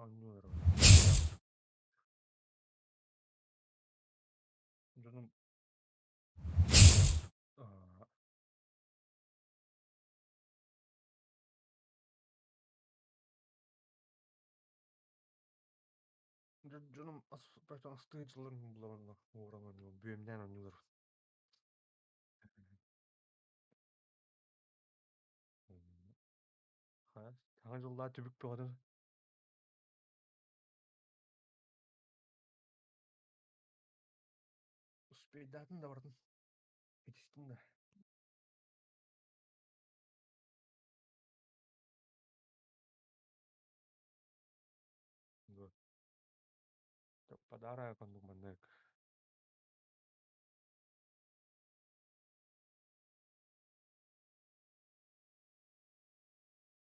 Оонньуулар Дьонум Дьонум астыычыларын булабын ууран оонньуубун, бүөмнээн оонньуулар. Саҥа дьыллаах түбүк бөҕөтүн успейдаатын да барытын итистим да. Подарок оннук маннык.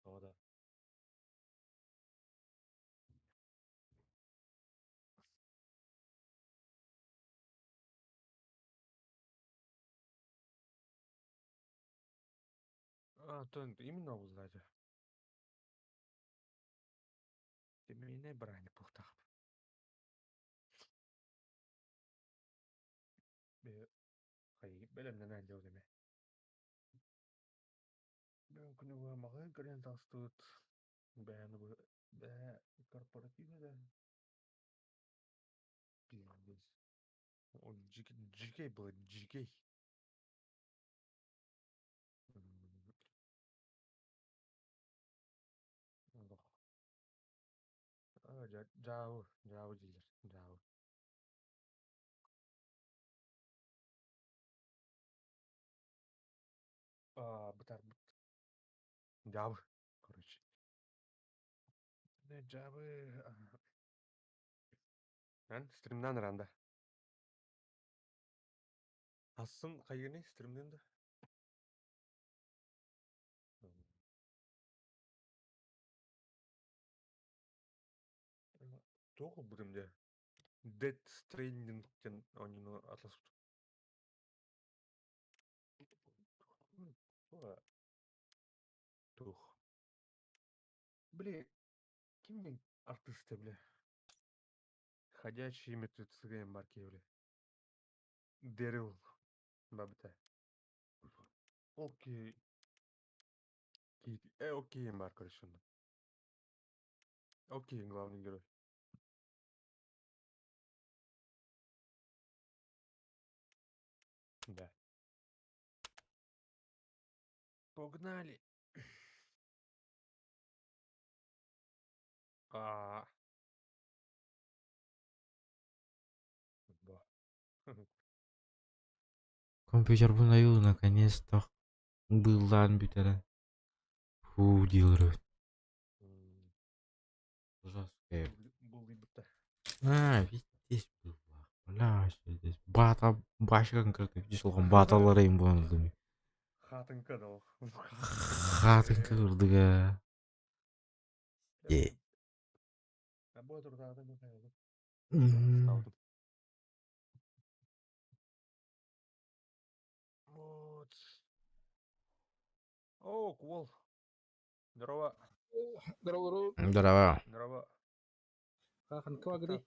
Тоҕо да А, то именно узнать. Семейный бырааһынньык буолтаах. Бэлэмнэнэн дьыл эмэ. Бүгүн күнүгү маҕаһыын көрөн таҕыстыбыт. Бэйэни бу бэйэ корпоратив этэ. Пиздец. Ол дьикэй было, дьикэй. Олох. Дьаабы, дьаабы дииллэр, дьаабы. Бытарбыт. Дьаабы, короче. Дьаабы. Эн стримнан ыранда. Асын хайыны стримнен да? Туох ылбытым дьэ? Dead Stranding диэн оонньууну атласпытым. Туох? Били, ким диэн артыыста били? Ходячие мертвецы диэн баар киһи били. Дэрил бабыта. Ол киһи ол киһи баар короче онно. Ол киһи главный герой. Да. Погнали. А. Компьютербун айуу наконец-то быыллаан бүтэрэн фуу дииллэр Жесткая. Буллуйбута. А, здесь было. Бля, здесь бата башкан кырдык дьулҕан бааталарайым буолан Хатынка да ол. Хатынка кырдыга. Э. Вот. О, куол. Здорово. Здорово. Здорово. Здорово. Ханка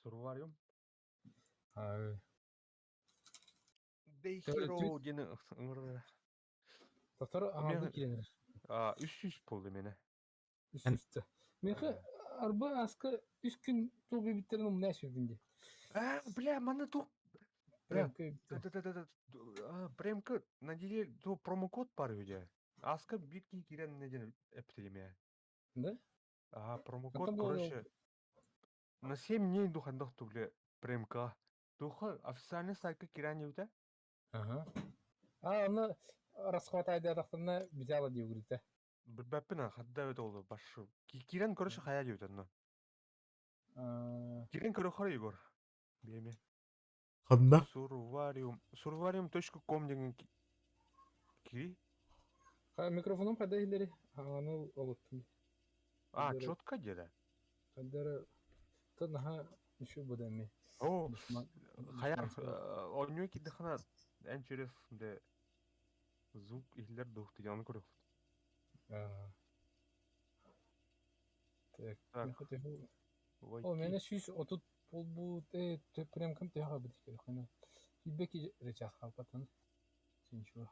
Сурвариум. Аа. Day Hero диэн ыҥырар. Татар аҥарды киирэнэр. А, үс сүүс буолду мene. Үс сүүстэ. Миэхэ арба аска үс күн туох биэбиттэрин умнаа сүрбүн дии. А, бля, манна туох Бля, премка на неделю то промокод бар үдэ. Аска биир киһи киирэн нэдиэн эптилиме. Да? А, промокод, короче, на 7 дней духандах тугле премка. Туха официальный сайтка киирэн диэбитэ. Ага. А, аны расхватайдаатахтарына взяла дии угрите. Билбэппин а, хадда эбит ол башы. Киирэн короче хайа диэбит онно. Киирэн көрөхөр Егор. Биэми. Ханна? Сурвариум. Сурвариум.ком деген кири. Микрофоном хайда иһиллэри аҥаны олуттум. А, четко где-то. Хайдары то наха еще буде эми. О, хаяр оонньуу кирдэххинэ эн через де звук иһиллэр дух дигэн көрүөхпүт. Так, Так, миэхэ төһө О, войти. миэнэ 130 буолбут ээ, премкам төһө хаалбыт көрөххүнэ. 22 эрэ чаас хаалбатын. Ничего.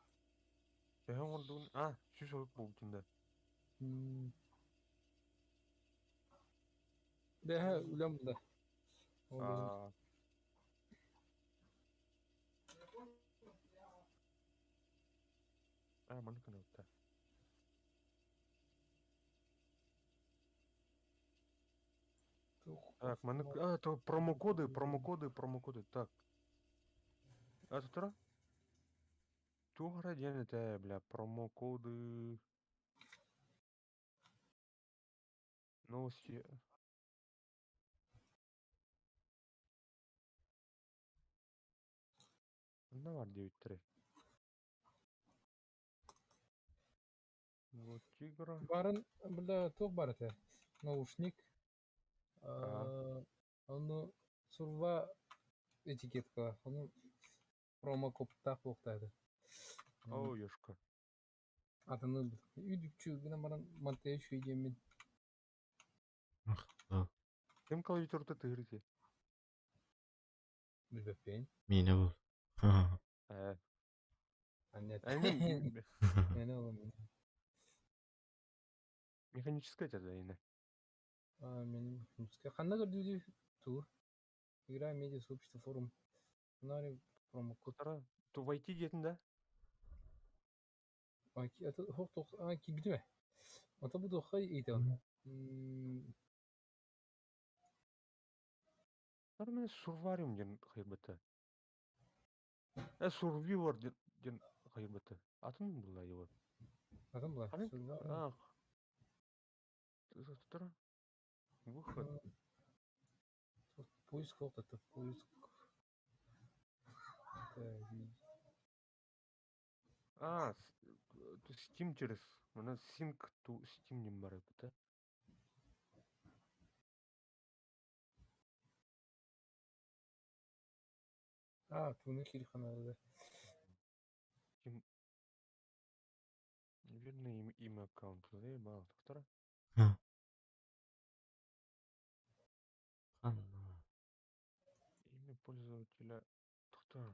Төһө оҥордугун? А, 130 буолбутун да. Бэһэ үлэм да. Ол иһин. А, а, маннык гынабыт. Туох Так, маннык, а, то промокоды, промокоды, промокоды. Так. А, тура? Туох эрэ диэн этэ, бля, промокоды. Новости. Ханна баар диэбиттэрэй? Вот тигра. Барын, бля, туох баар этэ? Наушник. А, Ону сурва этикетка. Ону промокодтаах буолуохтаах этэ. О, ёшка. Атыны үдүкчү гынан баран мантыйа үчүгэй диэммин. Ах, да. Ким клавиатурда тыырыти? Билбэппин. Миинэ был. Э, Аннет. Эми Мene oğlum. механическая это ина. А, мен ханна көрдүү туу. Игра медиа сообщество форум. Нари промокод. Тара, то войти диэтин да? А, это хох тох а кибитиме. Ата бу дохай ыйтан. Тара мен сурвариум диэн хайбата. Э, сурвивор диэн диэн хайбата. Атын була его. Атын була. Ханын? А, тара. Выход. Поиск вот это поиск. Так, А, Steam через. Мана Sync to Steam диэн бар эбит. А, туны кирханады. Steam. Неверное имя, имя аккаунта. Заебал. Тара. Ханна. Имя пользователя. Тохтар.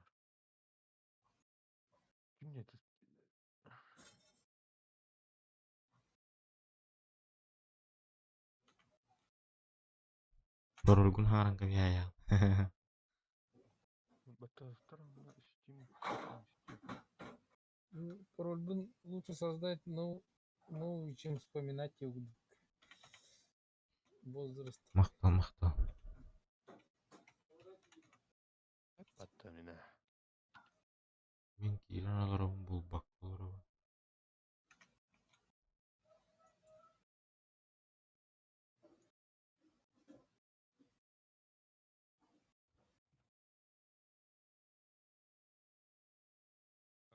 Ким это? Парольгун хааран кабиая. Бата Steam. Steam, Steam. Пароль лучше создать, но ну, чем вспоминать его возраст. Махтал, махтал. Бата мина. Мин киирэн олоробун булбакка олоробун.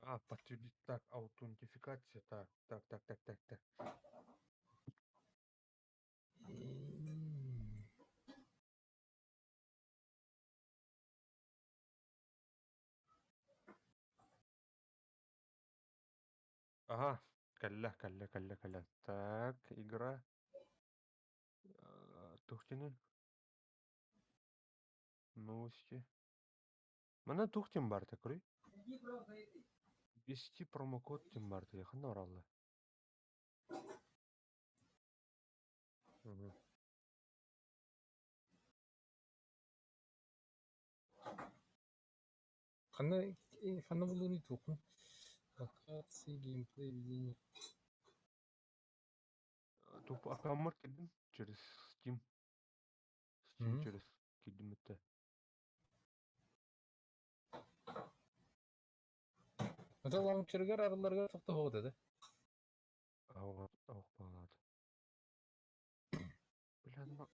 А, подтвердить. Так, аутентификация. Так, так, так, так, так, так. Ага. Калля, калля, калля, калля. Так, игра. Тухтины. Новости. Мана тухтин бар такой. Ввести промокод тем бар ханна оралла. Мгм. Ханна ханна булуну тухун. Локации, геймплей, ведение. Туп аккаунт кидим через Steam. Steam Мгм. через кидим это. Это лаунчергер арыларга тохто хоғды да? Ау, ау, балад. Бля, ну...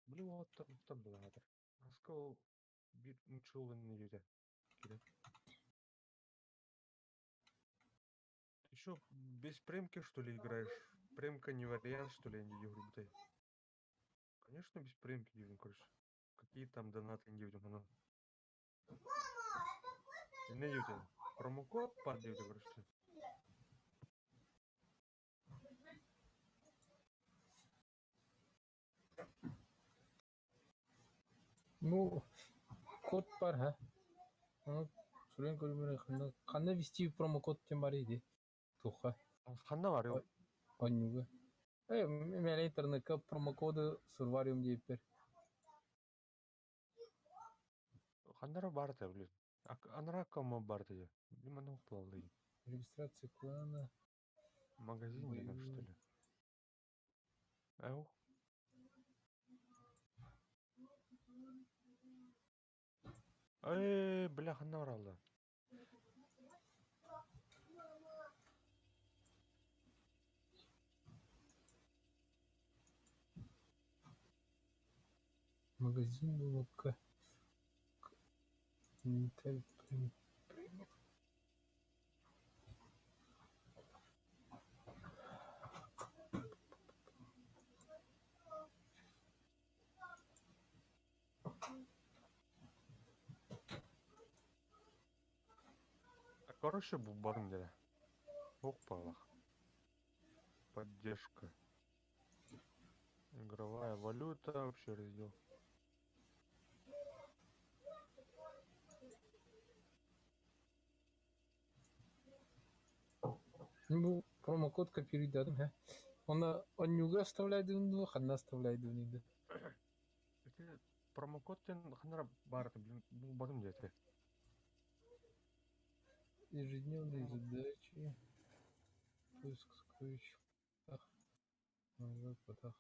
Бля, вот там, там была. Аскол бир нчулын не Ты что, без премки, что ли, играешь? Премка не вариант, что ли, не говорю, Конечно, без премки, дивим, короче. Какие там донаты, не дивим, оно. Не дивим. Промокод падает, короче. Ну, код баар һа. Ону суруйан көрүмүнэ ханна ханна ввести промокод диэн баар ити туохха Ханна бар ол? Онньуга. Э, мэлэ интернекка промокоды сурвариум диэппэр. Ханнара бар да, блин. Анара кому бар да. Блин, манна уплалый. Регистрация клана, Магазин где там, что боевые. ли? Ау. Эй, бля, ханна баралла. Магазин ВК. Инвентарь прем- премиум. Короче, бу барым деді. Опалах. Поддержка. Игровая валюта, вообще раздел. Ну, промокод копируйдадым, һэ. Онно онньуга оставляйдыбын дуо, ханна оставляйдыбын инде. Это промокод тен ханара бар, блин, бу барым деді. Ежедневные задачи. Поиск сокровищ. Ах, потах.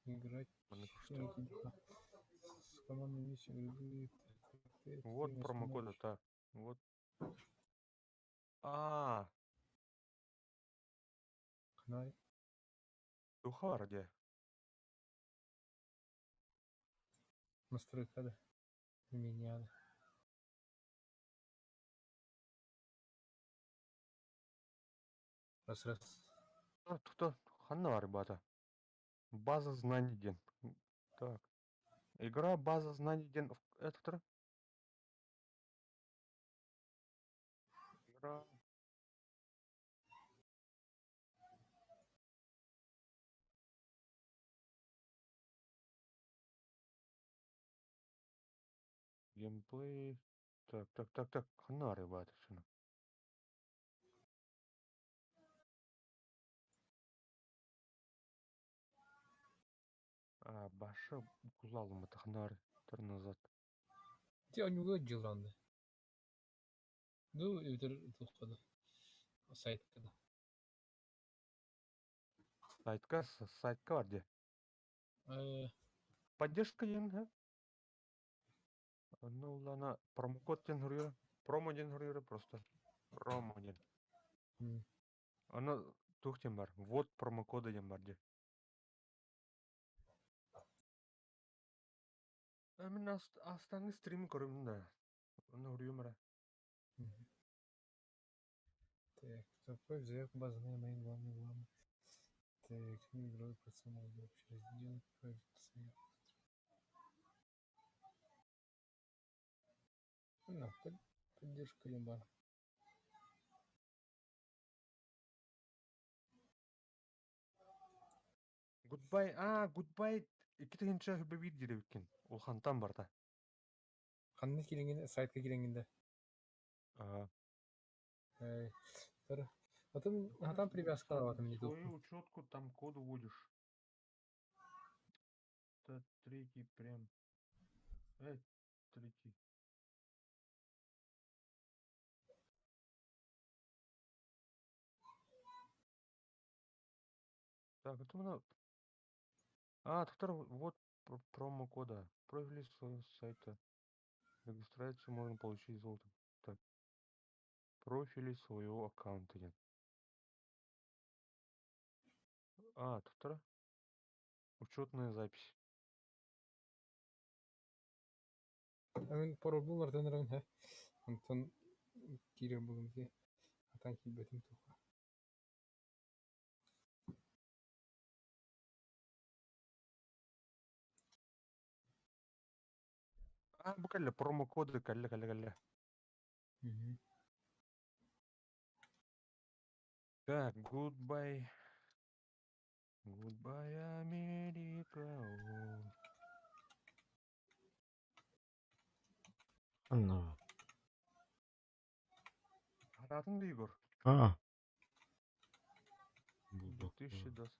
Играть. Маннык что? С командной миссией грибы. Так, Вот время промокод остановки. это. Вот. А, Канай. Тухар где? Настройка, да. Меня. Раз, раз. Кто? Ханна ребята. База знаний ден. Так. Игра база знаний ден. Это кто? Игра. Геймплей. Так, так, так, так. Ханна ребята. Шunu. А, башы кузалым это ханар. Тур назад. Ти онньуга дьылранды. Ду өтөр туххада. Сайтка да. Сайтка, сайтка бар где? Поддержка ден, ха? Ну, ладно, промокод ден хурьера. Промо ден хурьера просто. Промо ден. Аны тух ден бар. Вот промокоды ден бар де. А мен астаңы стрим көрөмүн да. Аны хурьем ара. Так, заправь заявку базы на мои главные главные. Так, игровой процесс общий раздел, отправить заявку. На, поддержка либо. Goodbye. А, goodbye. Икки тыһыынча хүбэ биир диэбиккин. Улхантан барда. Ханна кириҥин, сайтка кириҥин А, да. Потом, а там привязка там не Свою учетку там код вводишь. Это третий прям. Третий. Так, это у меня... А, доктор, вот промокода. Профиль своего сайта. Регистрацию можно получить золото. Так. Профили своего аккаунта. Нет. А, доктор. Учетная запись. Мин паролбун һэ. Онтон киирэр буолум дии. Атан киирбэтим туха. А, бу кэллэ промокоды кэллэ кэллэ кэллэ. Так, goodbye. Goodbye, Америка. Ханна? Араатын да Егор. А. Булбакка. 2020.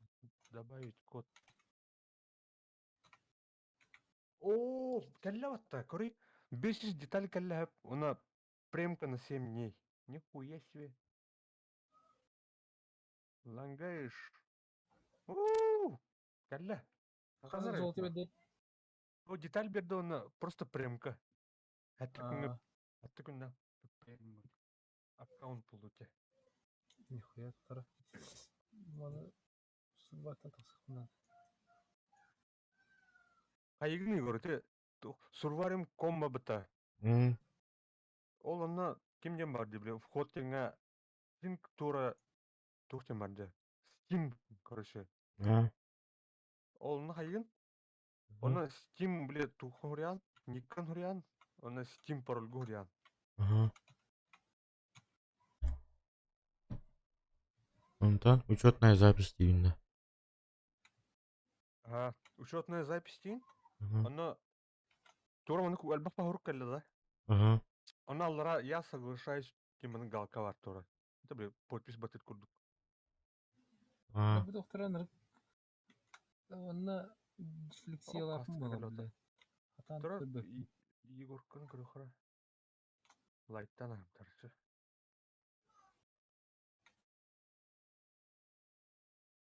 Добавить код. О, кэллэ батта, көрүй. 500 деталь кэллэ уна премка на 7 дней. Нихуя себе. Лангаешь. У, кэллэ. Хас золото берди? О, деталь берди уна просто премка. Хатты күнгө хатты күннә аккаунт получи. Нихуя тара. Маны суббаттан тахсыхпына. Хайыгын Егор, те сурварим комма быта. Ол онно ким диэн бар дии, бile вход диэҥҥэ Steam тура туох диэн бар дии. Steam, короче. А. Ол онно хайыгын? Онно Steam, бile туохха хуруйаан, никкан хуруйаан, онно Steam парольга хуруйаан. Ага. Онтон учетная запись диибин Ага, учетная запись диин. да. Онно тура маннык элбэх паһурук кэллэ да. Ага. Онно аллара я соглашаюсь диэн маннык галка бар тура. Это бile подпись батыт курдук. А. Бу доктора нырык онно дислексиялаахпын буолар бile. Хатаан Тура көрбөппүн. Егорканы көрөхөрө. Лайттан аһымтарчы.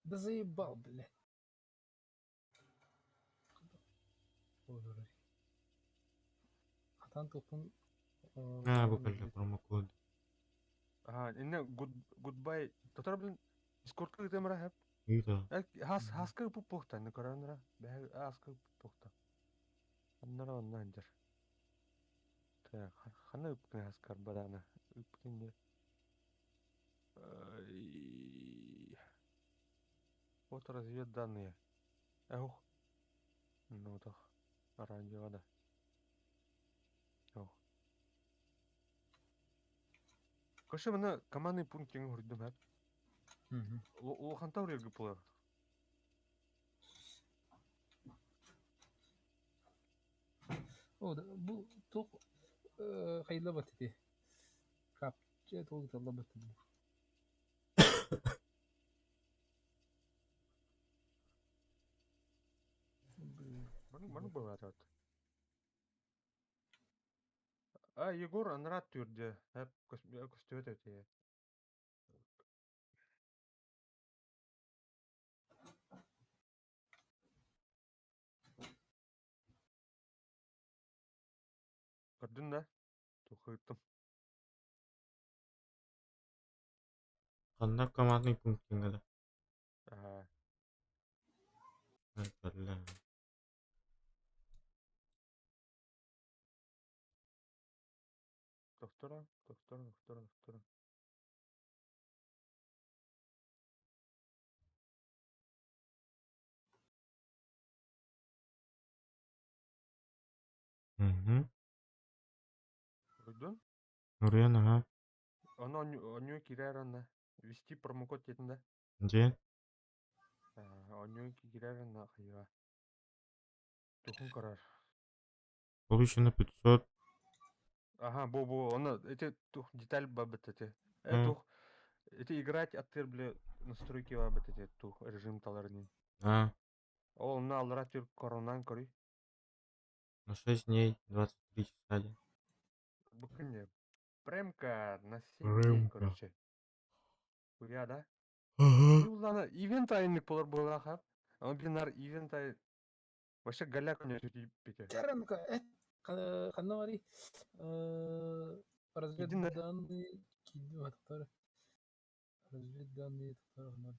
Да заебал, блядь. Ой, Хатаан туппун А, бу кэллэ промокод. Ага, инне goodbye. Тотор блин, Дискордка ыытыамара хэп. Ыыта. Хас хаска ыппыт не көрөннөрө. Бэһэ аска ыппыт. Аннара онно анжар. Так, ханна ыппытын хаскар бадана. Ыппытын не. Вот разведданные. Эх. Ну так. Оранжево да. Ох. Короче, мына командный пункт кеңе хүрдүм хэп. Улаханта үрергө болар. О, бу туох хайыллабат ити. Капча туох ыталлабат ити. Маны маны бывает. А Егор анрат түрдө. Хэп көстөбөт өтө. Көрдүн да? Тухыттым. Ханна командный пункт да. Ага. Бля. Доктора, доктора, доктора, доктора. Угу. Көрдүн? Нурьян, ага. Ону оньуо киирэр анна. Ввести промокод диэтин да? Где? Оньуо киирэр анна хайыга. Тухун көрөр. Получено 500. Ага, бу оны эти тух деталь бабыт эти. Тух эти играть аттыр бile настройки бабыт эти тух режим таларнин. А. Ол на алра түр коронан көрүй. На 6 дней 23 часа. Бу күнне премка на 7 дней, Премка. короче. Хуя, да? Ага. Улана ивент айыннык болар буолаха. Аны бинар ивент ай вообще голяк у нее пите. Чаранка, ханна барый разведданные кидваттар. Разведданные татар.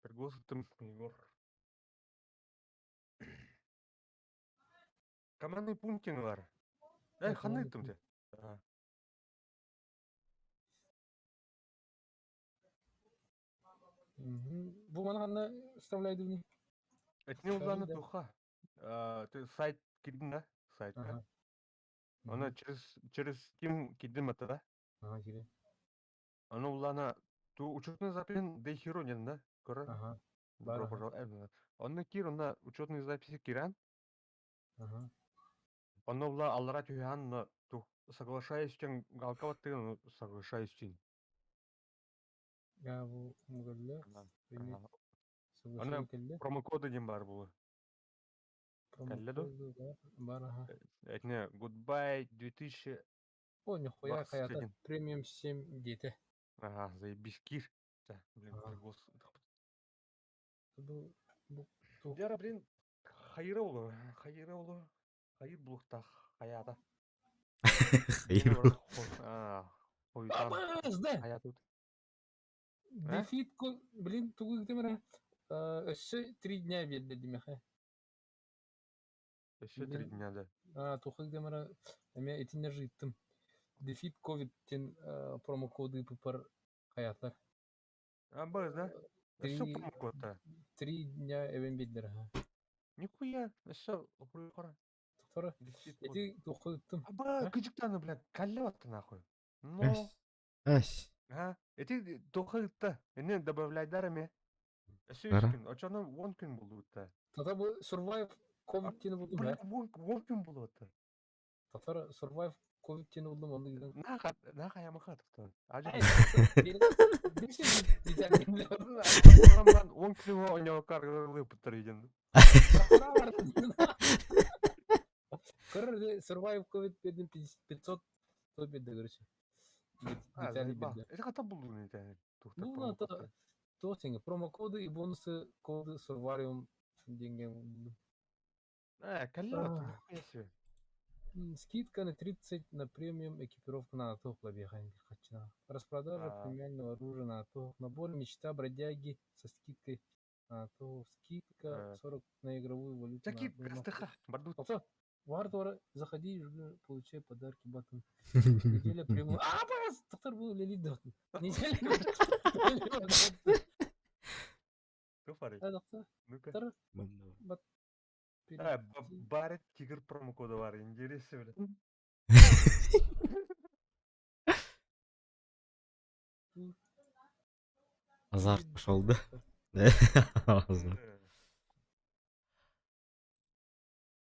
Пригласитым Егор. Командный пунктин бар. Эй, ханна ыттым те. Бу маны ханна вставляйдыбыный? Этне уланы туха. Ты сайт кирдин да? Сайтка. Аны через Steam кирдин бата да? Ага, кирдим. Аны улана ту учетный запись дехиро нен да? Көрөр? Ага. Бар Добро аха. пожаловать. Онно киир, онно учетные записи киирэн, Аха. онно була аллара түһээн, но тух соглашаюсь диэн галка баттыгын, ону соглашаюсь диэн. Я бу мөгэллэ примет Онно соглашение кэллэ. промокоды диэн баар буолуо. Кэллэ дуо? Промокоды бар, бар аха. Этне goodbye 2021. О, нихуя хайата премиум 7 диэтэ. Ага, заебись, кир. Да, блин, Ага. голос. Бу бу туох Вера, блин, хайыра олу, хайыра олу, хайыр булуктах, хаята. Хайыр. Хойутан, Абаас, да! хаятут. Дефит, блин, тугу ыытым эрэ. Өссө 3 дня биэрдэ димэхэ. Өссө 3 дня, да. А, туох ыытым эрэ, эмиэ итиннэ жыыттым. Дефит ковид диэн промокоды ыыппыппар хайаатылар. А, быз, да? Өссө промокодта. 3 дня эбэн биэрдилэр аха. Нихуя, өссө хуйхара. Тохторо, ити туохха ыыттым. Аба, кыжыктаны, блядь, каллеватты нахуй. Но... Эс. А, ити туохха ыытта. Эне добавляйдар эме. Өссө үс күн, очоно 10 күн булуутта. Тата бу Survive COVID диэни булдум, Блин, 10 күн булуутта. Татар Survive COVID диэни булдум, онно ыытан. Наха, наха ямаха тохтон. Ажа. Он күн оñоокар лыпыттар иден. Короче, Survive COVID бердим 500 то берди, короче. Детали берди. Это хата булдун это. Ну, это то сенге промокоды и бонусы коды Survarium деньги. Калле, нихуя себе. Скидка на 30 на премиум экипировку на АТО хачина. Распродажа премиального оружия на АТО. Набор мечта бродяги со скидкой на АТО. Скидка 40 на игровую валюту. Такие гастыха, бардут. Вардвара, заходи, получай подарки, батон. Неделя прямую. А, бас! Доктор был лилит. Неделя. А, доктор? Ну-ка. А, Барет Тигр промокода бар, интересно, бля. Азарт пошел, да? Азарт.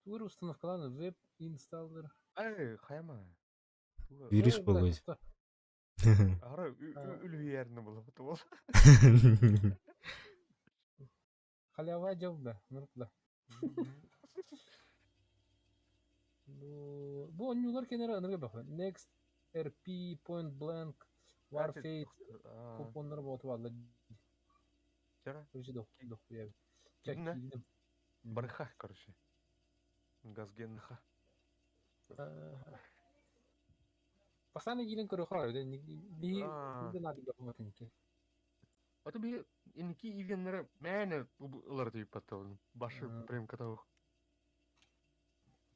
Тур установкалан веб инсталлер. Эй, хайма. Вирус болуй. Ара, үлүйәрні было бу. Халява жабда, нұрқыда. Бу онньуулар кэннэрэ ынырга бөхө. Next RP Point Blank Warfare купоннар буоту бааллар. Короче, дохуя. Киирдим. Барыха, короче. Газгенха. Пасаны киирэн көрө биһи наады А то би инки ивеннere мээнэ ылар түйүп Башы прям катаух.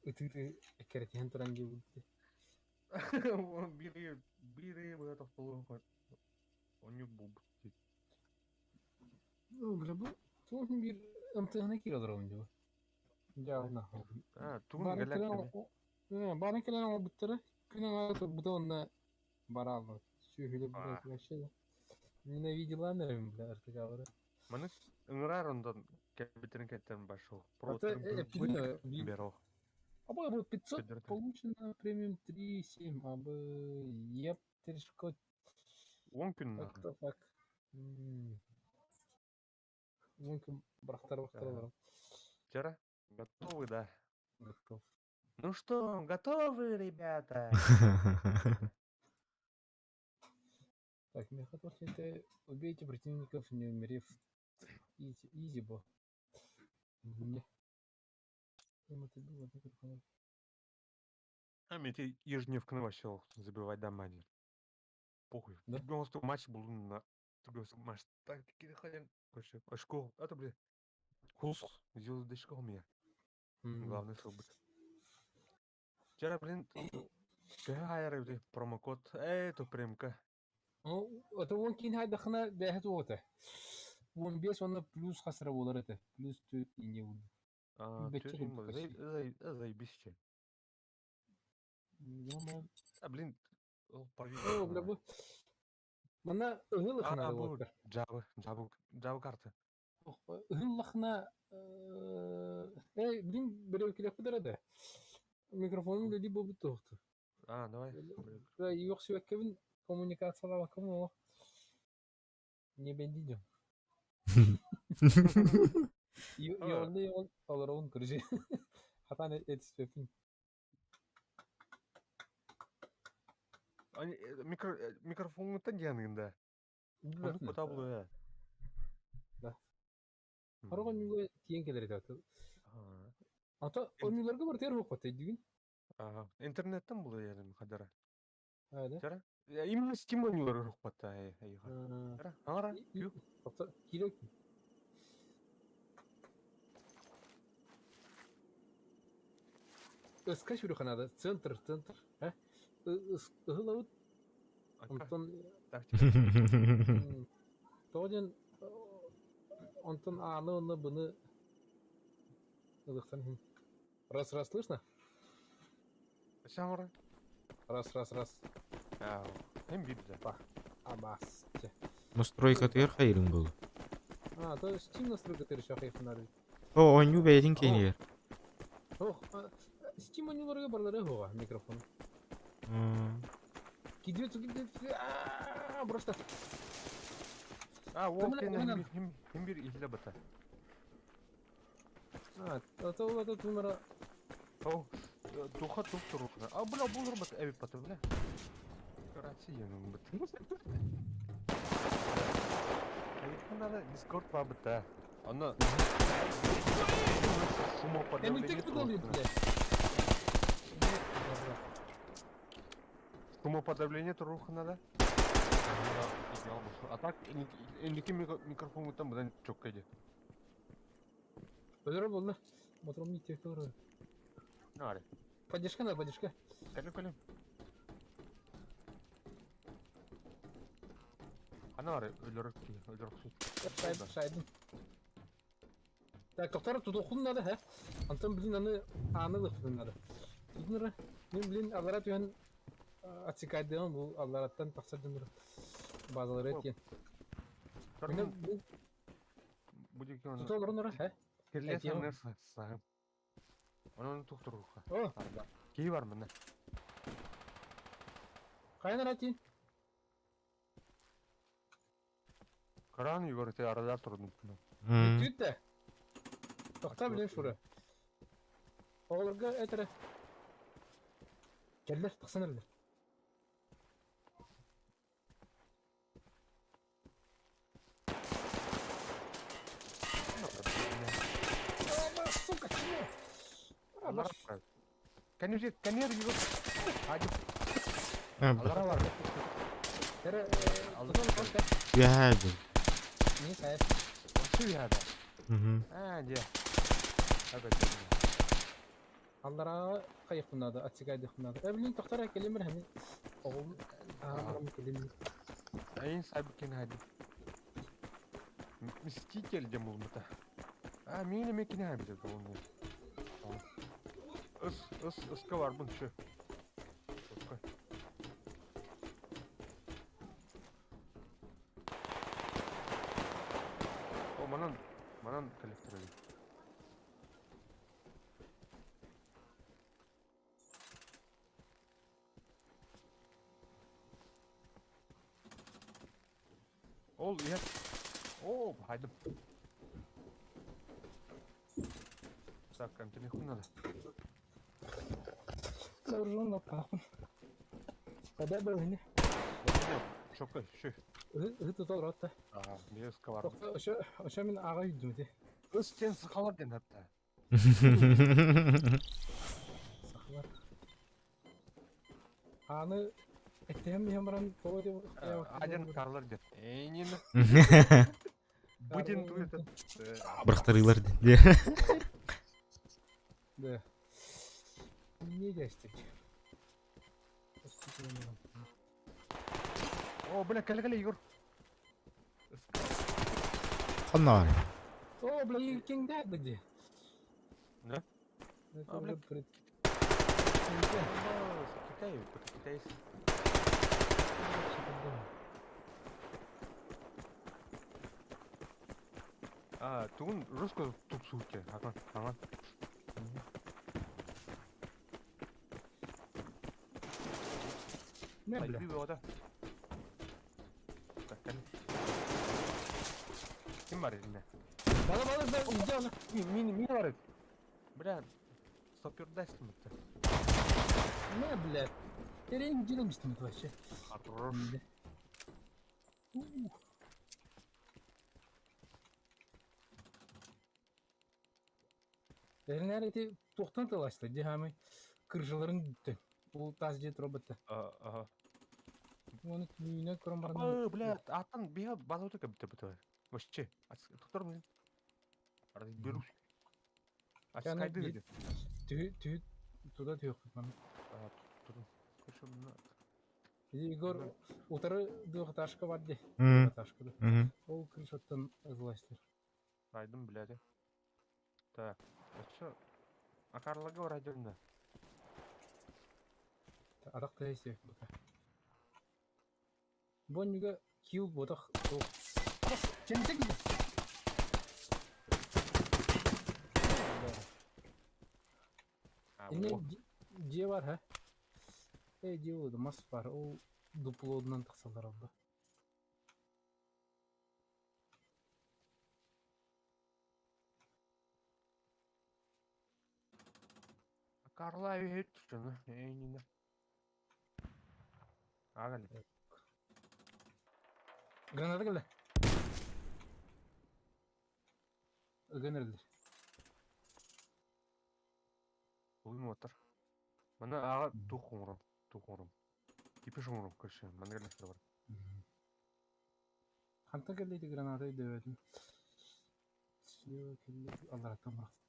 Ытыты эккеретиһэн туран диэбитти. Бири бири быа тохтолуон онньук булбут. Ну, бля, бу туох биир ымтыһына киирэ олоробун дии. Дьаална. А, тугун гэлээк. Бары кэлэн оҥорбуттара. Күн аҥаара турбута уонна барааллар. Сүөһүлэр блядь, вообще ненавидела, наверное, бля, артыгаалары. Маны ыҥыраар онтон кэбитерин кэттэн башыл. Беро. Аба, бу 500 получено премиум 3,7. Абы, еп, терешко. Он күн What the fuck. Он күн бырахтар бырахтар. Вчера? Готовы, да? Готов. Ну что, готовы, ребята? Так, мехатор убейте противников, не умерев. Изи, изи бо. Не. А мне ты ежедневканы вообще забивать дамани. Похуй. Да? матч был на матч. Так, ходим. Короче, школ. Это, блин. Хус. Звездочка у меня. Главный чтобы. Вчера, блин, Төһө промокод. Эй, то премка. Ну, это он кин хайдахына бэһэт уота. 15 онно плюс хасыра буолар этэ. Плюс 4 инне буолду. А, Бэччэ курдук почти. Заебись че. Ё-моё. А, блин, О, бля, бу. Манна ыһыл А, ыхына бу буолар. Java, Java, Java карта. Ыһыллахына э билин бөрөкүлэхпит эрэ да микрофонум үлэлии буолбут туохту. А, давай. Үөхсүбэккэбин коммуникациялаабаккабын олох не бендидим. Йолны олоробун короче. Хатан этиспеппин. Микрофоҥҥуттан дианыгын да. Оннук потаблы. Да. Хорох онньуга тиийэн кэлэр этэ. Ата онньуларга барытыгар буолбат өйдүүгүн? Ага. Интернеттен булар ядым хадара. Тара? Именно Steam онньулары рухпатта айыха. Тара? Аңара? Кирек. Ыска сүрүханада центр, центр. Ыһылабыт Онтон тоҕо диэн онтон ааны уонна быны ылыахтан иһин. Раз раз слышно? Саҥара. Раз раз раз. Hem бирде. Абас. Настройкатыгар хайырын буолу. А, то есть Steam настройкатыгар еще хайыхынар. О, оонньуу бэйэтин киэнигэр. Ох, Steam оонньууларга барлары оҕа микрофон. Кидет, кидет, просто. А, ол кэнэ хим бир иһилэ бата. А, это ол это тунара. О, духа тух турукна. А, бля, булыр бат, эбит бата, бля. Рация бит. Надо Discord бабыта. Аны Шумоподавление. Шумоподавление туруха надо. А так, инники микрофон там будан чокка иди. Өлөрө буолла. Моторум иттиэккэ олорор. Наары. Поддержка надо, поддержка. Кэлим, кэлим. Анаары өлөрөр өлөрөхсүт. Шайдым. Так, тоқтар тутуоххун надо, һэ? Онтон блин аны ааны ылыахпытын надо. Тутунара. Мин блин аллара түһэн отсекайдыам бу аллараттан тахсар дьоннору базалары этиэн. Мин Тута олорон һэ? Кирле саһым. Онон тухтуруха. Киһи бар мына. Хайан арати? Кран югары аралар турдум. Бүттүт Тохтоо билэн шура. Оҕолорго этэрэ. Кэллэр, тахсан эрэллэр. Сука, чего? Кэннир кэннир югары. Алара бар. Үөһээ дьыл. Не сайт. Үөһээ. Аа, дьэ. Аллараа хайыхпын наада, отсекайдыахпын наада. Э, блин, тохтор кэлимир хэмин. Оҕум аарам кэлимир. Айын сабыкин хади. Мститель дем булмута. А, мин эме кине хабит ол. Ыс, ыс, ыска бар бун şu. О, манан, манан коллектор. Ол я. О, хайдым. Так, телефон надо. Вооружен пахун. Когда был не? Шока, шö. Ыты толротта. Ага, мен ыска бар. Ошо, ошо мен ага үйдүм те. Ыс сен сахалар ден хатта. Сахалар. Аны этем ямран тоҕо деп Аден карлар ден. Энин. Буден ту этот. Бырахтарыылар ден. Да. Не дястик. О, бля, кэлэ кэлэ Егор. Ханна О, бля, King Dad где? Да? Это А, бля, уже пред- Китай, китайский. А, тугун русского тупсуутя, ага, ага. Не, бля. Сайдыы бөҕөтө. Так, кэлин. Ким бар итиннэ? Бала бала бала иди ана. Мин мин бар эбит. Бля, сапердайстым это. Не, бля. Терен делимистим это вообще. Хорош. Ух. Эрнер ити туохтан тыласта дии хаамай кыржаларын бүттэ. Ол тас дьиэ турбатта. Ага. Оны түүнэ көрөн баран Ой, бля, аттан биһа база кэбитэ бутэ. Вообще, доктор блин. Беру. А скайды видит. Түһү түһү туда түһүөхпүт маны. Егор утары двухэтажка бар дии. Двухэтажка да. Ол крышаттан ызыластыр. Найдым, блядь. Так, а чё? А Карлага вроде Атах тыһа пока. Боннюга килл ботах Чемсек Инне дьиэ бар ха? Э дьиэ буолуо мас бар ол дуплодунан тахсаллар алла. Карла үһүт дьону эйнинэ. Ааҕа Граната кэллэ. Ыган эрэллэр. Уймуотар. Маны ааҕа туох оҥором, туох оҥором. Кипиш оҥором, короче, маннык элэхтэр бар. Хантан кэллэ ити граната өйдөөбөтүм. Слева кэллэ аллараттан бырахтыт.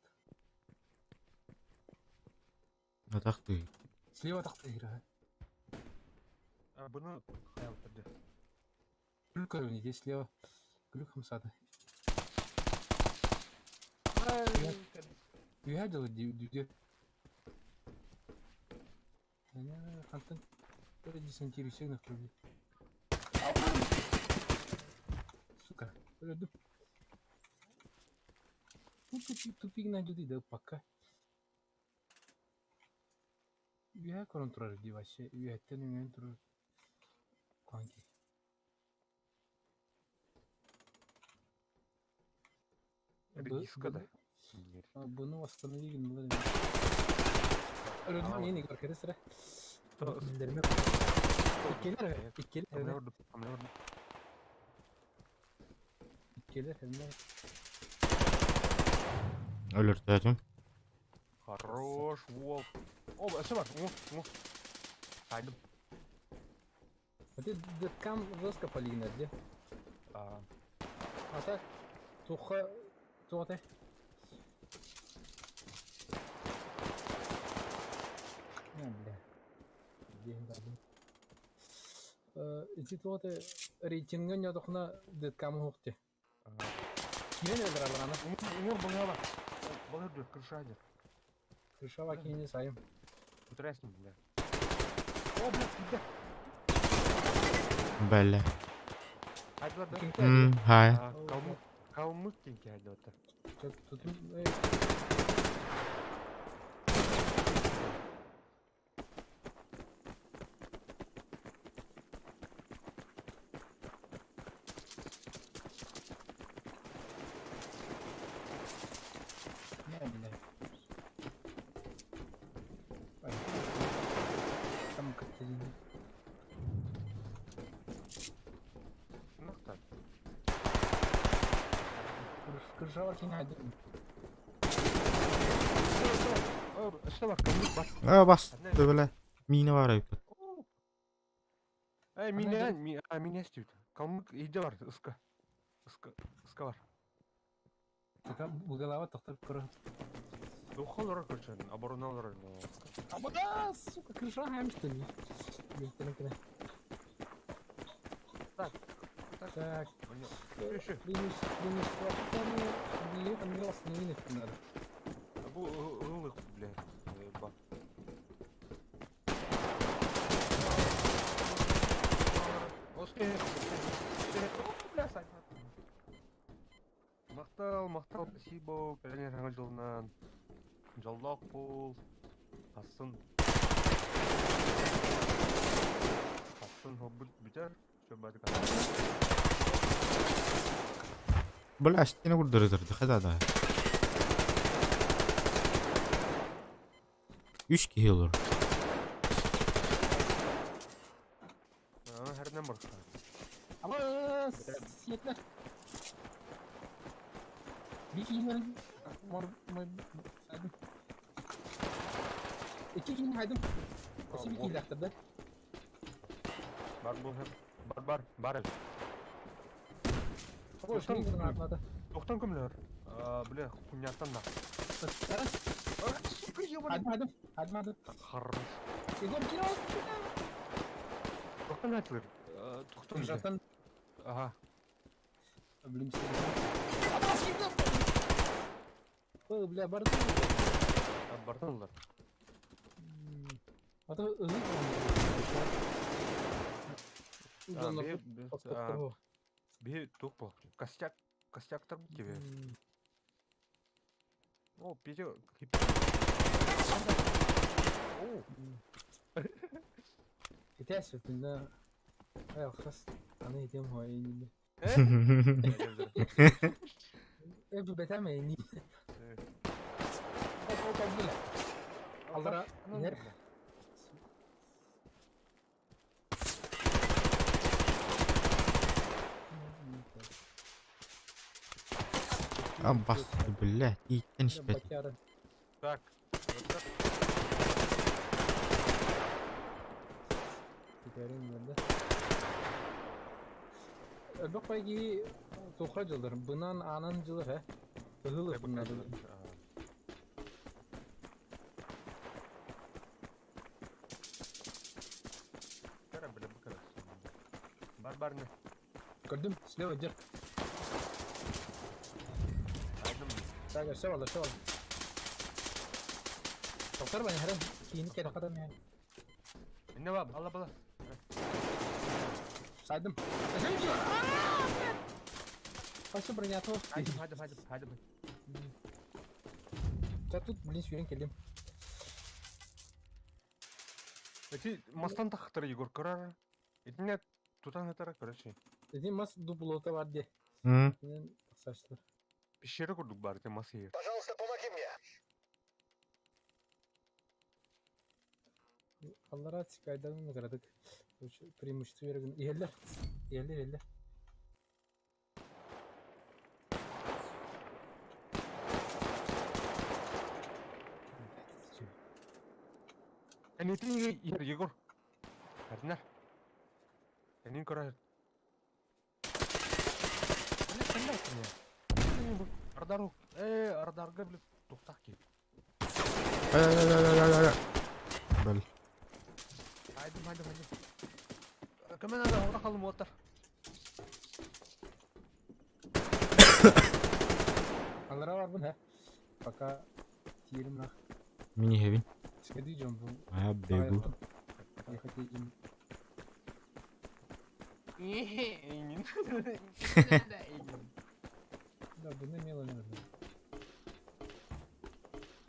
Атахтыы. Слева тахтыыра. А, бұны хаялтырды. Күлүк көрөбүн ити слева. Күлүк хамсааты. Үһэ дылы дии Хантан десантируйся нахуй. Сука, өлөрдүм. Ну тупик найдет да пока. Үһэ көрөн турар дии вообще. Үһэттэн үҥэн турар. Куанки. Редиска да. Бұны восстанови гыннылар. Өлөрдүм нени көркөрө сыра. Билдерме. Иккилер, иккилер. Иккилер, эмне. Өлөртөөтүм. Хорош, волк. О, өссө бар. О, о. Хайдым. А ты деткам жестко полигнер, где? А, А так, туха, туоте. Не, бля. Диэн бардым. Ити туоте рейтинга ньодохуна деткам уһукте. Кирен өлөр Уҥуор балыга Балыр дүр, крыша дер. Крышава кинини сайым. Утрясни, бля. О, бля, кидде. Бэлэ. Хайдылар да? Хай. Калмык, калмык тенки хайдылар. Тут Не, бля. Ай. Там Катерина. Нахтар. Крышава кине хайдым. Өссө бар, калмык бар. А, бас. Бэлэ. Мина бар эбит. Эй, меня, меня стют. Калмык иде бар, ыска. Ыска, ыска бар. Така булгалава тохтор көрө. Духалар, короче, обороналар. Абада, сука, крыша хаймышты. Бехтерин кene. Так. Так. Еще. Преимущество билет остановить надо. Бу ылык, бля. Ба. Бля, Махтал, махтал. махтал, спасибо, кэлэн саҥа дьылынан. Дьоллоох буол. Хассын. Хассын хоббут бүтэр. Все бары Бля, стена курдары хада да. Үс киһи олор. Herden барыста. Ама сиэтнэ. Bir киһини мор мор сайдым. Икки киһини хайдым. Өссө bir киһилээхтэр да. Бар бу бар бар бар. Ой, Тохтон атлады. Тохтон көмлөр. Бля, хуйняттан да. Сука, ебаный. Хайдым, хайдым. Хайдым, хайдым. Хорош. Егор, кире ал. Тохтон айтылыр. Тохтон. Жақтан, Ага. блин, Ама скидка. Ой, бля, барды. Бардылар. Ата ызык. Би тух бу. Костяк, костяктар бу тебе. О, Петя. О, Итәс бит Ай, хас. Аны итем хой инде. Э, бу бетәме ни? Оп, оп, оп, бля. Алдыра. Инер. А басты, бля, иттен испэт. Батяры. Так. Вот так. Теперь да. Бак байги тухра жылдар. Бынан анан жылыр, he. Ыгылы буннар. Кара, бля, бакара. Бар барны. Көрдүм, слева дер. Айдым. Так, все алды, все алды. Токтор бани харам. Кийини керек адам я. Не ба, бала бала. Сайдым. Қайсы бронято? Хайдым, хайдым, хайдым, хайдым. Я тут, блин, сүйрен келдим. Эти мастан тахтар Егор Карар. Эти нет, тутан хатара, короче. Эти мас дуплота бар де. М? Мен сачлар. Пещера курдук бар, эти мас ер. Пожалуйста, помоги мне. Аллара цикайдан карадык. Преимущество берген. Иеллер. Иеллер, иеллер. Они ты ер, Егор. Арнар. Они короче. Бля, стреляйте меня. Ардару. Ардарга, блядь, тухтаки. Ай, ай, ай, ай, ай, ай. Бэл. Хайдым, хайдым, хайдым. Кому надо, урахалым отар. Аллара бар бун, he. Пока тиерим нах. Мини хевин. Цикади жом бу. А, бегу. Я хотел им. Да, буны мело не надо.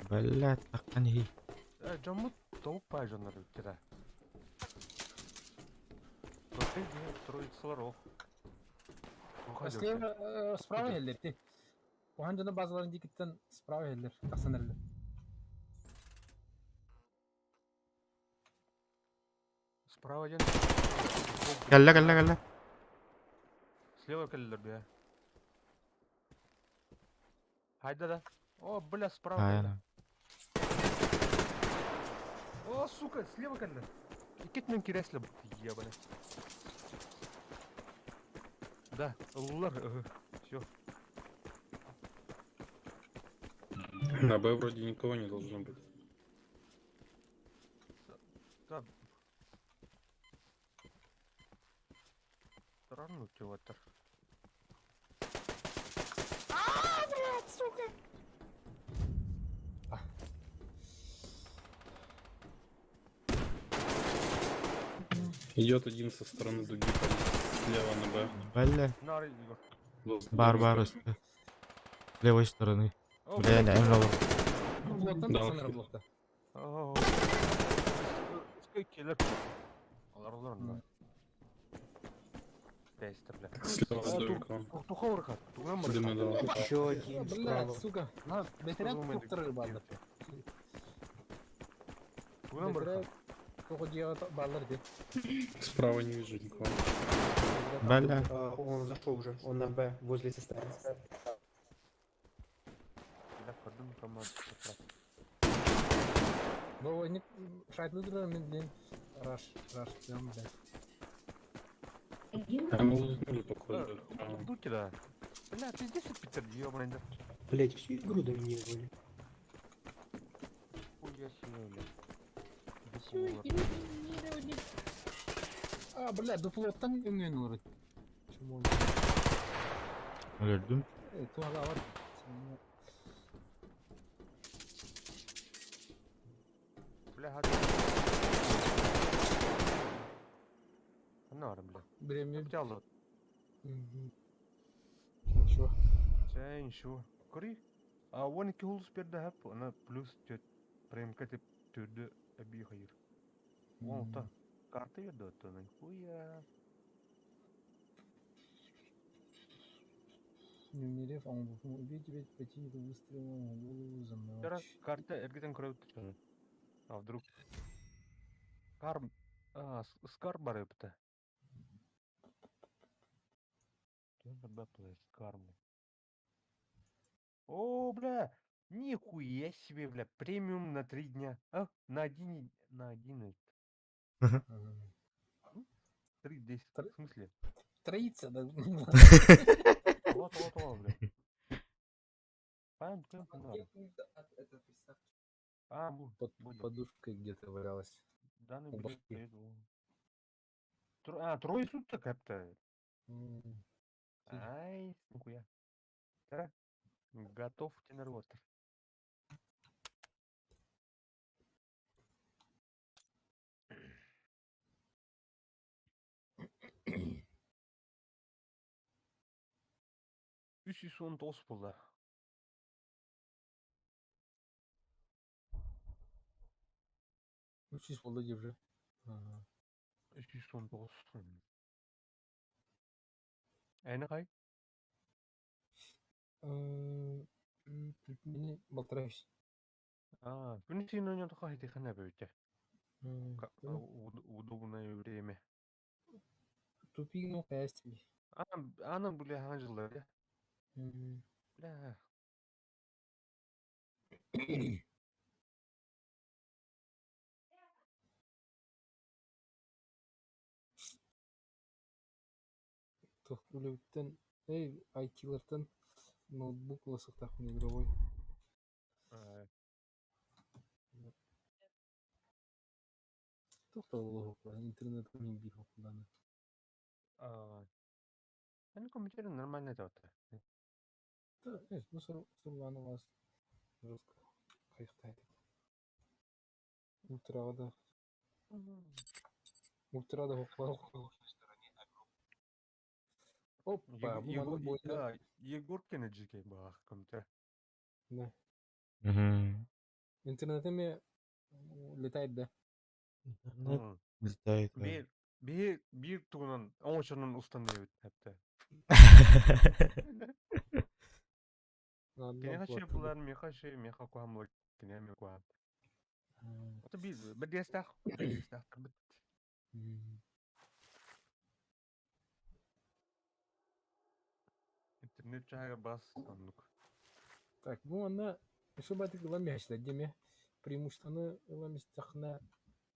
Бля, тахтан хи. Жамут топ пажонар тира. Троицалар ох. Слева, справа хеллер ти. Охан жана базаларын дикиттен справа хеллер. Тахсан эллер. Справа один. Кэллэ, кэллэ, кэллэ. Слева кэллэр бия. Хайда да. О, бля, справа. Ай, кэллэ. ана. О, сука, слева кэллэ. Иккитинэн киресле ебаный. Да, лар, все. На Б вроде никого не должно быть. Да. Странно театр. Блядь, сука! Идет один со стороны дуги, там, слева на Б. Бля. Нары, Егор. Возле Бар, домика. бар, өстө. С левой стороны. О, Бля, блядь. не, эмне Блоктан Да. тахсан эрэ блокта. О, Сколько лет? Олар олар М. Тестер, бля. Слева А, далеко. Туховырка, туган Дымы дал. Еще один Блядь, справа. сука. Бэтерээт туктары бааллар. Туган Бэтерээт тоҕо дьиэҕэ бааллар дии. Справа не вижу никого. Бля. А, он зашел уже, он на Б, возле цистерны. Бля, көрдүм промо. Бу не шайтлы турар мин блин. Раш, раш, прям, блядь. А мы лузнули, походу. А, Дути, да. Бля, пиздец, Питер, ёбаный, да. Блять, всю игру доминировали. Хуя себе, бля. Всю игру доминировали. А, блядь, дуплоттан өҥүөн олорор. Чмо. Өлөрдүм. Э, туһалаабат. Бля, хат. Ханна бар, бля. Время. Взял. Мгм. Ничего. Чэ, ничего. Кори. А вон ики хулус берді хап, ана плюс тет премка деп түрді әби хайыр. Вон та карта берді оттан. Хуя. Не умерев, а он был убить тебя противника выстрелом в голову за Вчера ночь. карта эргитен көрөп түшөн. А вдруг Кар а, скар бар өпті. Скар, бля. О, бля, нихуя себе, бля, премиум на 3 дня. А, на один, этот, Ага. 3, 10, в смысле? Троица, да? Вот, вот, вот, бля. Пам, пам, пам. А, Под будет. подушкой где-то валялась. Данный У билет башки. стоит, во. Трое суток это. М, Ай, нихуя. Да? Готов тенервотер. 319 буолла. 300 буолла дии уже. Ага. 319. Эн хай? Мини балтараюсь. А, күн син ойнодохо хитихана бөйтэ. М, ну, Удобное время. Тупик, ну, каястили. А, ана бля ханжилар. М. Бля. Туох үлэбиттэн, эй, IT-лартан ноутбук ыласыктаахпын игровой. Туох да буолуохук интернет мин биир хокулааны. А, эн компьютер нормально это. Да, ну сурбааны вас жестко кайыктайт. Ультраға да ультрада хокулаа. Опа, бу манна буолла. Егоркина жике баах компьютер. Да. Мгм. Интернет эми летает да. Интернет летает. Да. Биир биир биир тугунан оҥочонон устан диэбит хэптэ. На одном Киниэхэ платформе. булар миэхэ ши миэхэ куһаан киниэ эмиэ куһаан. Ото биир бэрдиэстээх бэрдиэстээх бит. Интернет чааһыгар бас оннук. Так, бу манна еще батик ылан биһэчилэр диэми преимуществоны ылан истэххинэ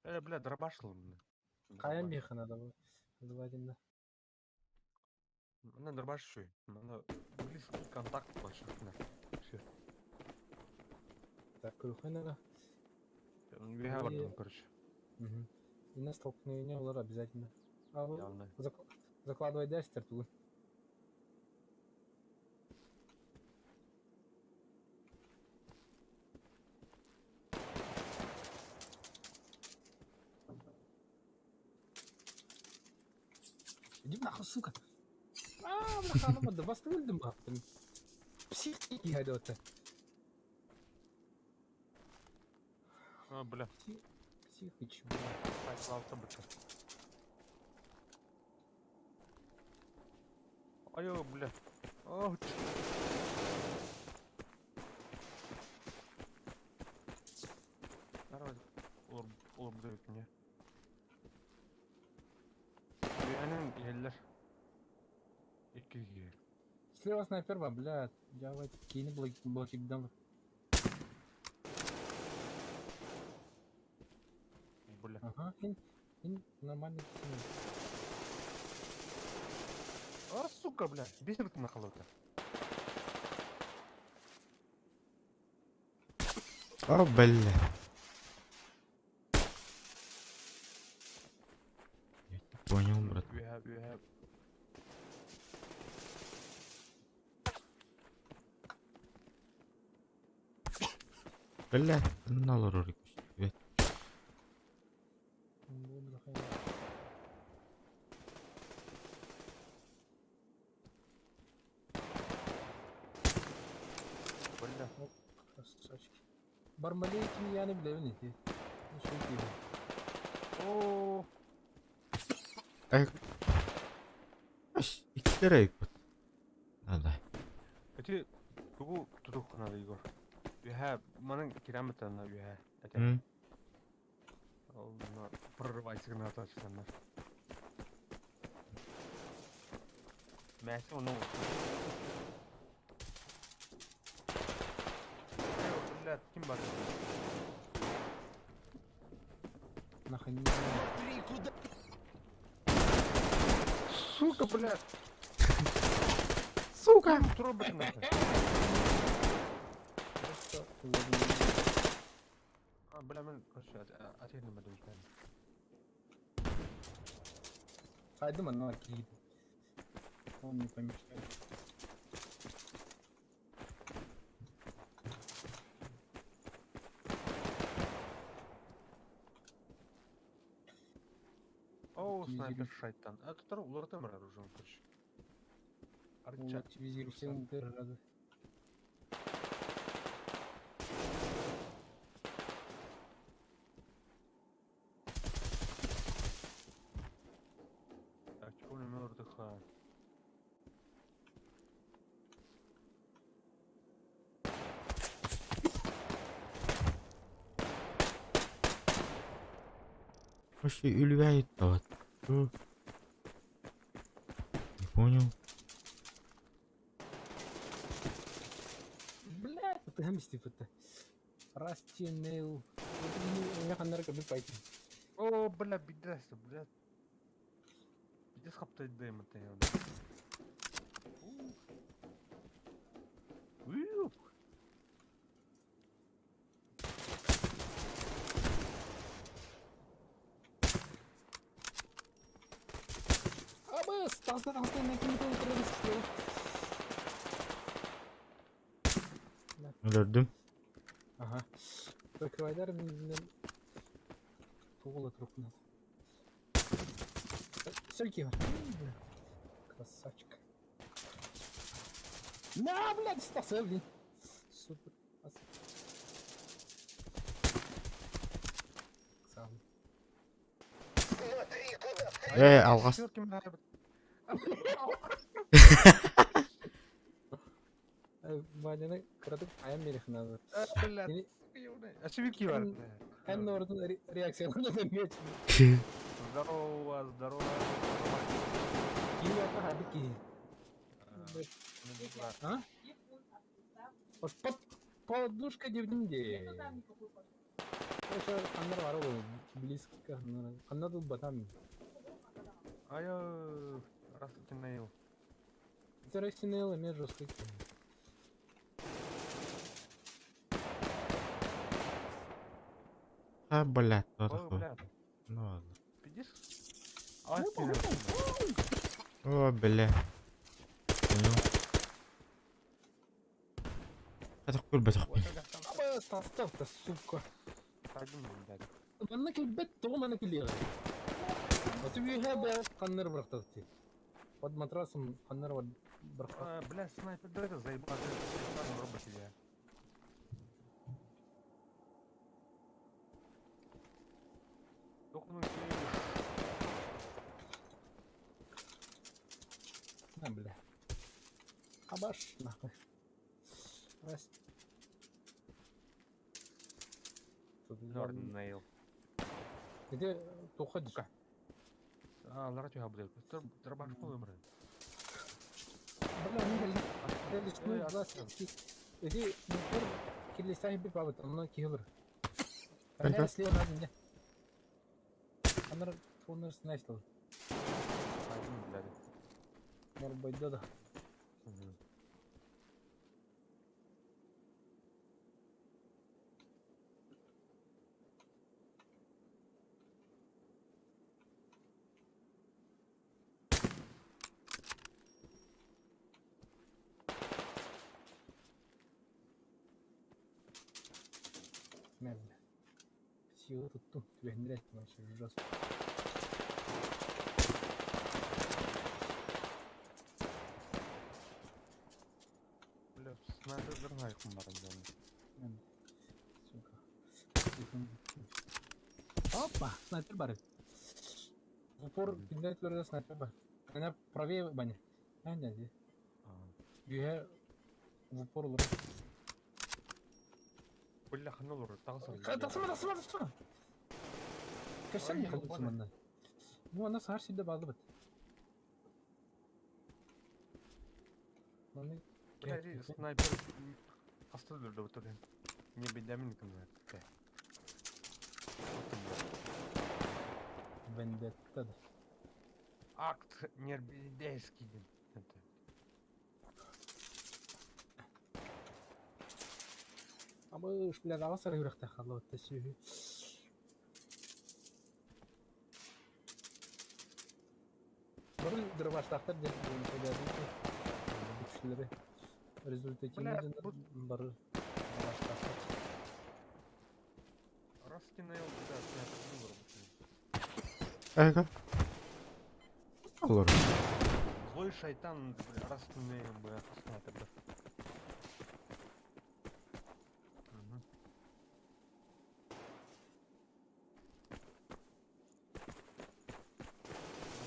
Э, бля, дробаш ылынна. хайан биһиэхэ надо желательно. Манна дробаш шуй. Манна близкий контакт больше. Все. Так, көрүөххэ Үөһэ бардым, короче. Мгм. И на столкновение олар обязательно. А, Явно. закладывай дальше тугун. Иди нахуй, сука! А, бля, ханым, да вас өлдүм баптым. Псих киһи А, бля. Псих, психыч, бля. Айтлалта быча. Айо, бля. О, Нормально. Олор, олор бит мне. Үөһэнэн иһэллэр. Икки киһи. Слева снайпер ба, блядь. Давай, кини блокик дам. Бля. Ага, ин нормальный кини. А, сука, бля. Бесит на холода. О, бля. Я не понял, брат. Үөһэ, үөһэ. Бля, налор бет. Бля. Красавчики. Бармалей кини яны билэбин ити. Шо киһи. О, Ай. Аш, иккилэр бут. Надо. Эти тугу тутух надо, Егор. Үөһэ, манан кирамытана үөһэ. Это. М. Ол на прорывайся граната часаннар. Мясо, ну. Бля, ким бар? Нахуй не знаю. Сука, бля. Сука! Тробот нахуй. Просто уложим. А, бля, мен, короче, отельный модель. Хайдым она киит. Он не помешает. О, снайпер Активизируй. шайтан. А тут улар оружие, короче. Арча. Активизируй все рады. Так, чего мертвых? Вообще үлбәйт вот. Не понял. Блядь, ты гамсти это. Расти Нейл. Я ханнар как бы пойти. О, бля, беда, бля. Пиздец хаптает дэм это я. Ух. Абы, стасты, стасты, на кем-то Өлөрдүм. Ага. Прикрывайдар мен туғыла тұрып надо. Сельки. Красавчик. На, блядь, стасы, блин. Супер. Сам. Э, алғас. Ваняны кыратып аян мерих надо. Блядь. А чевики бар. Эн ордун реакцияларын өтөмөч. Здорово, здорово. Киви ата хабы ки. А? Под подушка девдимде. Ошо аннар бар го близко. Анна тут батам. А я растинейл. Растинейл эме жесткий. А, блядь, кто Ой, такой? бля, Ну ладно. пиздишь? А, ты- О, бля. Понял. Это хуй бля, хуй. Аба, состав-то, сука. Пойду, блядь. Манна кэлбэт, тоҕо манна кэлиэҕэй? Оту үөһэ бэйэҕит ханнары бырахтахтыы. Под матрасом ханнары бар. Бырха. А, бля, снайпер, да это заебал, это робот я. На, бля. Абаш, нахуй. Раз. Тут Норнейл. Где ты уходишь? А, ларатюга, блядь. Дробашку выбрали. Бля, ну, блядь, 20. Иди, мотор килисахи би бабыт, онно киһилыр. Қайда? Слева надо мне. Анар тонер снайстал. Один, блядь. Морбайда да. Мгм. Мэ, бля. Сила тут тут түбэһиннэрэ вообще жестко. Бля, снайпер дырнайхым бар инде. Сука. Опа, снайпер бар. В упор киндер снайпер бар. Она правее баня. А, не, не. Юhe в упор олар. Бля, ханна олар, тағысыр. Тасыма, тасыма, тасыма. Көссән не кылып манна. Бу ана сар сидде баалды бит. Маны Бля, снайпер асты дүрдө бутыр. Не бедәмин кемнәр. Вендетта да. Акт нербедейский. Это. Ама уж, бля, дава сар юрәктә калды бит сүйү. Бұрын дырбаштақтар деп күчләре результативный Бля, бу- бары дырбаштақтар. Раскинул, да, снайпер булыр бутыр. Эга. Олар. Злой шайтан, бля, раскинул, бля, снайпер, да. Мгм.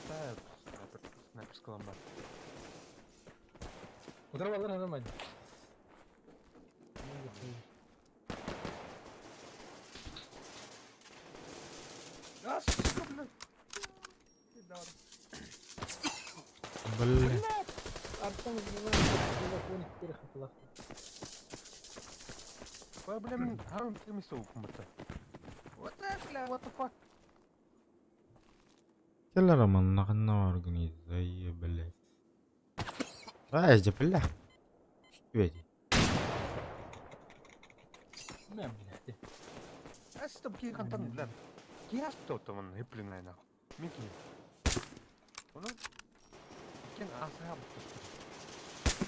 Да, снайпер, снайперского бар. Утырып алыр нормально. А, сука, бля. Пидор. Бля. Артем телефон перехопила. Бля, бля, мин харам кемесе укмыты. What the, бля, what the fuck? Келлер маннахна организация, блядь. Ай, бля. Веди. Мә, блядь. Әсті ки хантан, бля. Ки асты отымын, хиплинай нахуй. Мин ки. Оны кен асыға бұқты.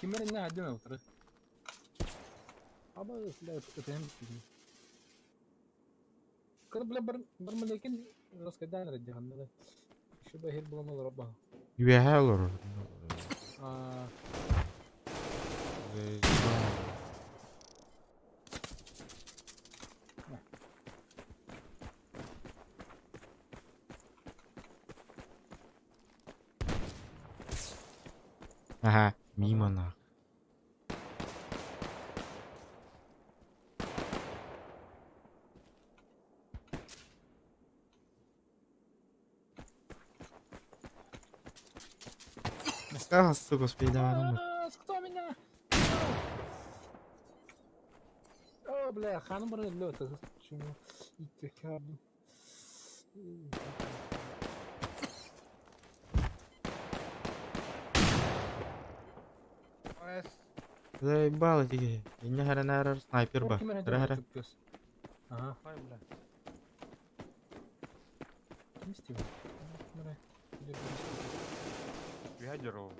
Кимер не хадин утыры. Аба, бля, өтәм бит. Кыр бля бер бер млекин раскадан ради Еще бахир булам рабба. Юэхэ олар. А, Ага, мимо нах. А, сука, успей, давай, думай. А, кто меня? О, бля, ханым бар лёт. Почему? Иттекаб. Эс, Заебал эти. Не хара снайпер ба. Хара хара. Ага, ай, бля. ким Стивен? Кимер? Ядеру.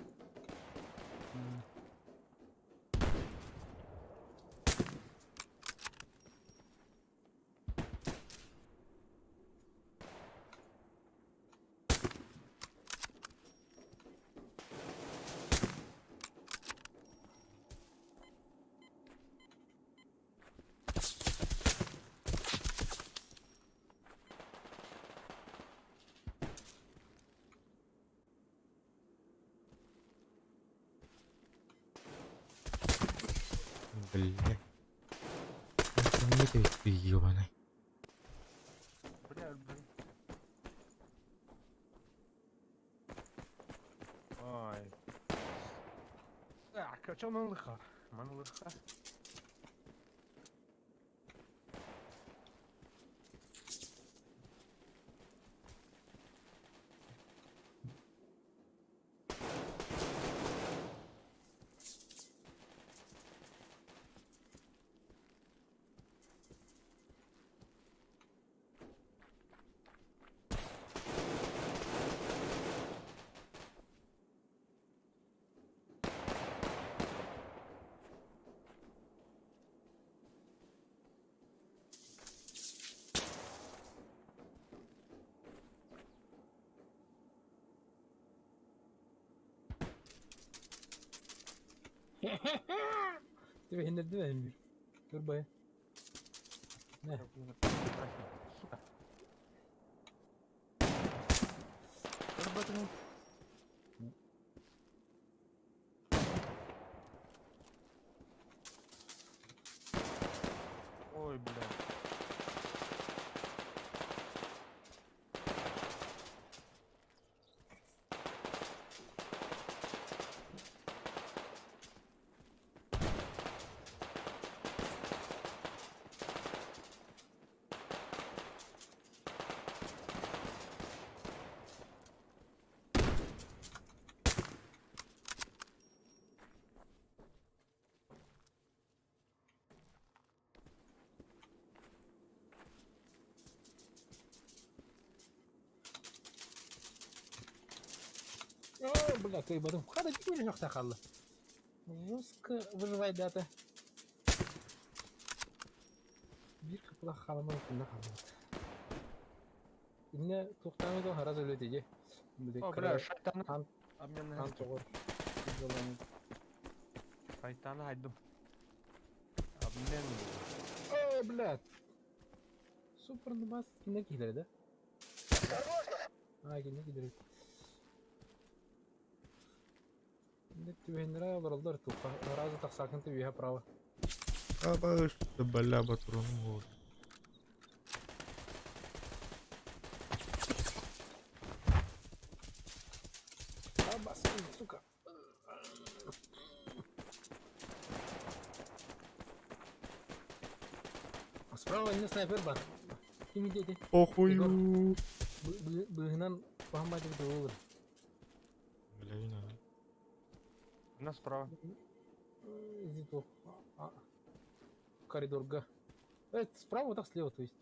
Бля. Нет, ты ебаный. Бля, блин. Ай. Так, а чё мене лиха? Мене лиха. Түбэһиннэрдим эһин биир. Көр бай. Нэ. Сука. Көрбөтүҥ. Ой, бля. О, бля, кыайбатым. Хата тиийэн хаалла. Жестко выживай дата. Биир кыпылах халаман күннэ хаалбыт. Иннэ туохтааҥы да харас өлөт иди. О, бля, шайтаны. Хан Обменный хан тоҕор. Шайтаны айдым. Обмен. О, блядь. Супер нубас кине киһилэрэ да? Аа, кине киһилэрэ. Иннэ түбэһиннэрэ олороллор туохха. Аразы тахсаакын түбүһэ право. Абаш, бля, батрон. Абас, сука. Справа не снайпер бар. Ким идете? Похую. Быһынан пахамбайтып доллар. Бля, не надо. На справа. Иди то. Коридорга. Справа, так слева, то есть.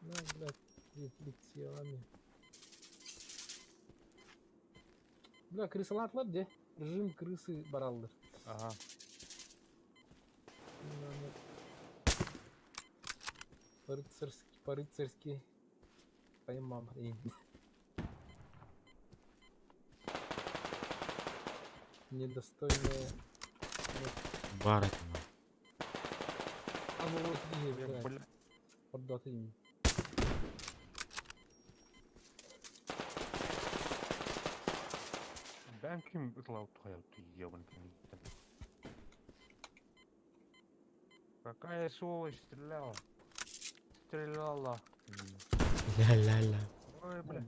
На, блядь, прицелами. Бля, крысалатлар где? Режим крысы бараллар. Ага. По-рыцарски, по-рыцарски. Поймам. Недостойная. Бар это. А ну вот и, Я, блядь, бля. поддаты им. Бэм ким ытлау тухаял ты ебаный. Какая сволочь стреляла? Стреляла. Ля-ля-ля. Ой, бля.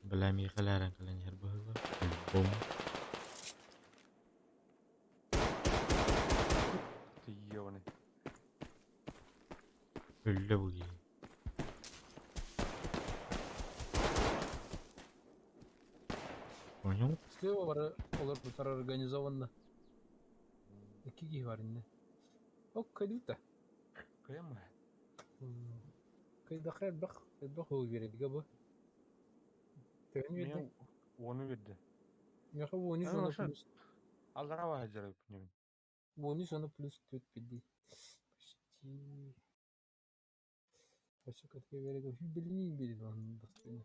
Бля, Михаил каланер было. Бом. Ты ебаный. Бля, буги. Понял? Слева бары олар бұтар организованно. Iki киһи бар инне. Ок, кайдыта. Кем? Кайда хайбах, хайбах ол бередиге бу. Төһөн Мен берди. оны берді. Меха вони А, соны ошо. плюс. Алдарава хазыр немен. Вони соны плюс 4 пиди. Почти. Вообще как я верю, билини берет он достойно.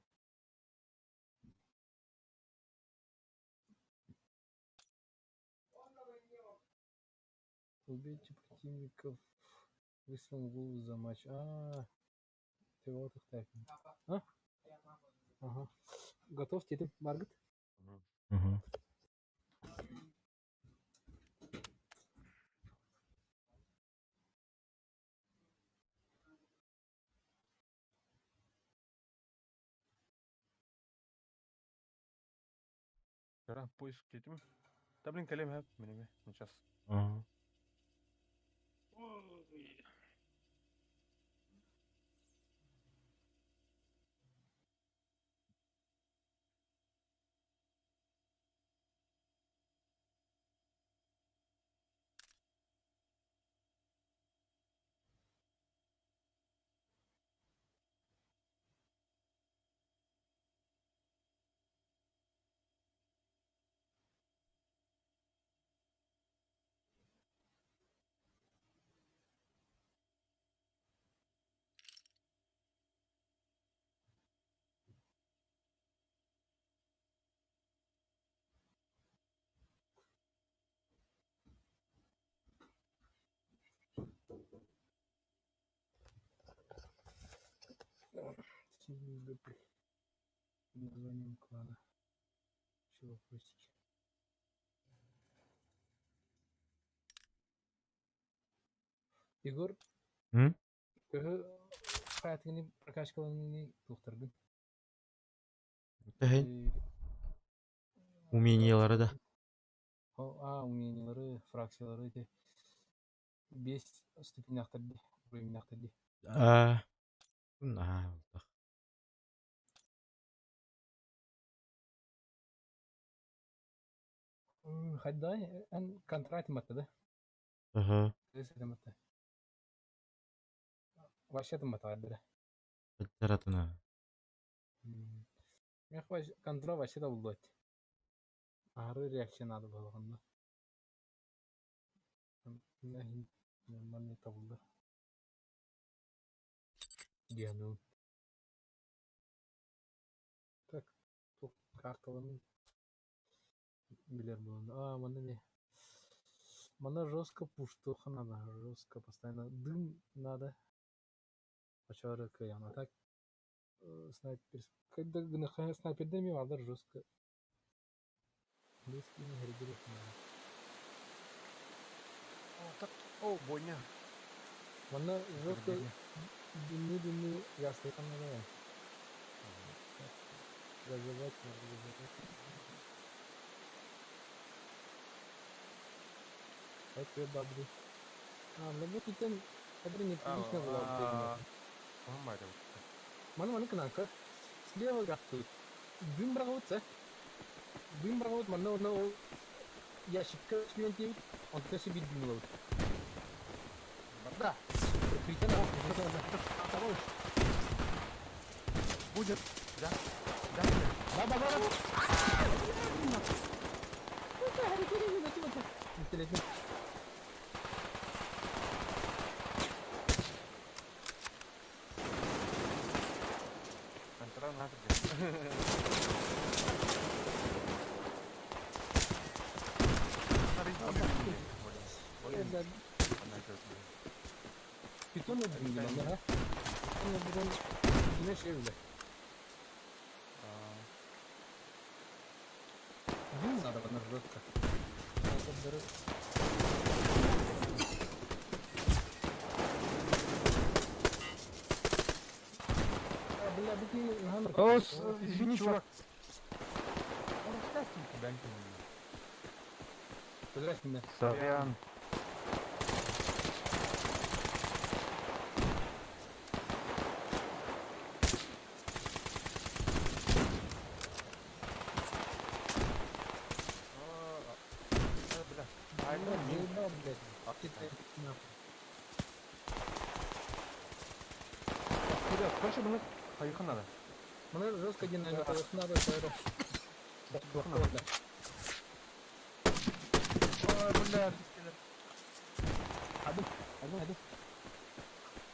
Убейте противников выстрелом в голову за матч. А, ты вот их так. А? Ага. Готов теперь, Маргет? Угу. Кыра поиск диэтим. Да блин кэлиэм эһэп мин эмиэ сейчас. Ага. Под названием клана. Еще вопросики. Егор, М? төһө хаятыгыны прокачкаланыны туохтаргын? Тэһин умениелары да. Умениелары, фракциялары эти биэс ступеннээхтэр дии, уровеннээхтэр дии. Аа, наһаа элбэх. Хайдай эн контракт матта да? Аха. Матта. Вообще матта да. Ыттаратына. Мех контра вообще да булду. Ары реакция надо было онно. Нормальный табылдар. Диану. Так, тут карталарын билер буолан. А, манна не. Манна жестко пуштуха надо, жестко постоянно дым надо. Очары кыян. А так снайпер. Когда снайперден ми алар жестко. Близкий не надо. О, так, о, бойня. Манна жестко дымны-дымны ясыйхан надо. Газовать надо, газовать. Это бабри. А, ну вот итен кадр неприлично было. Маны маны кынанка. Слева гаттуют. Дым браҕабыт Дым браҕабыт манна онно ол ящикка член диэбит, онтон өссө биир дым ылабыт. Да. Прикрытие на Будет. Да. Да. Да, да, да. Интересно. Контра надо. Питон öldürdüm ben ha. Питон öldüren yine şey öyle. Дым надо надо жестко. А, бля, буквально... О, извини, чувак. Поздравь меня. Сорян. Бля. А это Заебал, блядь. Ты нахуй. Ребят, короче, мне поехать надо. Мне жестко динамика надо, это... Надо. Ой, бля. Adım, adım, adım.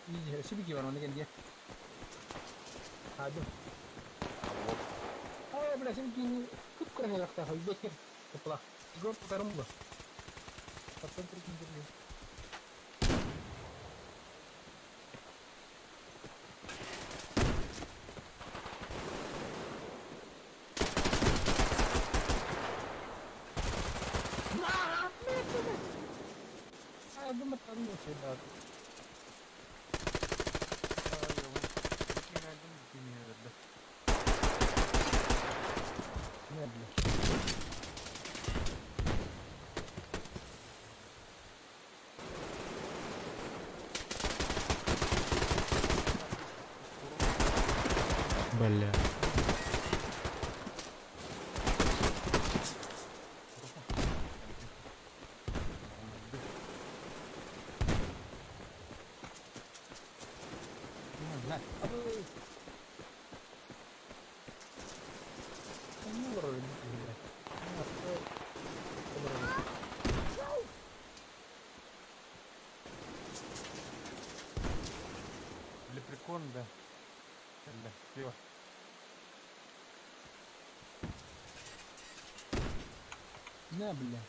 İyi, şimdi var onu kendi. Adım. Aa, бля, şimdi кып-кыры жақта, бекер. Топла. Егор Тарумба. По центру интервью. А, я думаю, там не все, да. Не, бля. Бля. Лепрекон, да. Бля, слева. На, бля.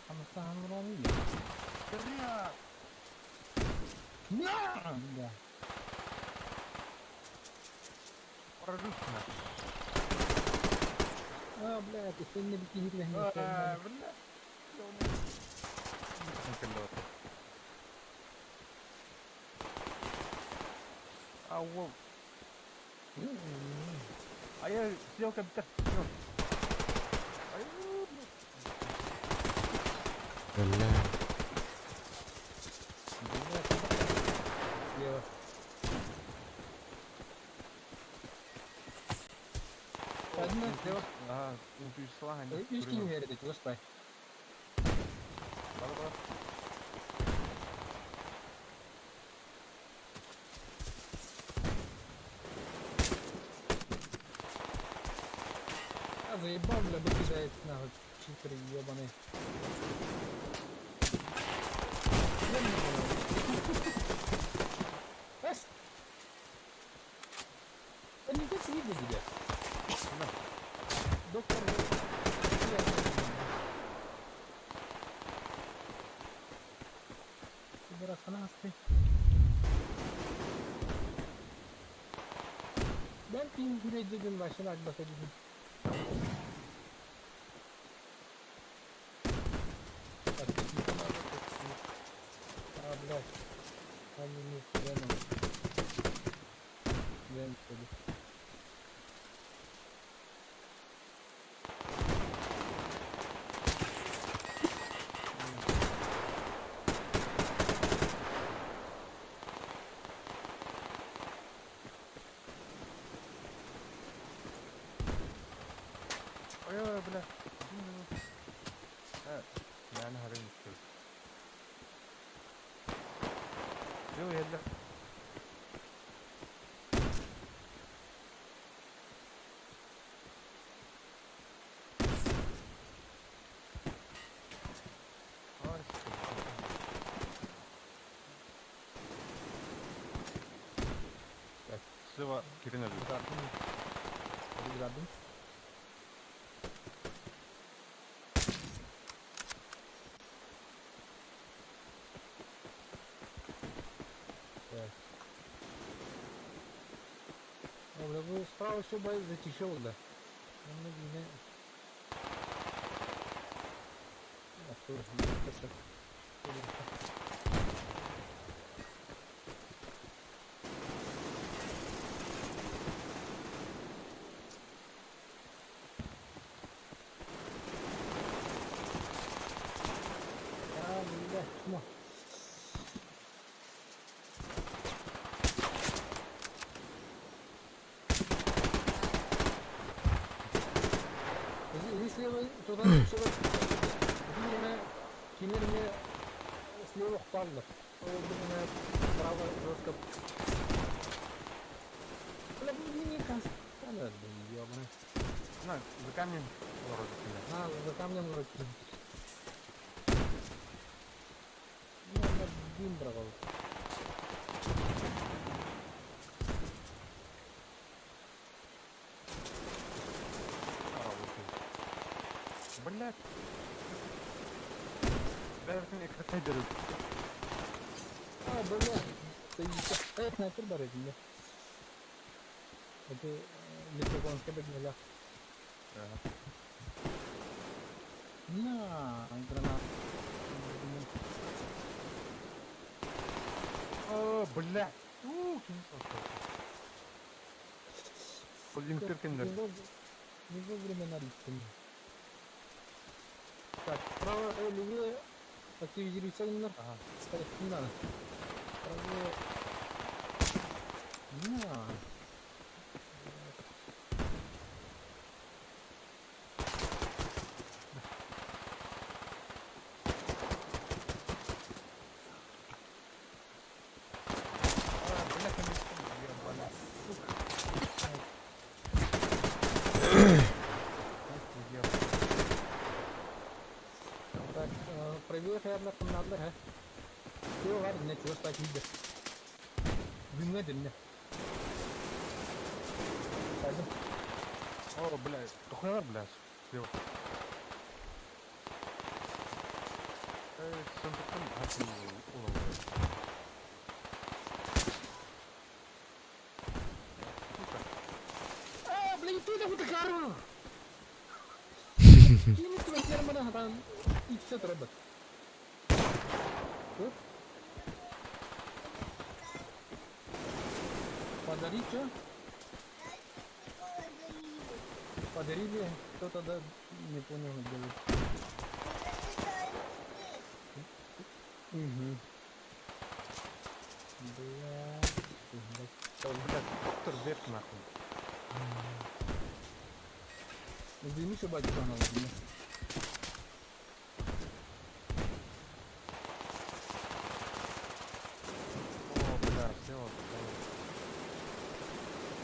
Анастасия Бля! На! Да. Поражусь на. А, бля, ты сегодня бикини А, бля. А, уол. А я съел компьютер. Бля. Слева. Одна слева. А, интуиция. Ишки не верит, господи. А заебал, бля, выкидает нахуй, читер ебаный. Эс! Да не тут видно тебя. Доктор... Ben pin dedim başına bakacağım. А, блядь. Там не Веном. Веном, что ли? Ой, бля. Я на рынке. Делай, я для... Так, слева Кирина. Рядом. Так. О, бля, вы справа все затишил, да. Немного не... А, тоже, это... А, бля, чмо. Здесь слева, туда, сюда, кинерме слева хпаллар. Право жестко. Бля, не констант, блин, ёбаный. На, за камнем вроде тебя. А, за камнем вроде. Ну, на дым брал. Блять. Бәрін экранға беру. А, бля. Ты снайпер бар едім, Это лепреконский бегнеля. Ага. На, гранат. О, бля. У, Блин, перкендер. Не вовремя надо. Так, справа, левее активизируется номер. Ага. Стоять не надо. Правее. На. Үҥэ дэннэ. Пойду. О, блядь, тухнар, блядь, слева. Центртан атын уловой. Сука. А, блин, ты да бутакару! Кини туохтар хатан иксэ турабыт. Тут? Подари что? Подарили кто-то, да, не понял, где вы. Угу. Бля, Блядь, доктор вверх нахуй. Извини, что батюшка она. О, бля, слева.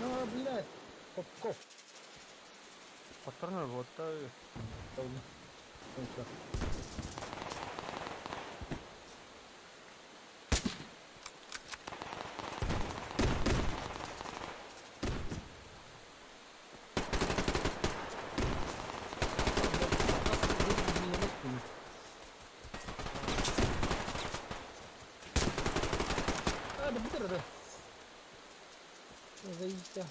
Ну, блядь, Попков. Патроны вот. Кончил. А, да бутыр, да. Заебись.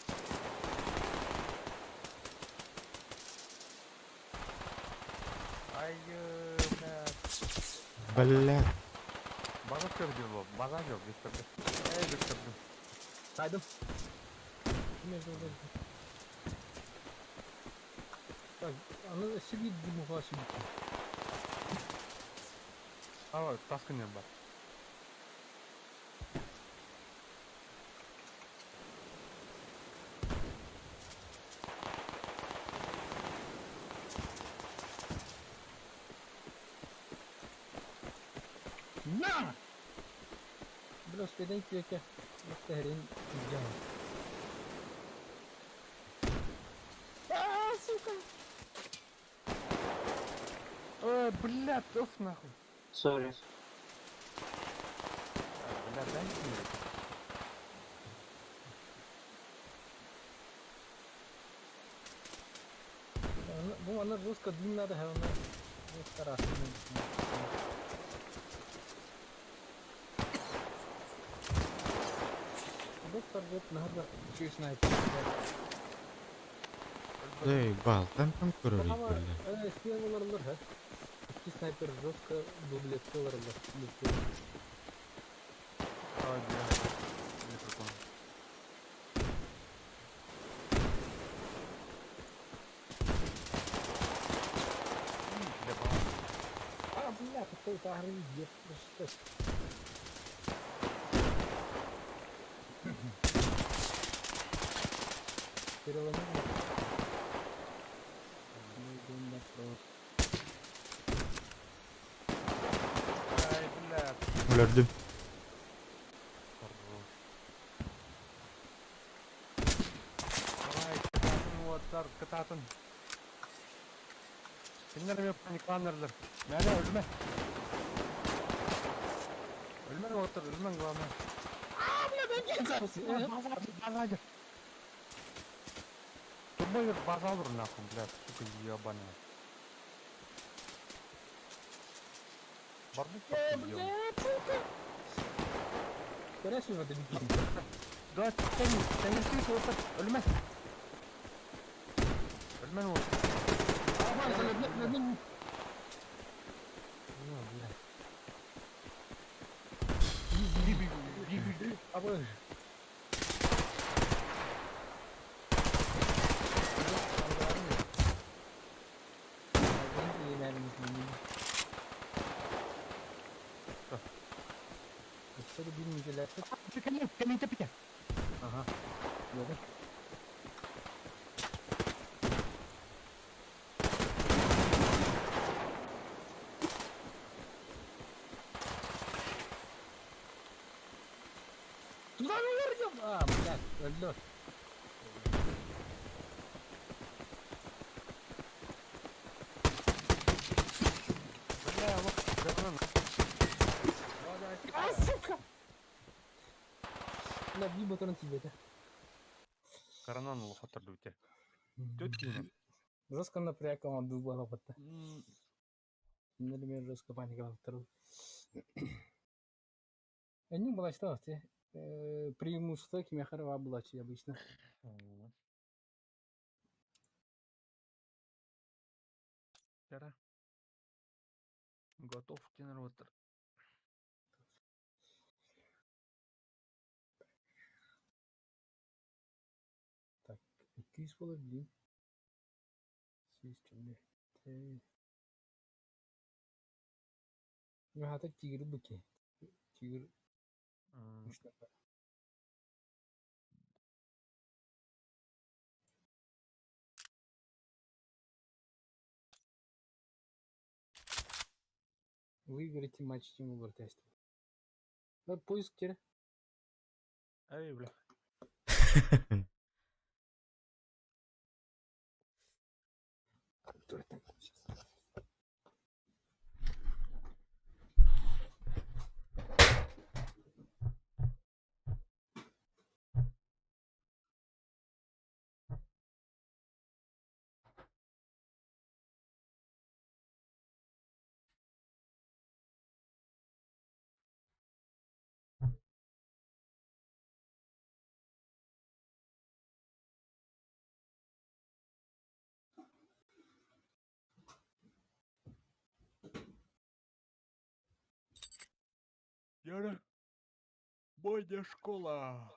Ай, блядь. Бля. База көрдü база yok, Виктор. Эй, Виктор. Сайдым. Между Так, аны сидит димуха сидит. А, таска не бар. На! Бля, успедай күйеке. Хрень делал. А, сука! Ой, блядь, оф нахуй. Сори. А, бля, дай мне. Ну, она жестко длинная, да, она жестко раз. Доктор вот надо чуть снайпер. Эй, бал, там там көрөр бля. Схемаларлар, ха. Икки снайпер жестко дублеттелерлер. Ой, бля. Не прикольно. Бля, бала. А, бля, какой то что Переломил. Ну, вопрос. Ай, бля. Өлөрдүм. Хорош. Давай, кытаатын уоттар, кытаатын. Кинилэр эмиэ паникланнарлар. Мээнэ өлүмэ. Өлүмэн уоттар, өлүмэн главное. База, база. Турбо база алыр нахуй, блядь, сука, ебаная. Барбук Э, блядь, сука! Скорее всего, добить. Давай, тяни, тяни, тяни, вот так, өлүмэ. Өлүмэн уоттар. А, бля, бля, бля, Ну, бля. А, бля. Ага. Gördüm. Туда не вернем! А, блядь, лед. Бля, вот, говно. А, сука! Бля, биир ботурун тиийбэтэ. Коронан улахаттар дубите. Түт киинэ. Жестко напряг оҥордуу буолабыт. Например, жестко паникалаабыттар. Они была что, преимущество кимиэхэ эрэ баар буолааччы обычно. Тара. Готов генератор. Так, 200 буолар билиим. 100 Аһата тигр быки. Тигр Выиграйте матч Тимур тест. Поиск теперь. Эй, бля. Который там сейчас. Яра. Бойня школа.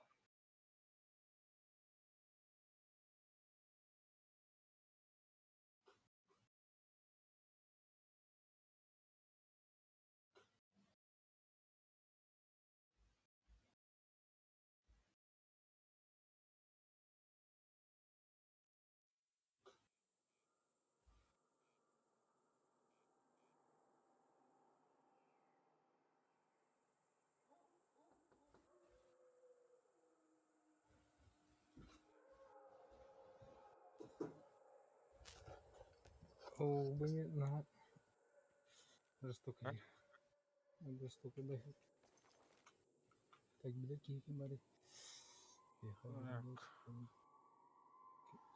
О, блин, на. Жестоко. А? Жестоко, да. Так, бля, кики мари.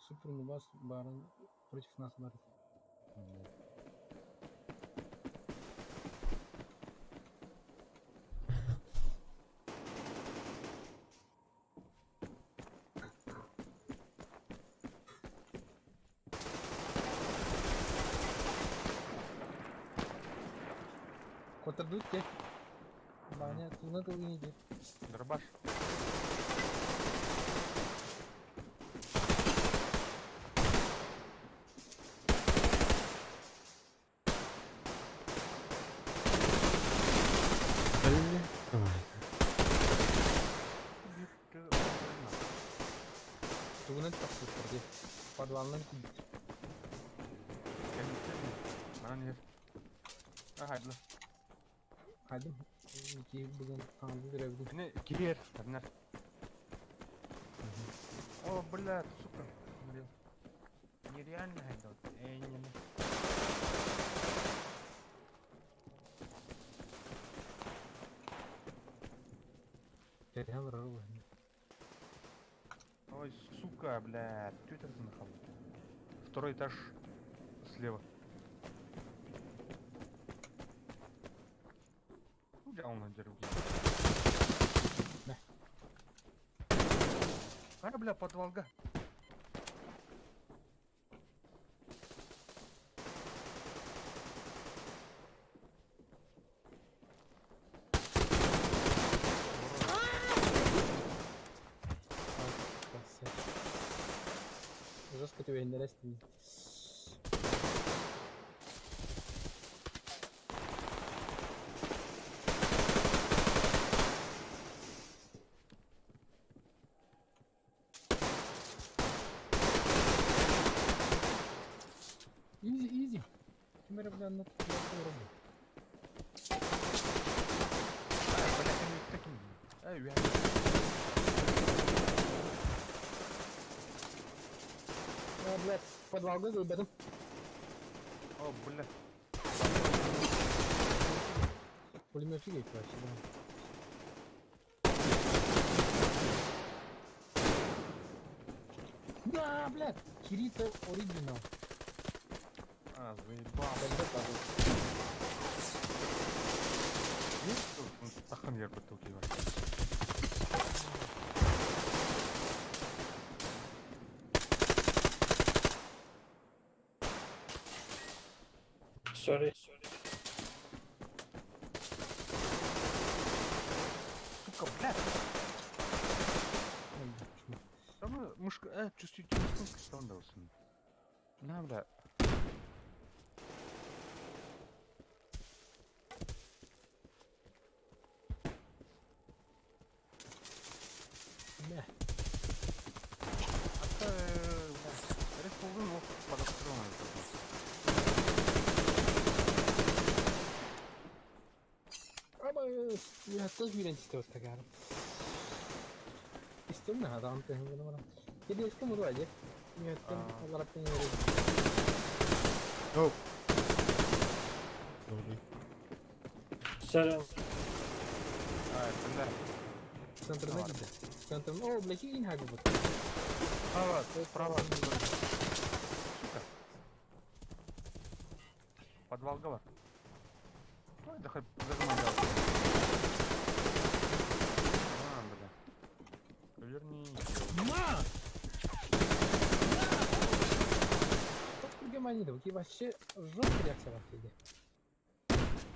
Супер Нубас барон против нас барит. Котырдут те. Баня, туна тылын иди. Дробаш. Бля, давай. Тугунан тахсыттар ди. Подвалынан кийбит. Манан иһэр. Ага, да. Хадим. Ики бүгүн хаанды дөрөбүдүн. Кини киэр, тарнар. О, бля, сука. Смотрел. Нереально это. Эй, не, не. Терян рару. Ой, сука, бля, что это за нахал? Второй этаж слева. Ну, я он на деревне. Да. А, бля, подвалга. Жестко тебя не растет. Изи, изи. Теперь, бля, на роби. Ай, бля, они такие. Ай, бля. А, бля, подвалга ребята. О, бля. Пулеметчик есть вообще, да. Да, блядь, Кирита Original. А, заебал. Есть тут? Тахан я кутуки. Sorry. Сука, блядь. Там мышка, чувствительность стандартный. На, бля. Бля. А Респаун мог подостроен. Ama я тоже үйренчикте вот такая. Истем на адам тehen гына. Кедешке мурваje. Нияттен аларап тен. Oh. Sorry. Сорян. А, бля. Центрına gitti. Центрına. О, бля, кигин хагы бут. Справа, справа. Сука. Подвал говор. Ой, да хоть зажимай. А, бля. Верни. Ма! Германии, ки вообще жесткая реакция в виде.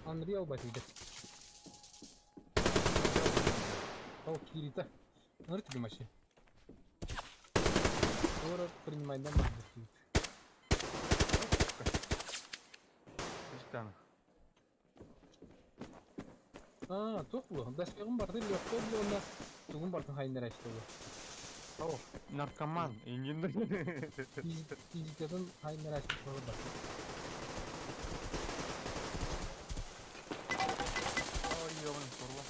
Unreal бат виде. О, Кирита. Ну, это вообще. Скоро принимай дам. Кристиан. А, тух бу. Доспегым барды, легко бу онда. Тугун бардын хайндар ашты бу. О, наркоман. И не... Физикатын хайндар ашты бу бар. Ой, ёбаный, курва.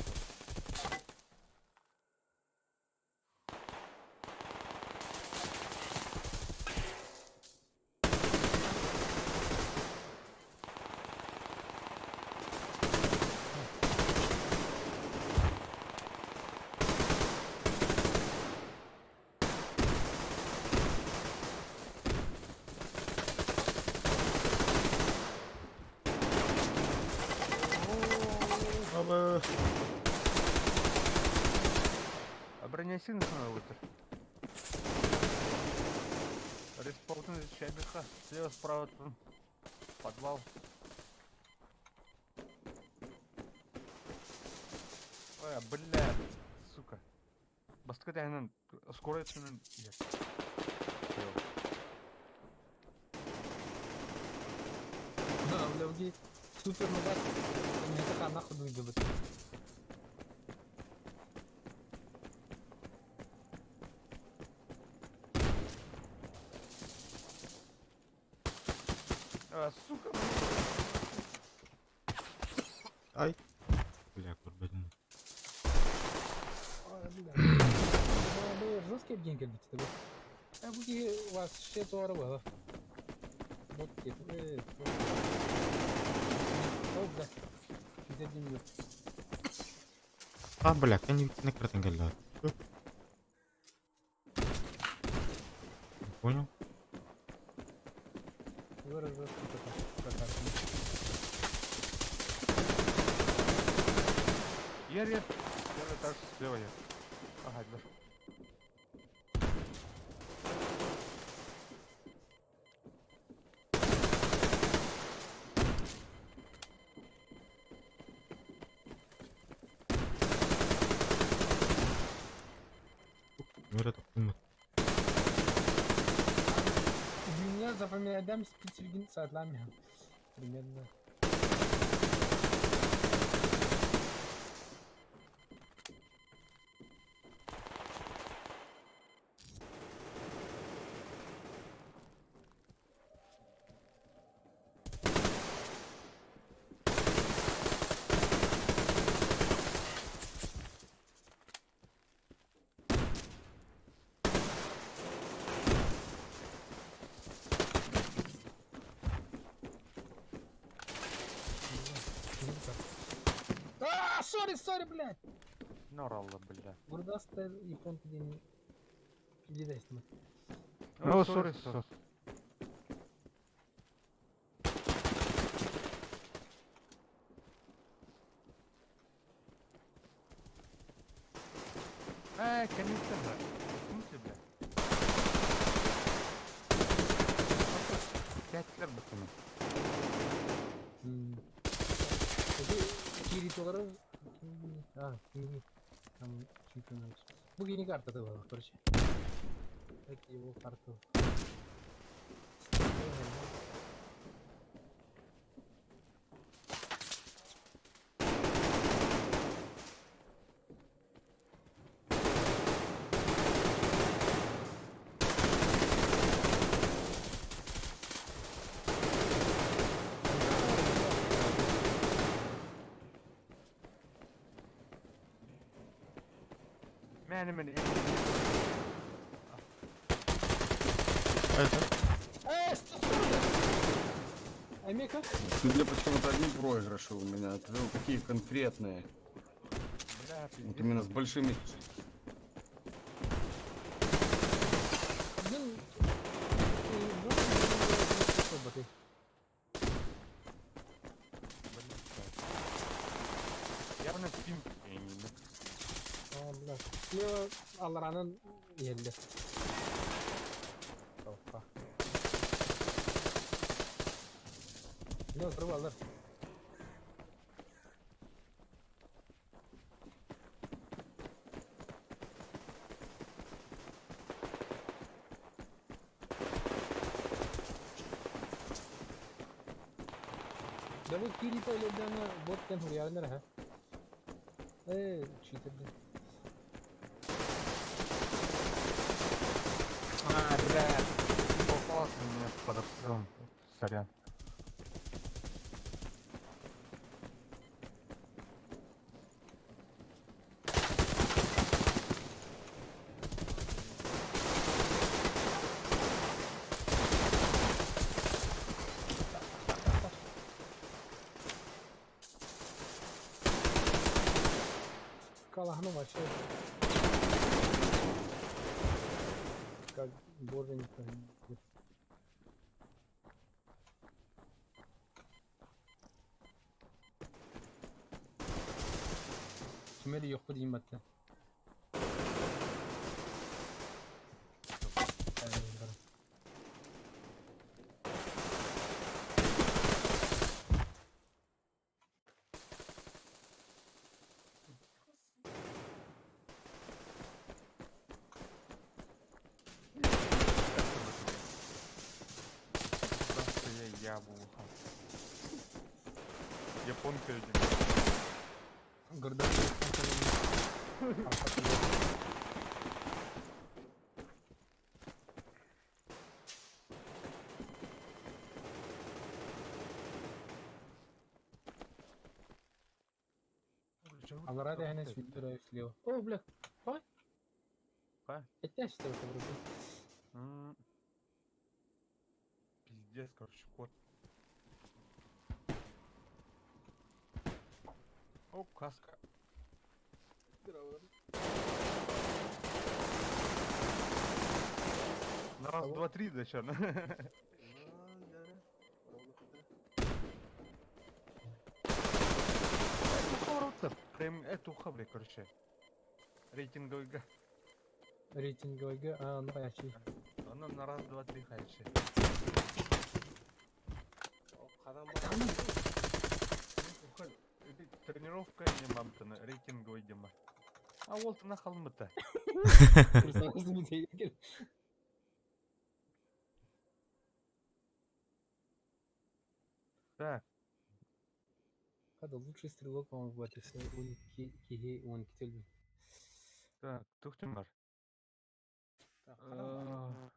Аба. А бронесин снова вытер. Респаун чабиха. Слева, справа, там. Подвал. Ой, блядь, сука. Баска тәһенен скоро этсенен. Да, бля, уги супер нубат. Не така нахуй дуйды бит. А, сука. Ай. Бля, көрбедим. Ой, бля. Бля, жесткий обгин келбит бу. А буги вас ше туары было. Вот кет. О, бля. Где минут. А, бля, кәне не кертен келді. Не понял. Вырос жесткий прокат. Ер, ер. Первый этаж слева ер. Ага, да. Мир это пумы. Меня запоминай спецификин саатлами. Примерно. А, сори, сори, блядь. Норалла, бля. Грудастая японка день. Иди дай. Oh, sorry, sorry. Ээ, кэнниттэн да. В смысле, бля? Пять бытыны. Киирии олорор. А, кини. Там чемпионат. Бу кини картата буолар, короче. Это его карту. Мэни мэни. Это? Э, что Амика? Ну, для почему-то одни проигрыши у меня, а ты, ну, такие конкретные. Бля, Вот пиздец. именно с большими. Блин, Блин, Явно пинг. А, бля. Слева алларанан иһэллэр. Опа. Ну, отрывалар. Да вот кирита илэрдэҕинэ бот диэн суруйарын эрэ, ха. Ээ, читер диэн. А, бля. Попался мне под обстрелом. Сорян. Калагну вообще. Как боженька. Кимери yok дейм батта. Просто я яблоко. Японка этим. Горда. Аллара дэһэнэ сүүрдэр слева. О, бля. Ой. Ха? Это что это вроде? Пиздец, короче, кот. О, каска. На раз, Кого? два, три, зачем? Прям эту хабри, короче. Рейтинговый га. Рейтинговый га. А, ну хайачи. Она на раз, два, три хайчи. Тренировка не мамтана, рейтинговый дема. А вот на холмы-то. Так, Хада лучший стрелок, по-моему, в этой он киһи он кителби. так, тухтим бар. А,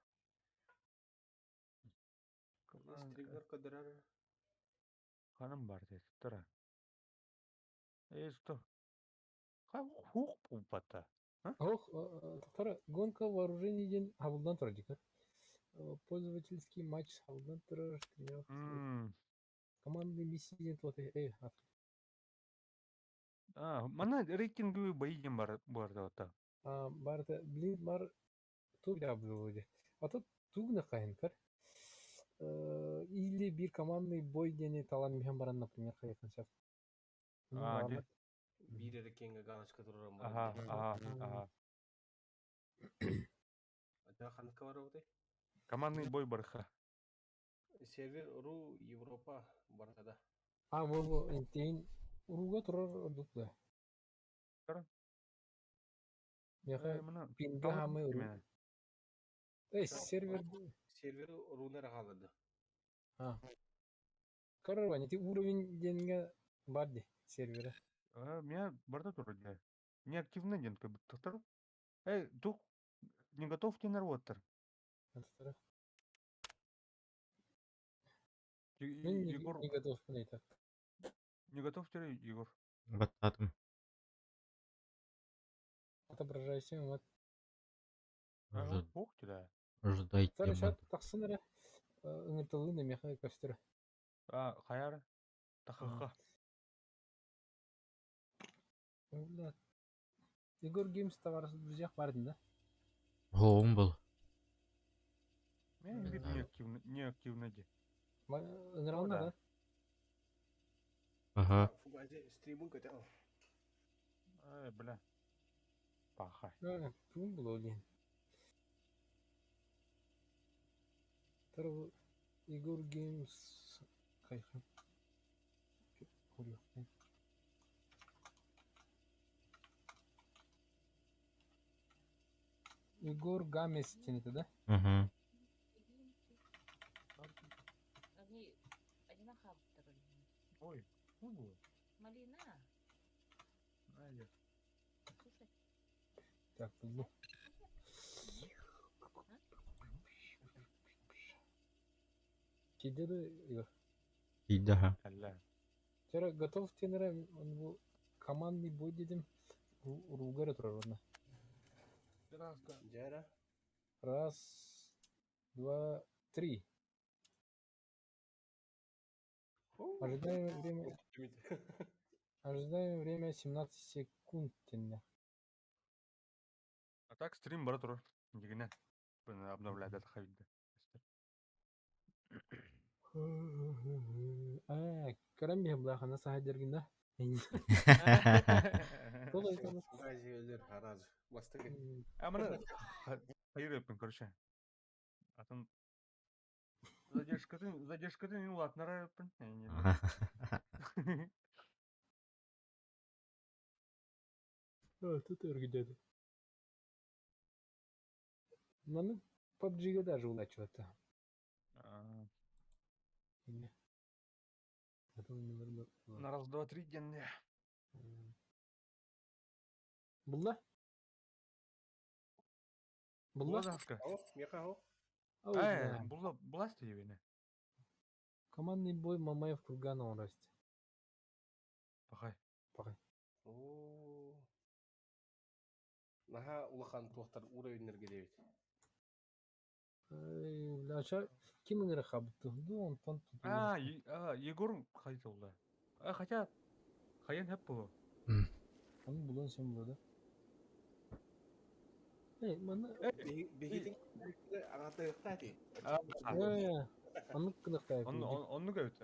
Ханым бар деді, тұра. Эй, что? Хух пупата. Ох, тохтор гонка вооружений диэн хабылдан турар дикер. Пользовательский матч хабылдан турар, тренировка. Командный миссия диэн туот э А, мана рейтинговый бои диэн бар бар да А, барда блин бар ту я был вроде. А тут Тугуна хайынкар. Или биир командный бой диэни талан иһэн баран, например, хайыахын сөп. А, де. Биир эрэ киэҥҥэ галочка туруоран баран. Ага, ага, ага. Ата ханыкка барабытай? Командный бой барха. Сервер РУ Европа барата да. А, бу интейн уруга турар ордук да. Кара. Меха Мына пинга хамы уру. Эй, сервер. Сервер РУ-на хаалады. А. Короче, ти уровень деньга бар ди сервера. Меня барда турар дии. Неактивный диэн как будто. Эй, тух не готов тенер. Мин Егор не готов это. Не готов теперь, Егор. Баттатым. Отображайся, вот. Ага, бог тебя. Ожидайте. Сара шат тахсын эрэ. Ыҥыртыллын меха көстөр. А, хаяр. Тахаха. Бля. Егор Геймс товар друзьях бар да? Оҕум был. Мен бир неактивный, неактивный ди. Ыҥырална да? Ага. Фугазе стримун көтө. Ай, бля. Пахай. Тугун булуо диэн. Тар Егор Геймс хайха. Көрүөхпүн. Егор Гамес тенете, да? Угу. Они одинаково. Ой, ну было. Малина. Ай, Слушай, Так, булду. Кидеди Егор. Идаха. Алла. Вчера готов тенера, он был командный бой дедим. Ругара турар онно. Жара. Раз, два, три. Ожидаемое время, ожидаемое время 17 секунд. Тенне. А так стрим бара турар. Дигине. Обновлять это хавидда. А, көрөн блахана саһа да. Фугазе өлөр харазы. Бастыгы. А мына хайыр өппүн, короче. Атын задержкатын, задержкатын улатнара өппүн. Тут өргүдөдү. Маны PUBG-ге даже улачивата. На раз, два, три день. Булла? Булла? Булла? Меха хо. Э, булла, буласты ебене. Командный бой Мамаев Курганова расти. Пахай. Пахай. О. Наха улахан туохтар уровеньнерге дебит. Ай, бля, ча ким ыҥыра хабытты? Ду, онтон тут. А, Егор хайта улла. А, хотя, хаян хэп было. Оны булан сен була да. Эй, маны... Бигитин аңатыгыкта ти. Э, аны кыныктай. Онну көбүт.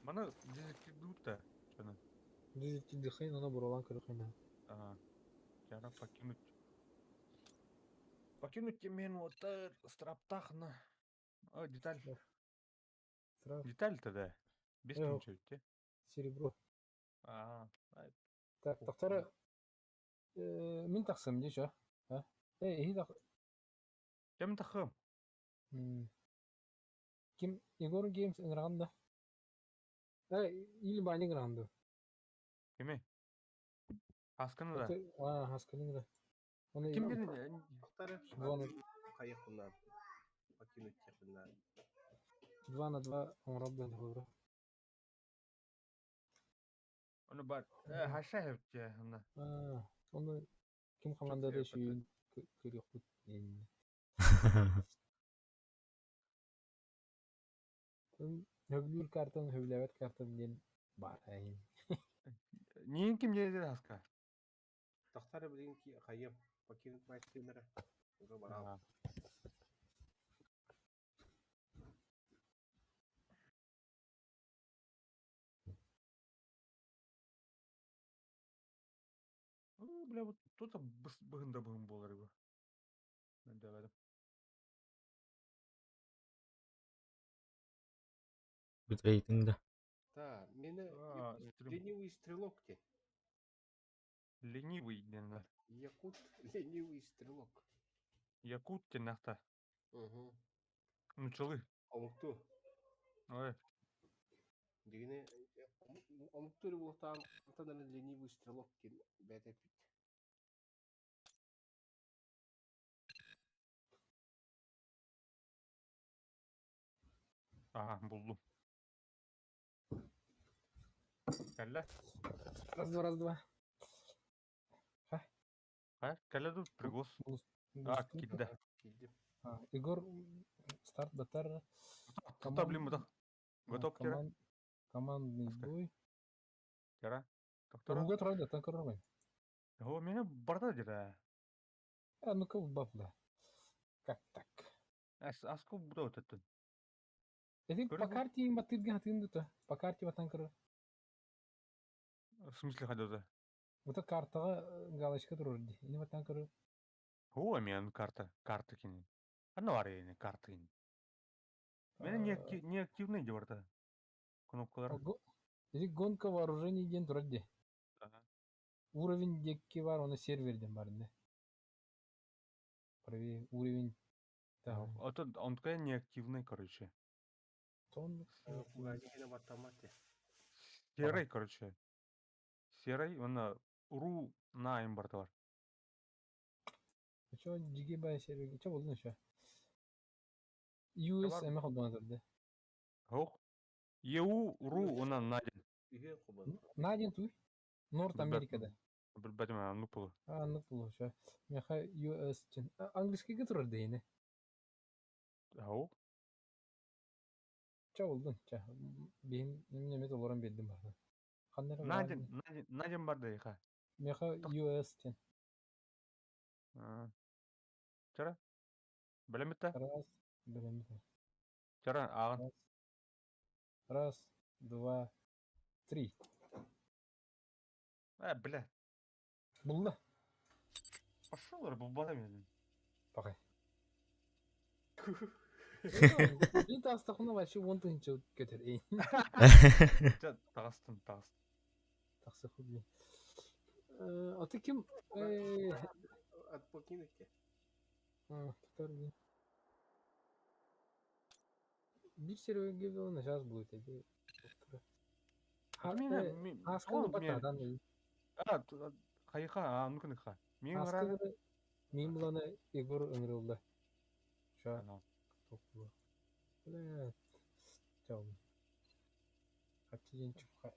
Маны дизектидута. Чаны. Дизектидухайн, аны буралан көрөхайна. Ага. Жара покинуть. Покинуть мен отыр страптахна. О, деталь. Деталь тогда. Без кончать. Серебро. А, Так, тахтара мин тахсам дии ча. А? Э, иһи тах. Кем тахым? Ким Егор Геймс ыҥыраган да? Э, или бани ыҥыраган да. Кими? Хасканы да. А, хасканы да. Оны Ким дедин? Два Хайык Покинуть технар. 2 на 2 оҥорор да холобура. Оны бар. Э, хаша хепте, ана. А, оны ким командада сүйүн көрүөхпүт. Хөблүүр картан, хөблөөбөт картан диэн бар. Нин ким дедин хаска? Тахтары билин ки хайып покинуть мастера. Уже барал. Ага. Ну, бля, вот тут быһын да быһын буолар его. Давай. Бүт рейтинг да. Да, меня А, стрим. ленивый стрелок те. Ленивый дэнэр. Якут ленивый стрелок. Якут тинахта. Угу. Нучалы. Омукту. Ой, Дигини омукту бултаан антан ленивый стрелок кин бэт эпит. Ага, булдум. Кэллэ. Раз, два, раз, два. А, кэллэ тут пригос. А, Доступно. кидде. Киирдим. А, Егор, старт батар. Тута, блин, мытах. Готов, Кира? Командный Аска. бой. Кира? Доктора? Руга тройда, танк рубай. О, меня барда дира. А, ну-ка, бабла. Как так? Ас, аску буду вот это. Это по Көрү- карте им батырга хатындыта. По карте батанкыр. В смысле ходота? Вот эта картага галочка турурди. Ини батанкыр. О, мен карта, карта кини. Аны бар эни, карта кини. Меня не, неактивный дебарта. Кнопкалар. Или гонка вооружений ден турурди. Ага. Уровень декки бар, оны серверден бар не. Правее уровень. Да. А то он такой неактивный, короче. Тон. Пугайнигина баттамате. Серый, короче. Серый, он ру на имбарта бар. Чо жиге сервер. Чо болду еще? US Бар. эме холдон турду. Ох. ЕУ ру она на день. Үһү кубан. На один туй. Норт Билбэт. Америкада. Билбэтим, ну пулу. А, ну пулу, чо. Меха US чен. Английский турар дейне. Ау. Чо болдун, чо. Бин неме толоран бердим бар. Ханнер На день, на день, на день бар да Меха US чен. Чара? Билемитте? Раз, билемите. Чара, агын. Раз. Раз, два, три. Бля. Булла. Пошел, рыбу мен. Пока. Бин тастахуна вообще вон тынча кетер. Эй. Тагыстым, тагыстым. Таксы хуби. А ты ким? От покинуть те. Тутар би. Бир серверге на сейчас будет. Эди. Мен, Асканы батадан. А, хайха, а, ну-ка, ха. Мен Асканы мен буланы Егор ыңырылды. Ша. Токлу. Бля. Чау. Хачы чупха.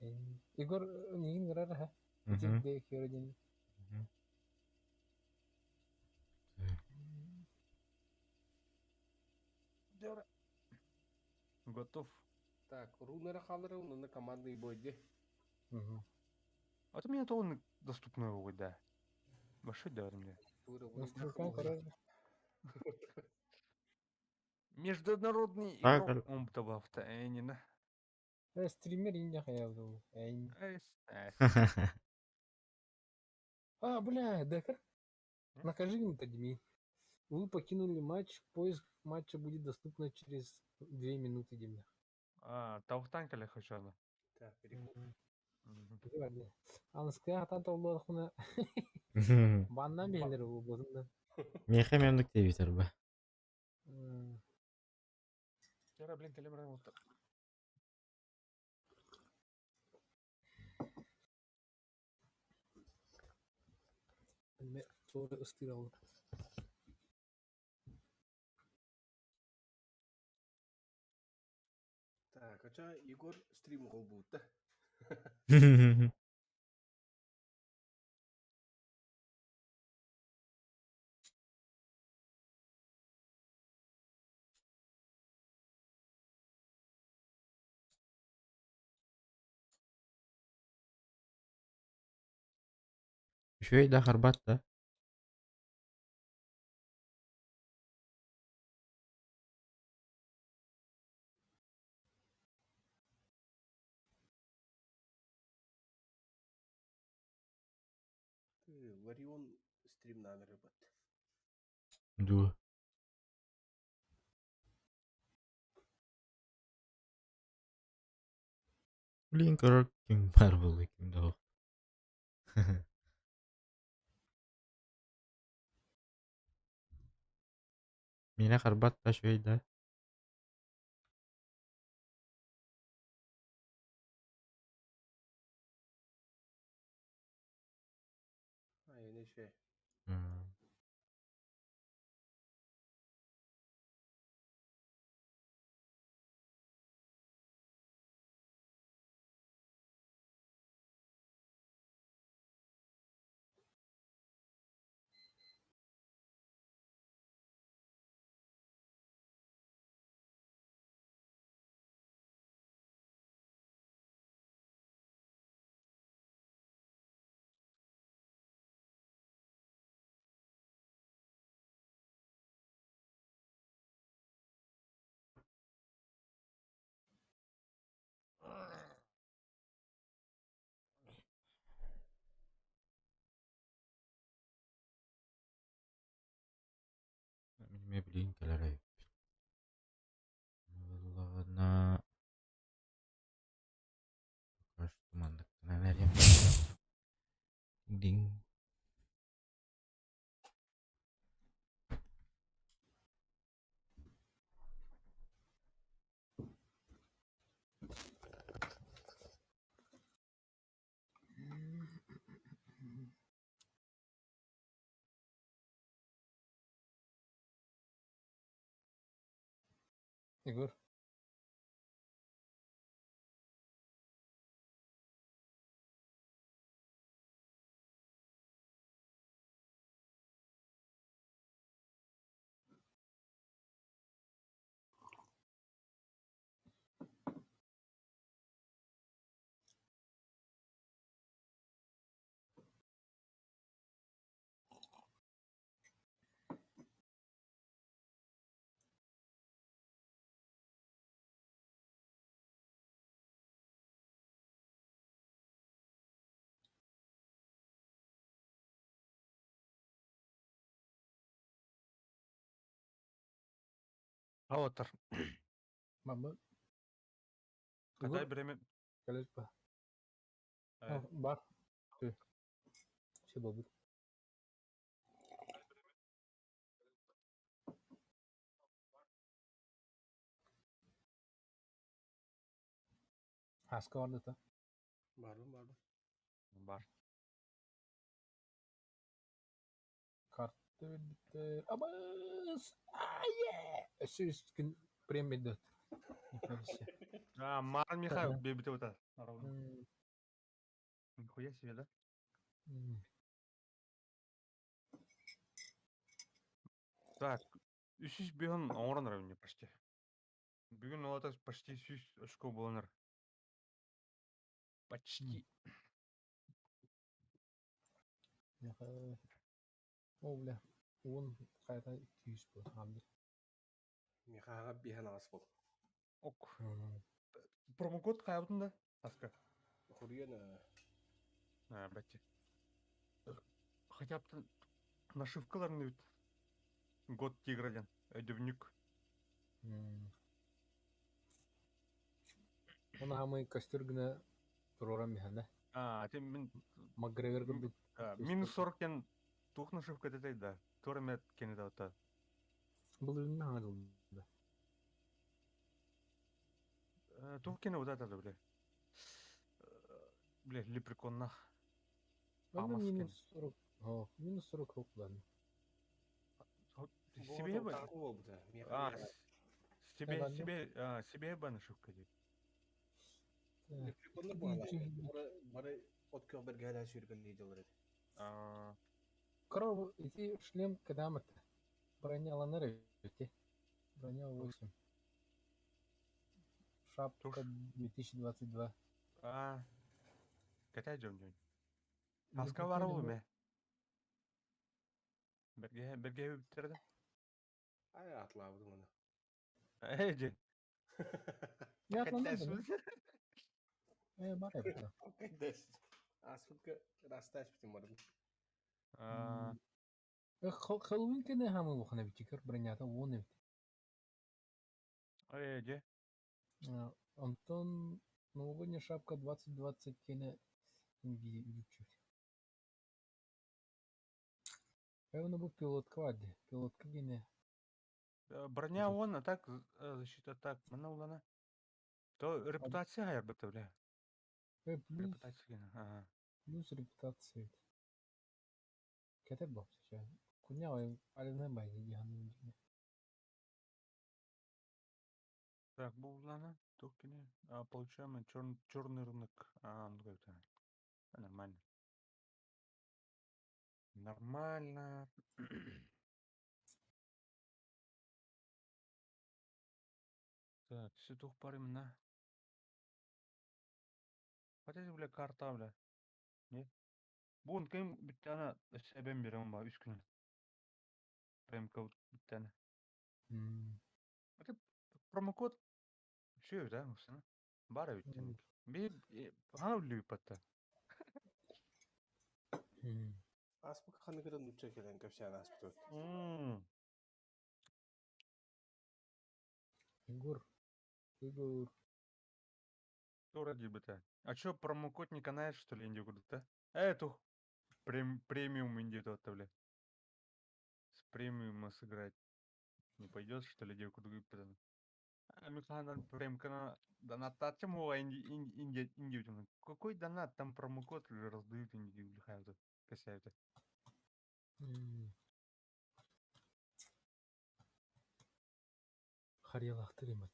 Егор нигин гырар ха. Мгм. Де херодин. Мгм. Готов. Так, рунера халары на командный бой де. Угу. А то мне то он доступно его, да. Вообще да, мне. Настройка короче. Международный Так, игрок он б Энина. Стример инде хаялды. Эйн. Эс, эс. А, бля, Декар. Накажи им Тадми. Вы покинули матч. Поиск матча будет доступно через 2 минуты демнях. А, тавхтан кэлэ хочу. Так, переход. Анская хатан толлуохуна баннан биһилер бу Миэхэ мемдик диэбитэр бэ. Вчера, блин, кэлэ вот. Ме туора ыстырал. Так, а Егор стрим гол будет, да? Үчүгэй да харбат да. Ларион стримнаан эрэ бат. Дуо? Блин, короче, ким баар буолуой, ким да суох. Миэнэ харбат да үчүгэй да. Айан үчүгэй. Мин эмиэ билигин кэлэр эбиппин. Буоллаҕына пока что манныктанан эриэм. Дing. Егор. Аватар. Мама. Катай время. Кэлэр ба. Бар. Все буолбут. Хаска барда Барбын, барбын. Бар. Карта бербиттэр. Абыс! Ае! Өссө үс күн премия дат. А, Мар Михаил бебите вот Ровно. Нихуя себе, да? Так, үсүс бүгүн оҥорон равне почти. Бүгүн ол почти 100 очко буоланар. Почти. О, бля. Уон хайата 200 был хамды. Михаға биһэн аас бол. Ок. Промокод хайабытын да? Аска. Хуруйан А, бәтте. Хотя бы нашивкаларын бит. Год тигра ден. Өйдөбүнүк. Оны хамы костер гына туроран миханда. А, те мин Макгрегор курдук. Минус 40 кен тух нашивка детэй да. Тора мет кени да ота. Бұл ürünü hangi Тух кени вот это бля. Бля, лепреконнах. Аны минус 40. О, минус 40 хоп ладно. Себе бы. А, себе себе а, себе бы нашивка дейт. Лепреконнар буала. Бары бары от көрбергәлә сүргән лидерлар иде. А, Коров, ити шлем кадамат. Броня ланер эти. Броня 8. Шапка 2022. А. Кәтә жон жон. Аска бар ул ме. Бергә бергә биттерде. Ай атлабыдым аны. Эй, же. Я атланды. Э, бар эбит. Аспытка растач битим бардым. А, Хэллоуин кэннэ хаамыы улахан эбит көр бронята уон эбит. Э, дьэ. Онтон новогодняя шапка 2020 кэнэ үгүччү. Эвна бу пилотка бар дии. Пилотка гине. Броня он, а так защита так. Манна улана. То репутация хайарбыта, бля. Плюс, Репутация гине. Ага. плюс репутация. Кэтэр бопсуча. Куня алина байы диһанын дьиҥэ. Так, бу улана. Токкини. А, получаем черный рынок. А, ну как это. Нормально. Нормально. Так, все тух паримна. Хотя, бля, карта, бля. Не? Бун ким бүттәне себен берем ба үч күн. Премка бүттәне. Это промокод Все, да, все. Бара бүттәне. Би хана үлүп батта. Аспык ханныгыдан нучча кэлэн кэпсээн ааспытыт. Егор. Егор. Тура дебета. А чё, промокод не канаешь, что ли, Индию куда-то? Эту премиум Индию то бля. С премиума сыграть. Не пойдет, что ли, девку другую пацаны? А Михаил прем донат чем Инди, Инди, Индию. Какой донат? Там промокод раздают Индию, косяют. Харьялахтыр имат.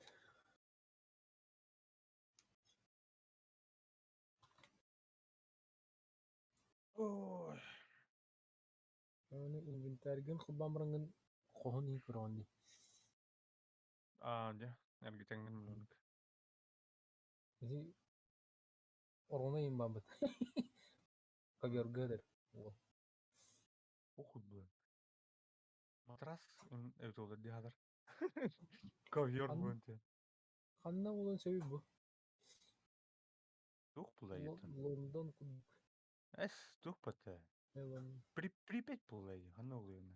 Ой. Оны инвентарьгын хубамрыңын хоһун ии көрөҕүн дии. А, дьэ, эргитэҥҥин муннук. Ити оруна иин бааммыт. Ковёрга эрэр уол. Похуй бля. Матрас эбит ол дии хатар. Ковер буон те. Ханна буолан сөбүй бу? Туох буолай еттен? Лондон курдук. Эс, туох бата. Припять буолай, ханна буолуйна.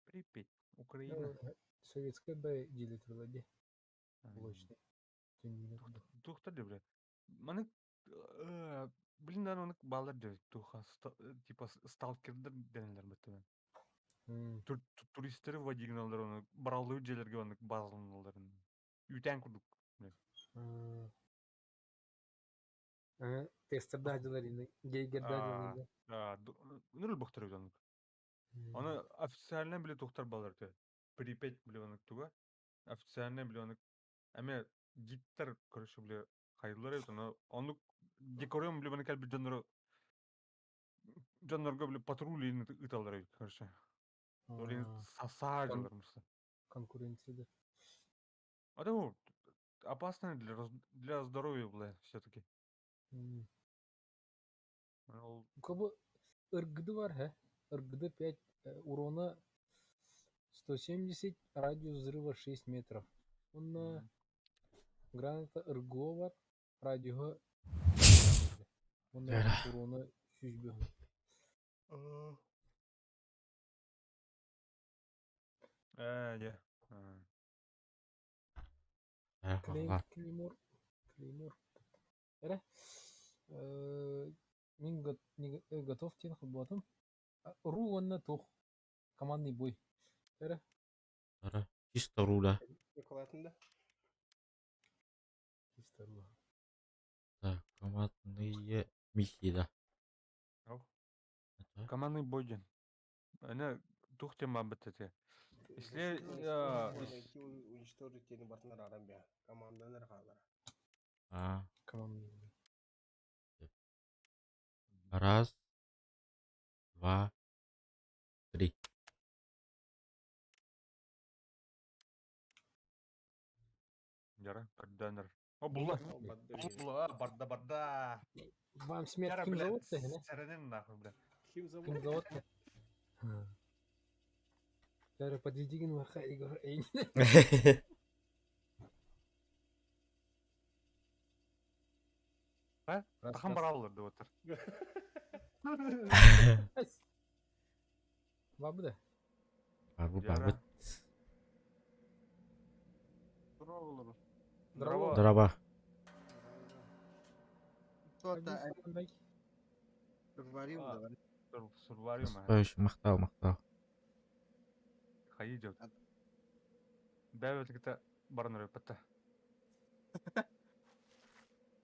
Припять, Украина. Советская б дили турла дии. Блочный. Туохтар дии бля. Маны блин да ону баалар дии туха типа сталкердер дэнэллэр быттына. Туристары вводили ону бараллыы дьиэлэргэ оннук бааланаллар. Үүтээн курдук. Тестердаах дьылар гейгердаах дьылар. Нөрүл бохтор эбит оннук. Аны официально били тухтар балар те. Припять били оннук туга. Официально били оннук эмиэ гидтар короче били хайыллар эбит ону оннук декорем били маны кэлбит дьоннору дьоннорго били патруль ыыталлар эбит короче. Олин сасаа дьылар муста. Конкуренция да. А то опасно для здоровья бля все-таки. Ол Кого РГД бар, хэ? РГД 5 урона 170, радиус взрыва 6 метров. Уонна граната РГО бар, радиуһа Уонна урона 100 Ээ, дьэ. Клеймор. Клеймор. Эрэ. Мин готов диэн холбоотум. Ру уонна туох командный бой. Эрэ. Эрэ. Чисто ру да. Николатын да? Чисто ру. Так, командные миссии, да. Командный бой диэн. Аны туох диэн бааммыт этэ. Если найти уничтожить диэни барытын арааран биэ. Команданар хаалара. А. Командный бой. Раз, два, три. Дьара, көрдөөнөр. О, булла. Булла, барда, барда. Вам смерть ким зовут-то, да? Сэрэнин нахуй, бля. Ким зовут? Ким зовут-то? Дьара, подведигин маха, Егор. А? Раз, Тахан раз. бараллар деп отыр. Бабы да. Барбы Жара. барбыт. Здорово. Здорово. Драба. Кто-то говорил, А. давай. Сурварим, а. Наступающий махтал, махтал. Хайы идет. Бәбет баран репетте.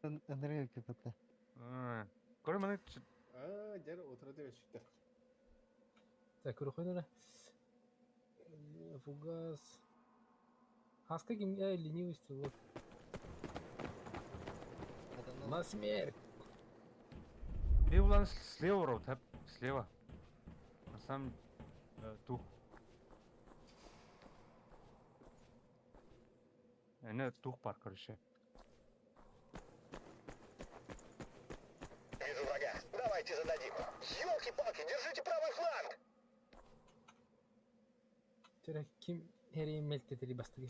Андрей КПТ. Көрө маны А, дер отыра деп сүттер. Так, көрөхөнөрө. Фугас. Хаска ким ленивый стрелок. На смерть! Бивлан слева рот, слева. На самом тух. Эне тух бар, короче. Вижу врага. Давайте зададим. Елки-палки, держите правый фланг! Тера ким херейин мелтетери бастыгы.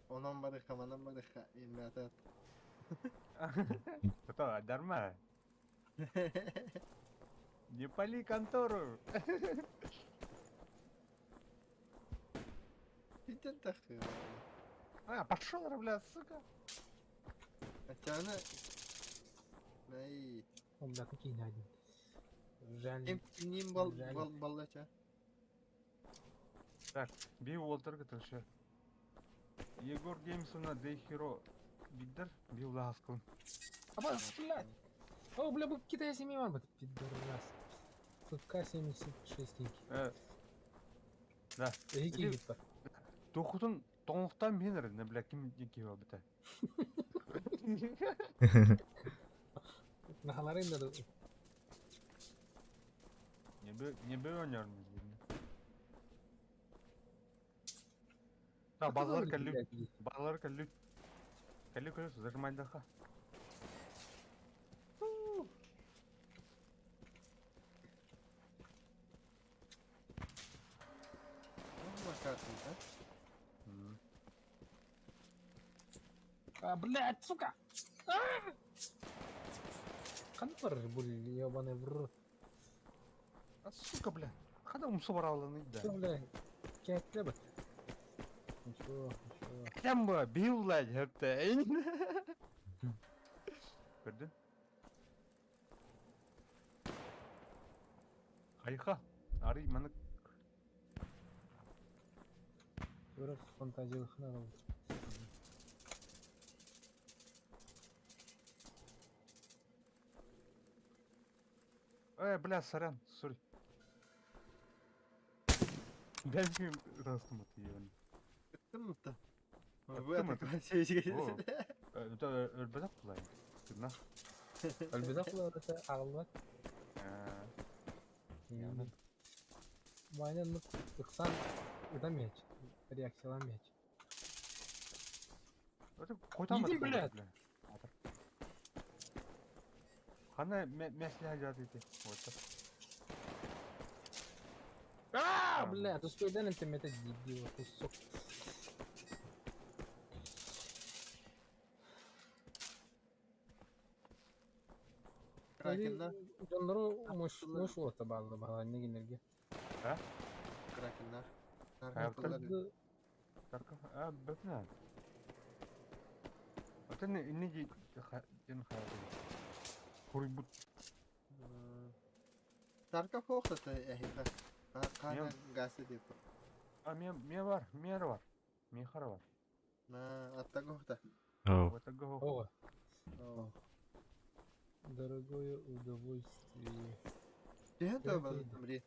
Онан барыха, манан барыха, имята. Это дарма. Не пали контору. Питен тахы. А, пошел, бля, сука. Хотя она... Ай. О, бля, какие один. Жаль. Ким кимнин бал Жаль. бал баллача. Так, Би Уолтер короче. Егор Геймсона Дей Хиро Биддер Би Ласкун. Аба, блядь! О, бля, бу Китай семьи бар, пидорас. ФК-76. Да. Эки Иди. гит бар. Тухутун тоңлуктан мен не бля ким киба бите. Нахаларын да. Не бе не бе ойнармыз бүгүн. Да, базар каллю, базар каллю. Каллю каллю зажимайдаха. Ну, макарный, да? А, блядь, сука! Кантор, бул, ебаный в рот. А сука, бля. Када умсу баралыны да. Что, бля, кәтле бит. Ничего, ничего. Кем бу? Бил ла хепте. Көрдүн? Хайха. Ари маны Көріп фантазиялықына да болды. Э, бля, сорян, сори. Бәлки растым аты ебаный. Кым-то. Кым это? О. Это өлбөтөх булай. Тына. Әлбетә кулар это агылбат. Яны. Майнан ыксан ытан мяч. Реакциялан мяч. Это койтан Иди, блядь. Хана мәсле жат ити. Вот. А, бля, успейдан это дебила кусок. Кракен, да? Донору муш муш ота балды бала не генерге. Кракен, да? А, Тарков, а, бөтнә. Атын инне ди ден хаяты. Хури бут. Тарков охота эхиха. Кана гасы деп. А ме ме бар, мер бар. Мехар бар. На, аттагохта. Оу. Вот го. Ого, О. дорогое удовольствие. Дehen Да, то да. бри.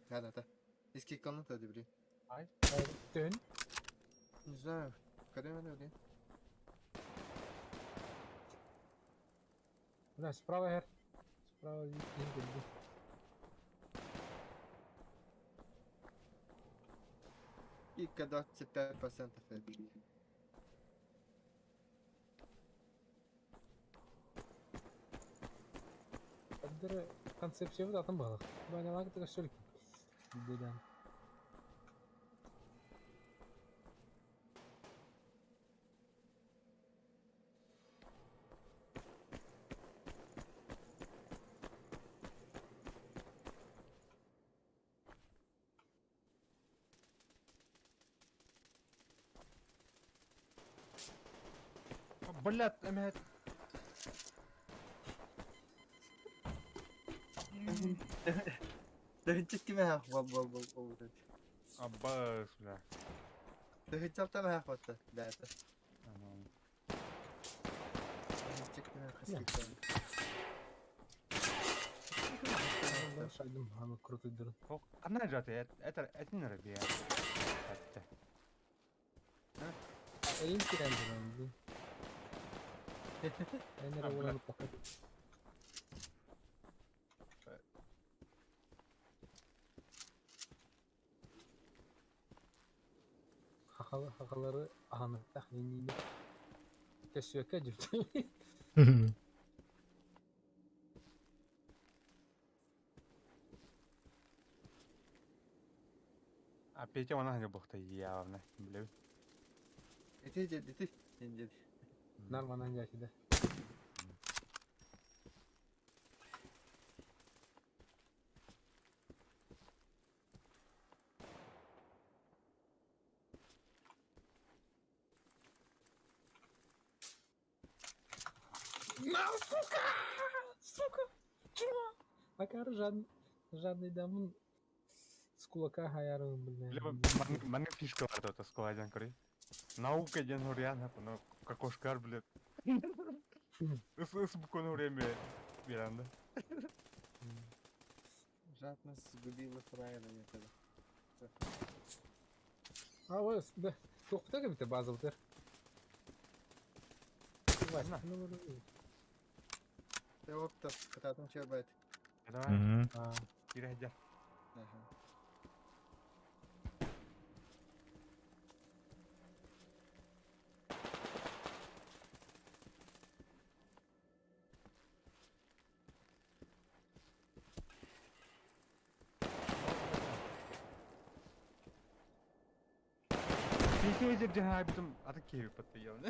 Ханата. Иски комната дебри. Төн. Не знаю. Когда бри? Бля, справа хер. Справа вид. Кика 25% эпик. Аддыр концепция бит атын балык. Баянага тыгы сөлк. Деден. Блядь, эмэһэт. Аббас, бля. Шайдым, аны крутыйдырын. Ханна жаты, это это не рабия. Эйин кирен Энер уолан пока. Хахалары аһаныктах нинини. Көссүөккэ жүрдү. А Петя она не бухта явно, бля. Нормально жакиде. На, сука! Сука! Чума! Акар жадный дамын с кулака хаярын, бля. Либо манга фишка бар это складен корей. Наука ден хуриан, но кокошкар, блядь. С буквально время Миранда. Жадность сгубила фраера некогда. А, вот, да. Тоқтар бите базылдыр. Давай, кире. Петя джахабитум аты киви паттыйон.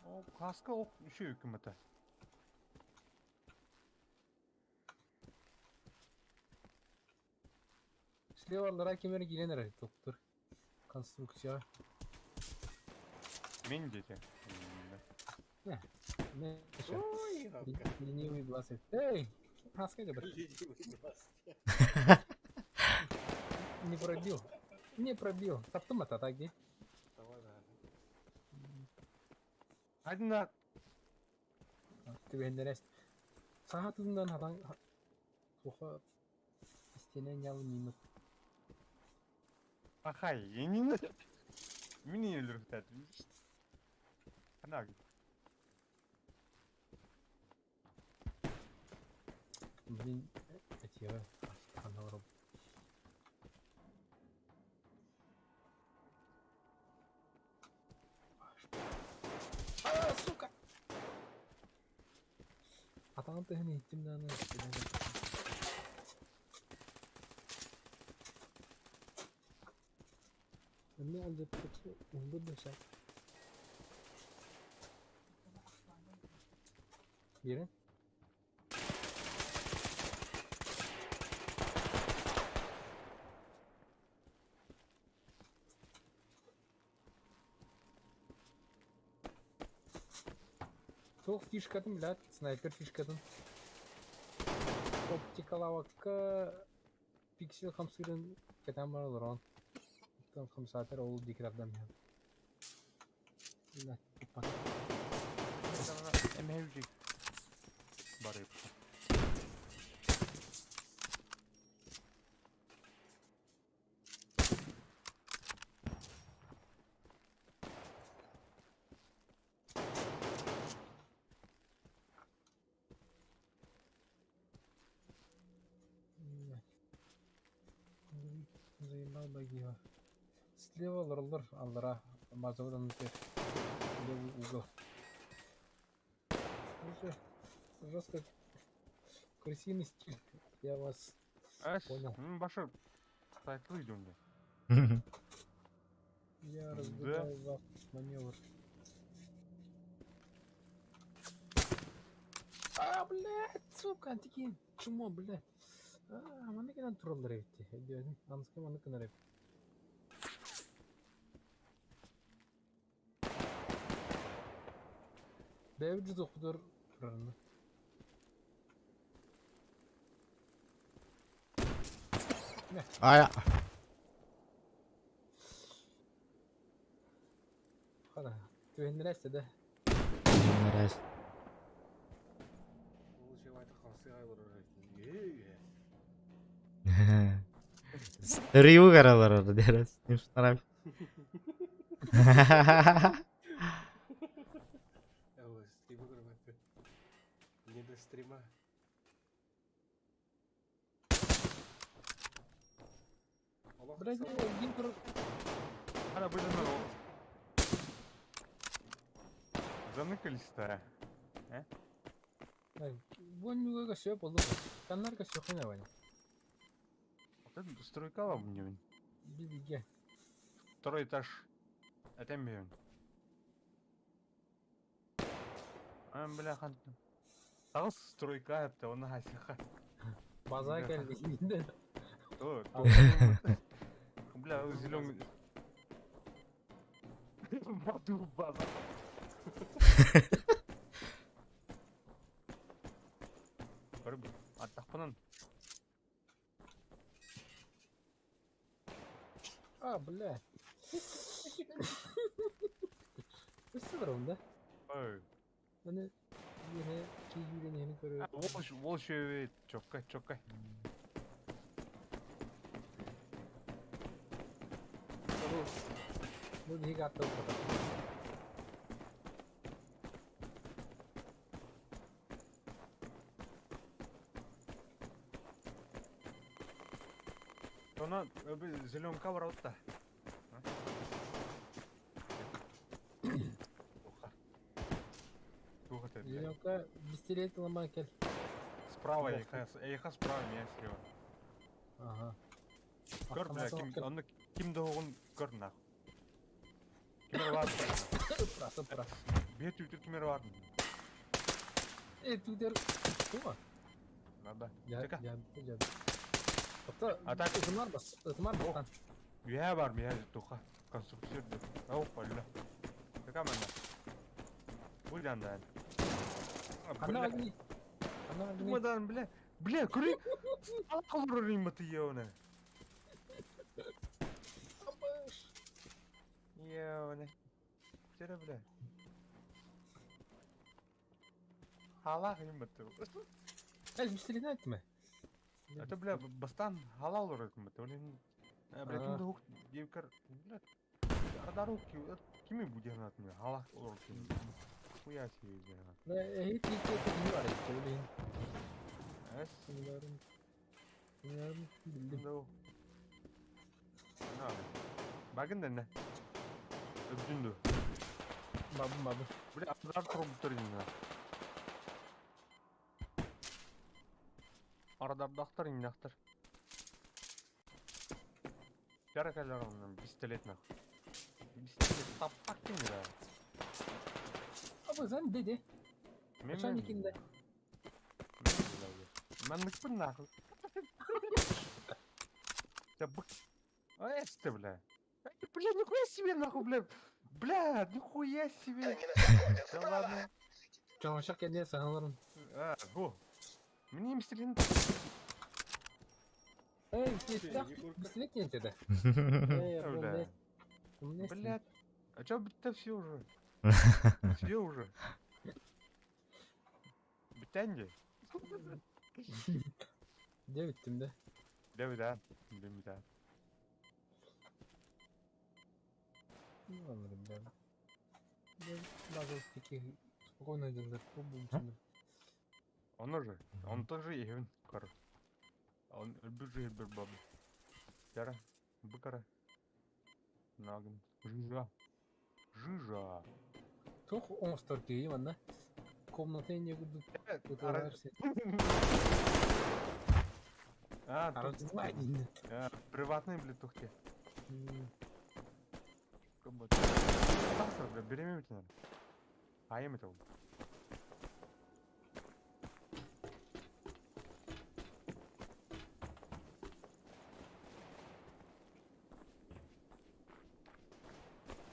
О, каска ок үші үкіметі. Слева кемер киленер тоқтыр. Конструкция. Мен дети. Ой, Ленивый глаз. Эй, хаска это Ленивый глаз. Не пробил. Не пробил. Таптым это так, где? Давай, да. Одна. Ты нерest. Саатынан хатан туха истенен ялы минут. Ахай, я не знаю. Меня не люблю. Она. Блин, эти анороб. А, сука! Атан тыгын иттим да аны. Эмне алып унду да. Бери. Туох фишкатын, блядь, снайпер фишкатын. Оптикалавакка пиксель хамсырын кетен бар олорон. Там хамсатыр ол дикрафдан. Блядь, тупо. Эмэвжик. Барып. Блядь. Заебал багива. Слева лырлыр аллара. Базовый теперь левый угол. Уже жестко крысиный стиль. Я вас Эс, понял. Баша сайтлы идем. Я Да. разгадал ваш маневр. А, блядь, сука, такие чмо, блядь. А, манна кэлэн тураллар эбит. Анска манна кэнэр эбит. Бэйбит же турарны. Ая. Хана, түһэннэрээсте да. Нэрээс. Стрию каралар дерес. Не штраф. Не до стрима. Блядь, один тур... Ана были народ. Заныкались-то. Вон нюга все болду. Каннарга все хана ваня. Вот это стройка мне. Бибиге. Второй этаж. Это мне. А, бля, хан. Тағыс стройка это он хасиха. База келди. То, то. Бля, зеленый. Баду база. Көрб, аттақпынан. А, бля. Өссө да? Ой. Аны yine ki yüreni көрө. Ол шөбе чокка, чокка. Бу биһиги атта уката. Она зеленка баратта. Зеленка пистолет ломай кел. Справа эйха, справа, меня слева. Ага. Көр, бля, ким, оны ким доғын көр нах. Кимер бар. Праса, праса. Бет үтір кимер бар. Э, түдер. Тума. Надо. Я, Чека. я, я. Ата, А так- ытымар бас, ытымар бастан. Үйә бар, мия туха. Конструктор деп. Ау, палла. Чека мана. Бұл жанда. Ана агни. Ана агни. Тумадан, бля. Бля, көрі. Алқалыр риматы еуіне. Абыш. Еуіне. Тере, бля. Халақ риматы. Эй, пистолет айтма. Это, бля, бастан халал риматы. Олин. Бля, ким дохук девкар. Бля. Ардарук кими буденат мне? Халақ олор кими. Хуя себе, бля. Да, эй, ти ти ти не бар, блин. Эс. Bilmiyorum. Bilmiyorum. Bildim. No. Багын да не? Өбдүндү. Бабым бабым. Бля, ардар туруп инна. Ардардахтар иннахтар. Жаракалар онун пистолет нах. Пистолет таппак ким да. Абы sen dedi. Мен Начальникинде. Мен нахуй. Я бык. А это, бля. Бля, нихуя себе нахуй, бля. Бля, нихуя себе. Да ладно. Чоңошак кенде саналарын. А, го. Мне мистерин. Эй, пистолет не dedi. Эй, Бля. Бля. Бля. А чё, будто все уже? Все уже. Битенди. Девиттим де. Да, да. Да, да. Ну ладно, ребята. Даже таких спокойно держать пробуем. Он уже. Он тоже even кар. Он бюджет бір бабы. Яра, быкара. Нагын. Жужа. Жижа. Туох оҥостор киһи манна? Комната инньэ курдук ыталар сир. А, тут Аралдьытылаа дииннэ. приватный, блядь, тухте. Бля, беременна надо. А им это.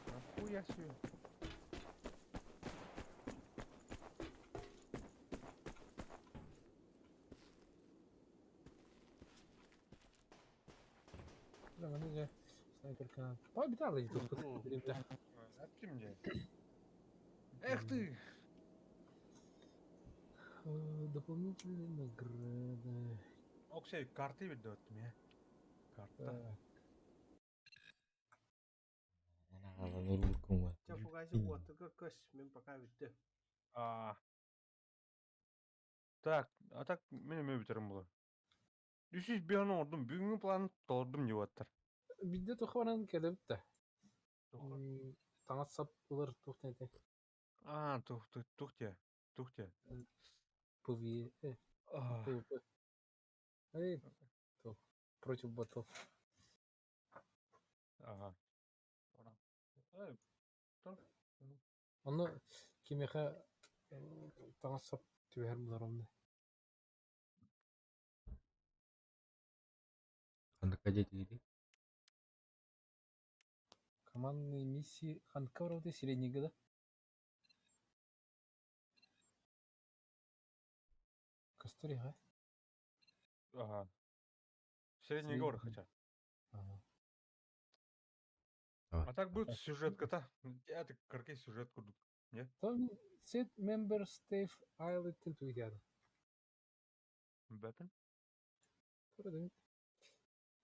Нахуя себе. Бля, маны дьэ снайперка. Побитала и тут. Ты мне. Эх ты! Дополнительные награды. Оксей, карты ведь дает мне. Карта. Чэ, фугаси уоттарга көс, мин пока бүттүм. А. Так, а так мен эме бүтерим булар. 305 оҥордум, бүгүҥҥү планы толордум диэбэттэр. Биирдэ туох баран кэлэбит да. Таҥас-сап ылар туох диэн этэй? А, тух тух те, тух те. ПВЕ, ПВП. Эй, туох, против ботов. Ага. Онно кимиэхэ таҥас-сап түбэһэр булар онно. Ханнык диэтигитий? Командные миссии ханныка барабытый среднийгэ да? Көстөр иһэ? Ага. Средний горы хотя. Ага. А так будет сюжетка-то. Я так каркей сюжет курдук. Не? Там set member Steve Island together. Бэтен? Көрдүм.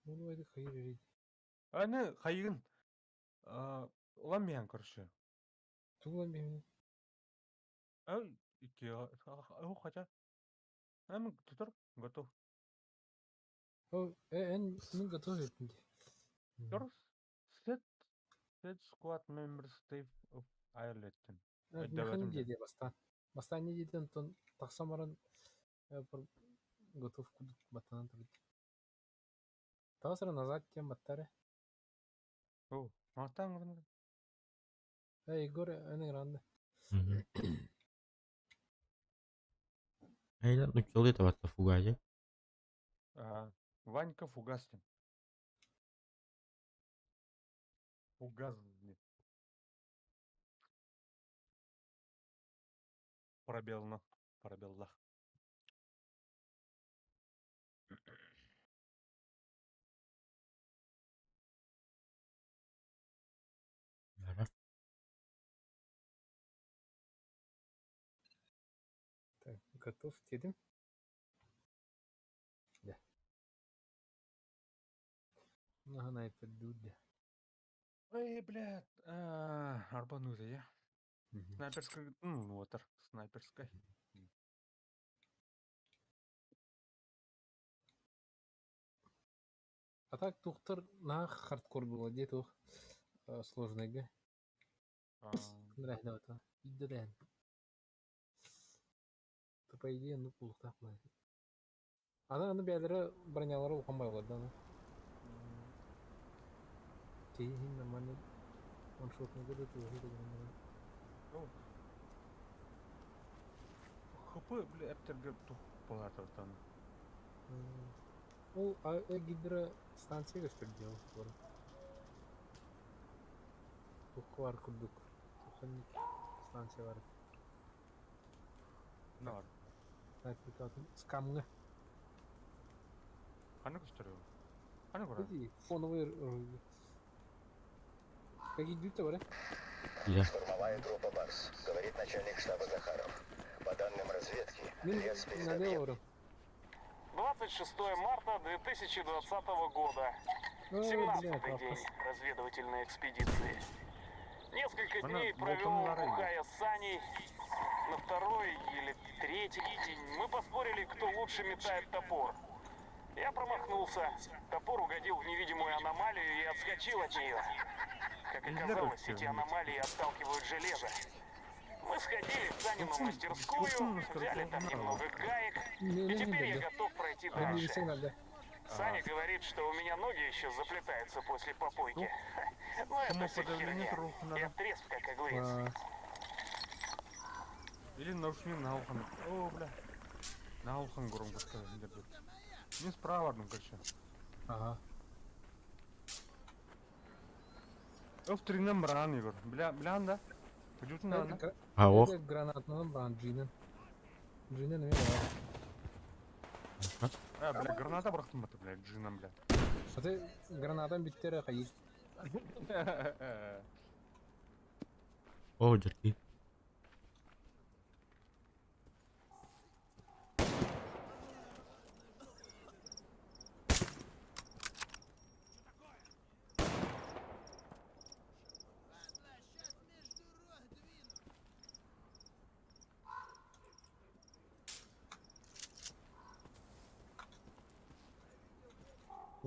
Bunu öyle hayır vereydi. Аны хайыгын. Улам михан короче. Тугулан беймин. А, икки, хотя. А, тутар готов. О, эн мин готов еттим. Set set squad member Steve of Ireland. Механизм диye бастан. Бастан не диэтин тон тахсан баран готов кудук баттанан турду. Тасыра назад тем баттары. О, маттан гырны. Эй, Егор, эн гранды. Эй, ну чолы табатта фугаje. Ага. Ванька Фугастин. Фугазный. Пробел на. Пробел да. Так, готов дедим. Да. Ага, Эй, блядь, арбанутый я. Снайперская, ну, вот, снайперская. А так тухтар на хардкор было, где тух сложный га. Нравится. Идеально. То по идее, ну пулуктах мы. Ана аны бәлері бронялары улахан байлар да. Кейин нормально ваншотный годы тоже Ну, ХП, бля, эптерге тух болар там. Ол гидростанция көстөр дел бар. Тухвар курдук. Туханник станция бар. Нар. Так, скамга. Ханы көстөр. Ханы көрө. Фоновый Какие дюты, бар? Я. Штурмовая группа «Барс», говорит начальник штаба Захаров. По данным разведки, лес перед объектом... 26 марта 2020 года. 17-й день разведывательной экспедиции. Несколько дней провел, бухая с Саней. На второй или третий день мы поспорили, кто лучше метает топор. Я промахнулся. Топор угодил в невидимую аномалию и отскочил от нее. Как Нельзя оказалось, вообще эти не аномалии отталкивают железо. Мы сходили в Санину Ну, мастерскую, ну, взяли там ну, немного гаек, Не, и не, теперь не, я да. готов пройти Они дальше. все надо. Саня говорит, что у меня ноги еще заплетаются после попойки. Но это все Самоподавление херня. троху Я надо. трезв, как огурец. А, Или наушник на ухо. О, бля. На ухо громко сказать. Не справа, ну, короче. Ага. Öf бран Егор. Бля, бля, да? Пойдёт на, Это да? А ох. Это гранатный бран Джинен. Джинен имеет. А, бля, граната бырахтым бата, бля, джином, бля. А ты гранатом биттер хайыр. О, дерки.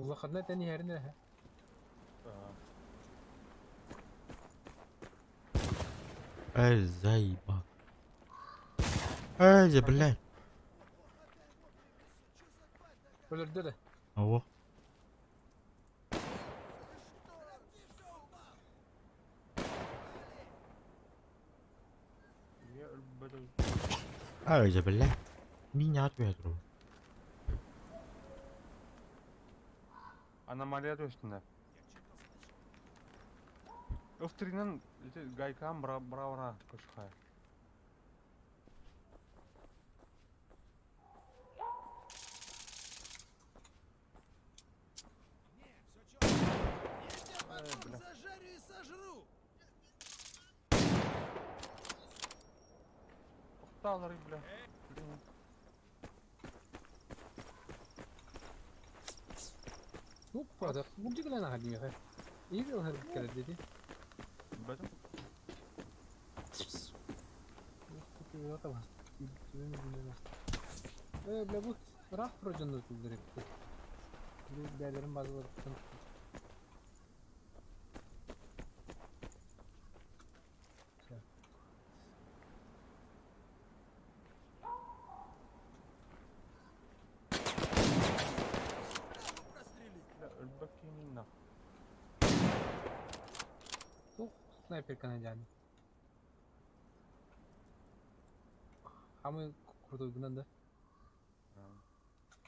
Улахадна тәни һәрне. Эй, заебал. Эй, бля. Өлөрдө да. А ох. Я, бля, Эй, бля. Меня ответил. Аномалия точно. Öf тринен гайкам бра бра кошхай. Эй, бля. Тоқталар, бля. Блин. Ну, правда, бу дигән хәле хәй. Иге һәр кәрәк диде. Бәтем. Э, бля, бу рах прожанды түлдерек. Бәлерин базылар. Бля, өлбәк на. Тух снайпер канадян. А мы крутой гнан, да?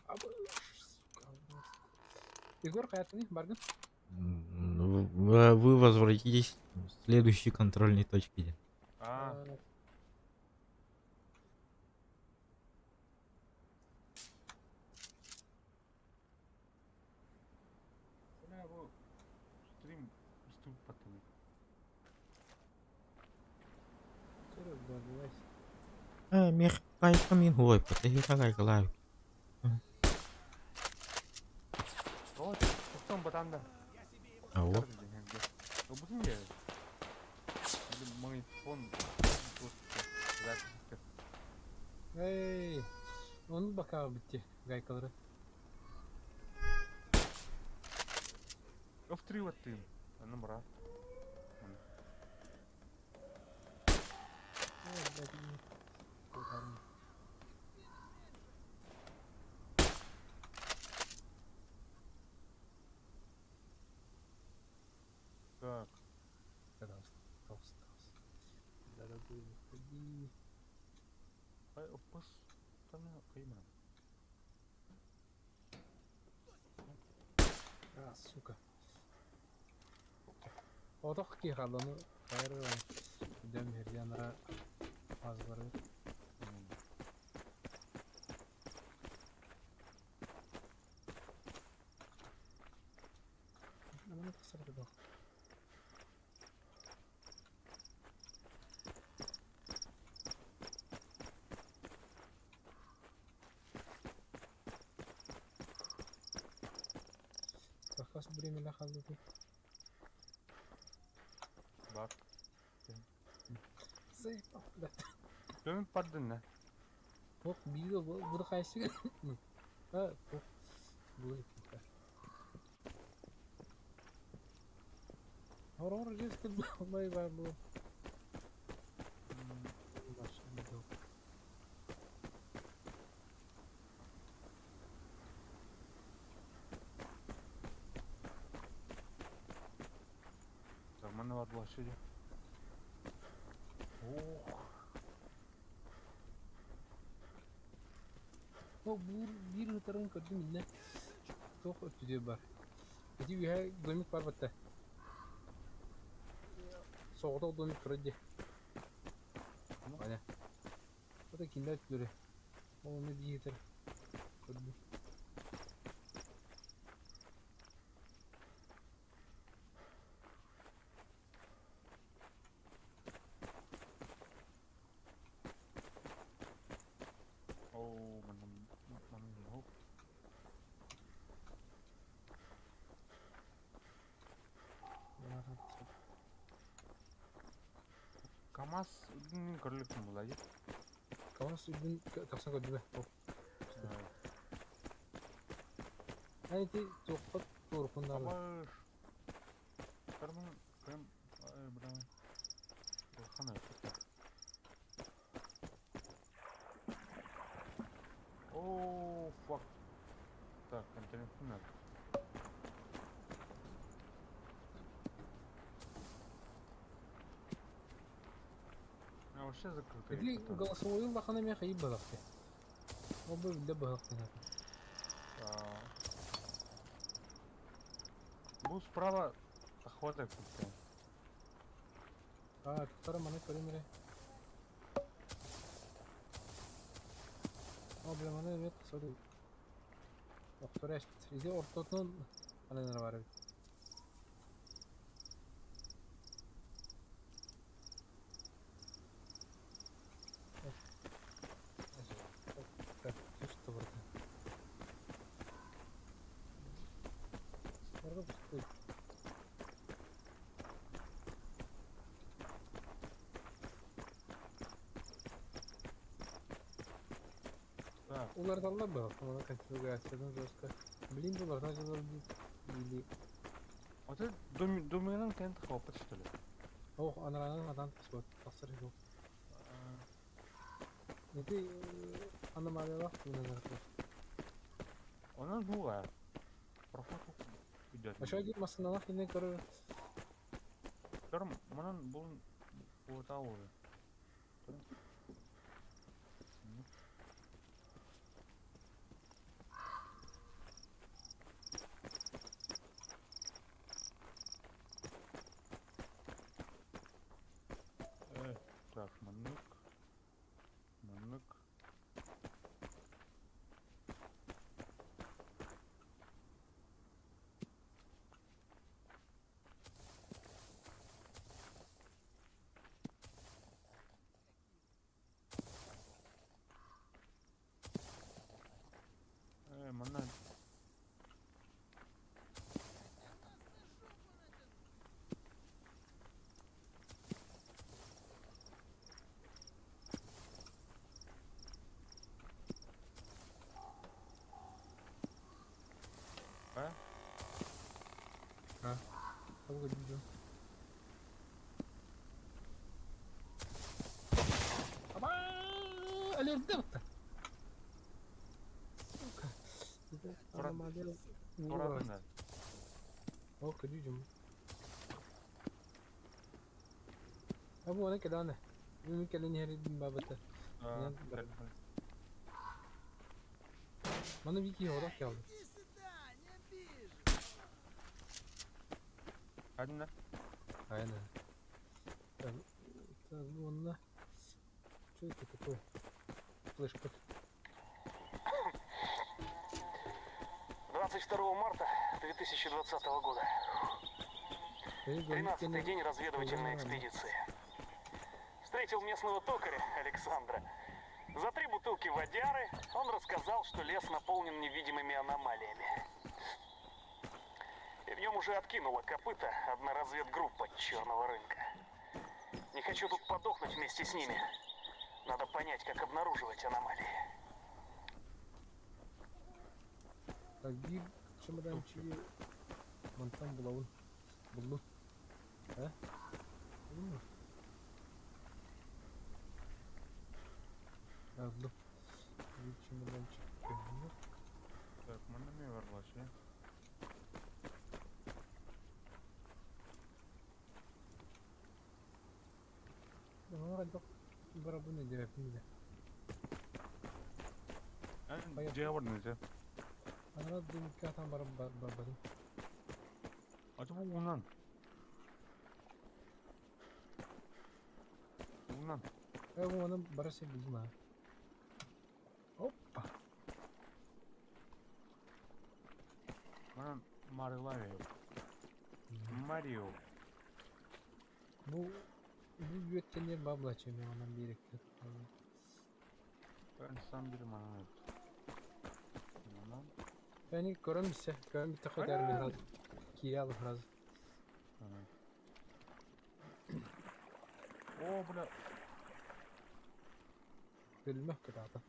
А бы- сука, Егор, каятыны баргын? Вы возвратитесь в следующей контрольной точке. А, бля, бу стрим ступ потом. Серег, да, вылазь. Э, мех, кайфа мин. Ой, потахи какая клавик. Вот, потом батанда. А ох. Обутун я. Магнитофон. Запись. Эй, он бака битти гайкалары. Öf три вот ты. Аны бра. Ой, блядь, не- Ударный. Так. Раз, тос, тос. Дорогой, выходи. Ай, опас. Таны кыйма. А, сука. Отох ки халаны хайр дөм хердянра аз бар. Наманы тахсар да. Хас время халды. Бар. Заебал, блядь. Төмүп бардын на. Ох, биде бу кайсы? А, ох. Бу. Хорор жестер бай бар бу. Так, манна бар площади. Ох. Ол биир биир ыытарын көрдүм иннэ. Туох өттүдүө бар. Ити үөһэ домик бар батта. Соҕотох домик турар дии. Ваня. Это кинилэр өттүлэрэ. Ол онно биир ыытар көрдүм. Оо, манна манна оһох. КамАЗ үрдүнэн көрүлүктүн булайы. КамАЗ үрдүн тахсан көрдүбэ. Эн ити туохха туорукуннаабыт? Абаш. Карман прям бра. Хана. О, фак. Так, контейнер надо. А вообще закрытая. Ити голосовой улахан эмиэ хайыы быһахты. Ол бу биллэ быһахтына. Бу справа охота купта. А, туттара маны көрүм эрэ. О, бля, маны эмиэ тахсар. Охторо эспит. Ити ортотунан ананара бар эбит. Так, что вроде. Барга пустой. Так, Уларыталлар быһах, маны конфигурациядан жестко. Блин, уларытан дьылар или вот это доменом кент хлопот, что ли? Ох, анаранан адан тахсыбат, тахсар yok. Ити аномалиялаах тугунан Она новая. Проход идет. Ошо диир массыыналаах кинини көрөр Көрм, манан бул буотаа уже. Так, маннык. Маннык. Манна А? А? Того видео. Аба! Алердепта! Сука. Это аномалия. Аккуратно. Ох, видим. Абу ана кэлээнэ. Мин кэлэн иһэр бабата. Маны Вики орох келди. Один, да? Айна. Так, так, уонна. Что это такое? Флешка. 22 марта 2020 года. 13-й день разведывательной экспедиции. Встретил местного токаря Александра. За три бутылки водяры он рассказал, что лес наполнен невидимыми аномалиями. И в нем уже откинула копыта одна разведгруппа черного рынка. Не хочу тут подохнуть вместе с ними. Надо понять, как обнаруживать аномалии. Так, биир чемоданчиги мантан булабын. Буллум. А? Алло. Чемоданчик. Так, манна эмиэ барылааччы. Хайдах барабын диэбэппин да. Эн дьиэҕэ бардыҥ дии. Анараа дойдуга атан баран барбатым. Аты бу уунан. Уунан. Э, уонан бара сир билдим аа. Оппа. Манан Марилавио. Марио. Бу бу үөттэнэр баблачы мен онон биэрэккэ. Ben сам бир манан. Манан. Yani көрөн бisse, көрөн битте хотар мен раз. Кире алып раз. О, бля. Бөлмөх кытаата.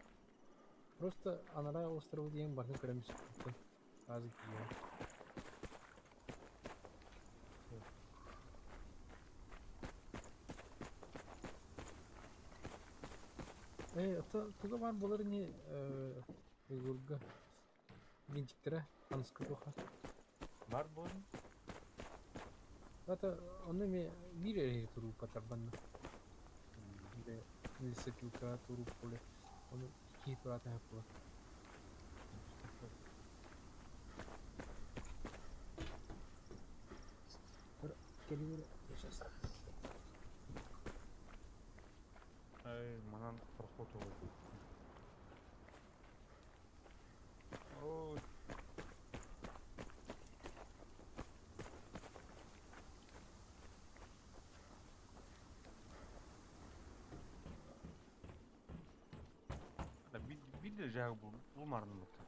Просто анараа острову диэн бартын көрөн бisse. Аз кире. Э, это туга бар болар не Егорга винтиктера анска туха. Бар болар? Это он ими биир туру патарбанна. Де лесопилка туру поле. Он ики турата хапла. Сейчас. Эй, манан проход его. Ой. Bir de жағы булмарын бұты.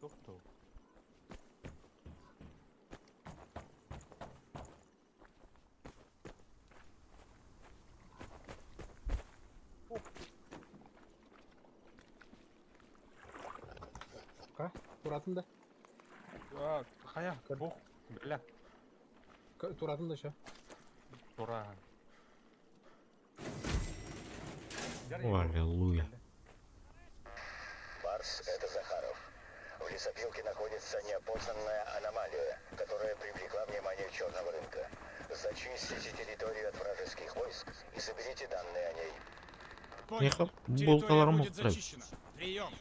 Тоқтау. Ха, туратын да. Хайа, бог, бля. Туратын да ша. Тура. Аллилуйя. Барс, это Захаров. В лесопилке находится неопознанная аномалия, которая привлекла внимание черного рынка. Зачистите территорию от вражеских войск и соберите данные о ней. Миэхэ булкаларым охторой. Прием.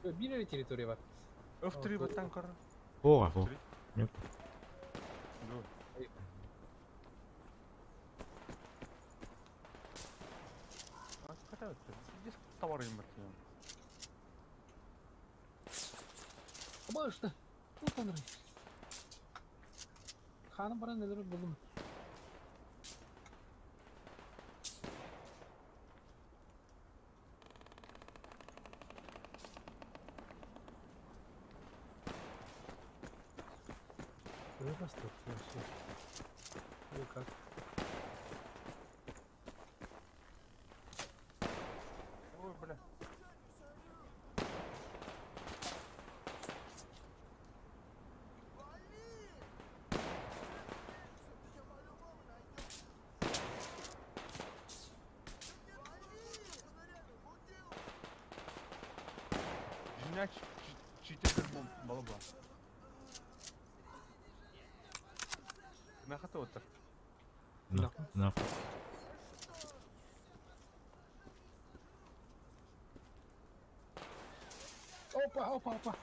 Биир эрэ территория бар. F3 баттан көр. О, о. Нет. Товар им Обашта. Тут он. Ханым баран нелер булдум. Вырастут вообще. Или как? Ой, бля. Жиняч читер балаба. Нахата отыр. На, на. Опа, опа, опа.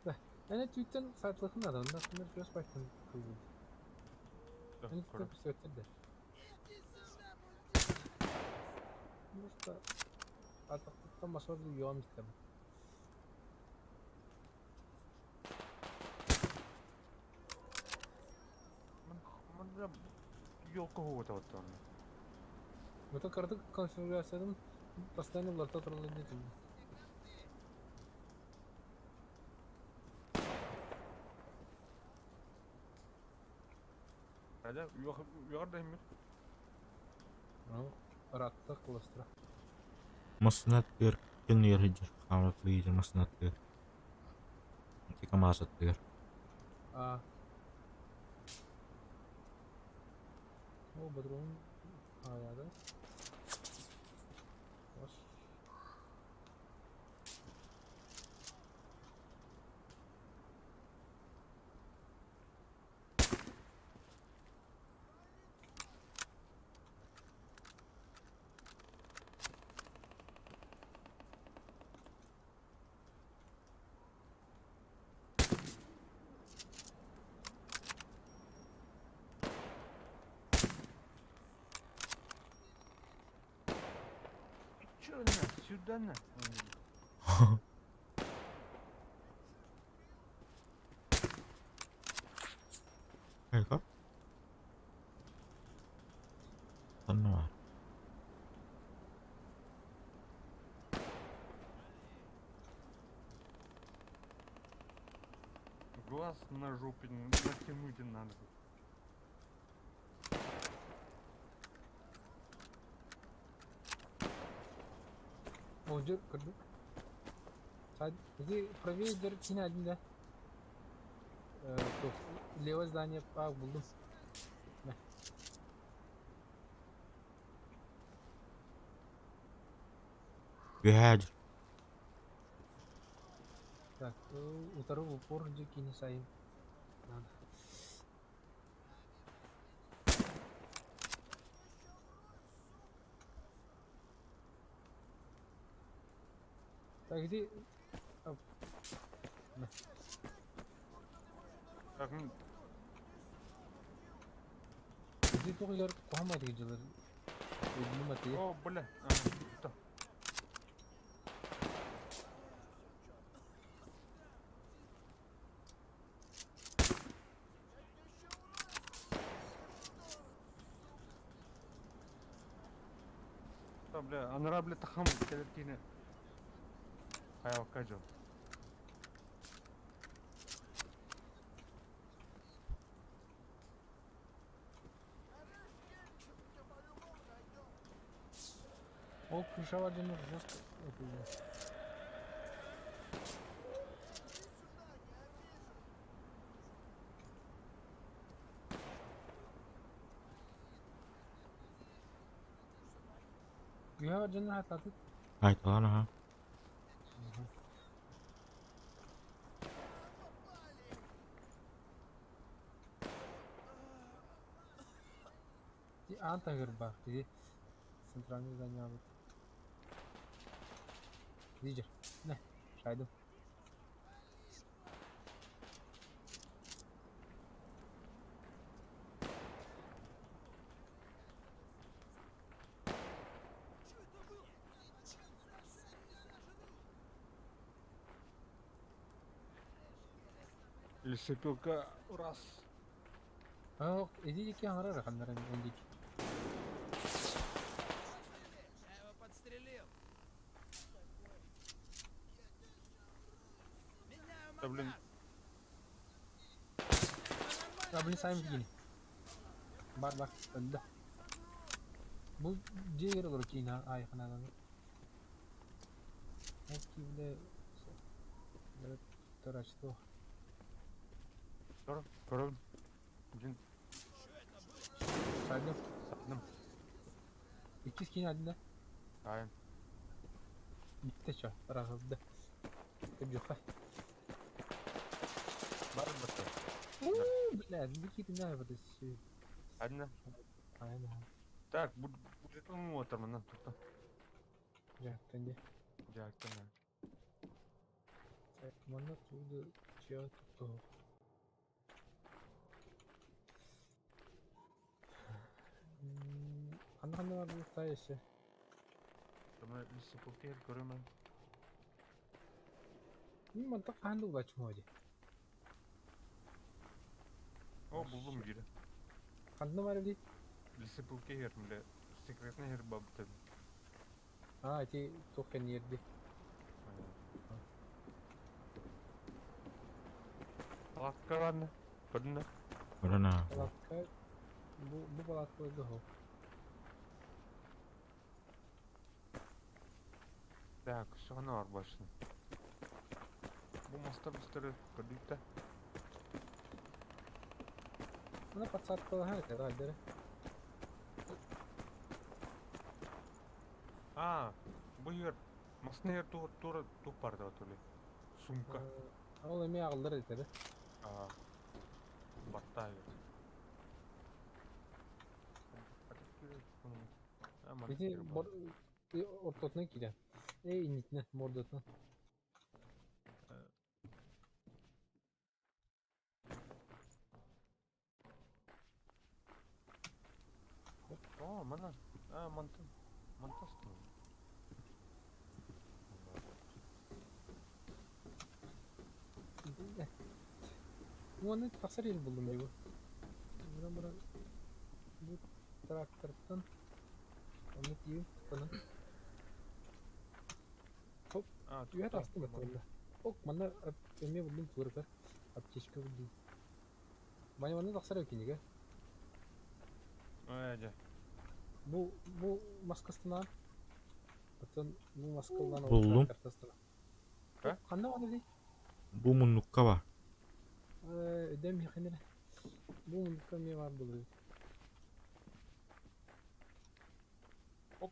Да. Ene tüytten saatlıkın adamında aslında biraz baştan kıldı. Ene tüytten püsöttü de. Просто атақтықтан басқа бір юам бітті. Мын бля елка вот вот там. Это карты конфигурациядан постоянно ларта туралы не түлі. Hadi yok yok da emir. Ну, ратта кластера. Маснаттыр, күн ердер, хаматлы маснаттыр. КамАЗ аттыгар. А. О, бодрум. А, да? Че на, сюда на. Ecco. Ханна. Глаз на жопе натянуть надо. О, дьэ, көрдүк. Иди правее кини один, да? Левое здание, а, булдум. Үһээ Так, утары упор дьэ кини сайын. Надо. Так, иди. Так, ну, Иди тугулар кухама дигилер. Өдүм аты. О, бля. А, да. Да, бля, анара, бля, тахам, кэлэр кини. Хайа, жол. О, крышава дьону жестко. Үһэ дьону хататыт. Айталан аха. Ти аан тагыр бар. Ти центральный здание алып. Лидер. Не, шайдым. Лесопилка, раз. А, иди ки аңарар ханнар эндик. Да, блин. А, блин, сами бигини. Бар, бар, өлдө. Бу дьиэгэр олорор киин айханадан. Ол кииле Тарачто. Тор, көрөм. Блин, Садым. садым. Иккис киин один да. Ай. Битте чо, тарахылды. Көбүөххэ. Бар бата. Бля, бики ты не вот Одна. Айна. Так, будет мотор, на тут. Жактан Жактан. Так, манна туда чья тут. Ханна ханна бар бу тайсы. Там лесопилка көрөм. Мантак ханды улачмоди. О, булдум бири. Ханна бар бит. Лесопилка бля. Секретный хер бабты. А, эти токен ерди. Палатка ладно. Көрдүң да? Көрөн. Палатка. Бу бу палатка өйдө хо. Так, все бар башын. Бу мастар быстары көрдүктэ. Мына подсадкалаһан этэ даалдары. А, бу иһэр масны иһэр тур тур тух бар да тули. Сумка. Ол эмиэ аҕаллар этэ да. А, баттаа иһэр. Ити ортотунан киирэн. Эй иннитинэ, мордатынан. О, мана. А, мантан. Мантастын. Уонна тахсар ел булдум дии бу. Баран баран бу трактортан онно тиийэн туттанан. Хоп, А, үөһэ туттан. таҕыстым этэ Ок, манна эмиэ булдум тугу аптечка булдум. Ваня манна тахсар кинигэ. Ээ, дьэ. Бу бу маска станаан. Оттон бу маска ылан ол Буллум. тракторта станаан. А? Ханна баар эбитий? Бу муннукка бар. Өйдөм миэхэ эрэ. Бу муннукка эмиэ баар буолуо. Оп.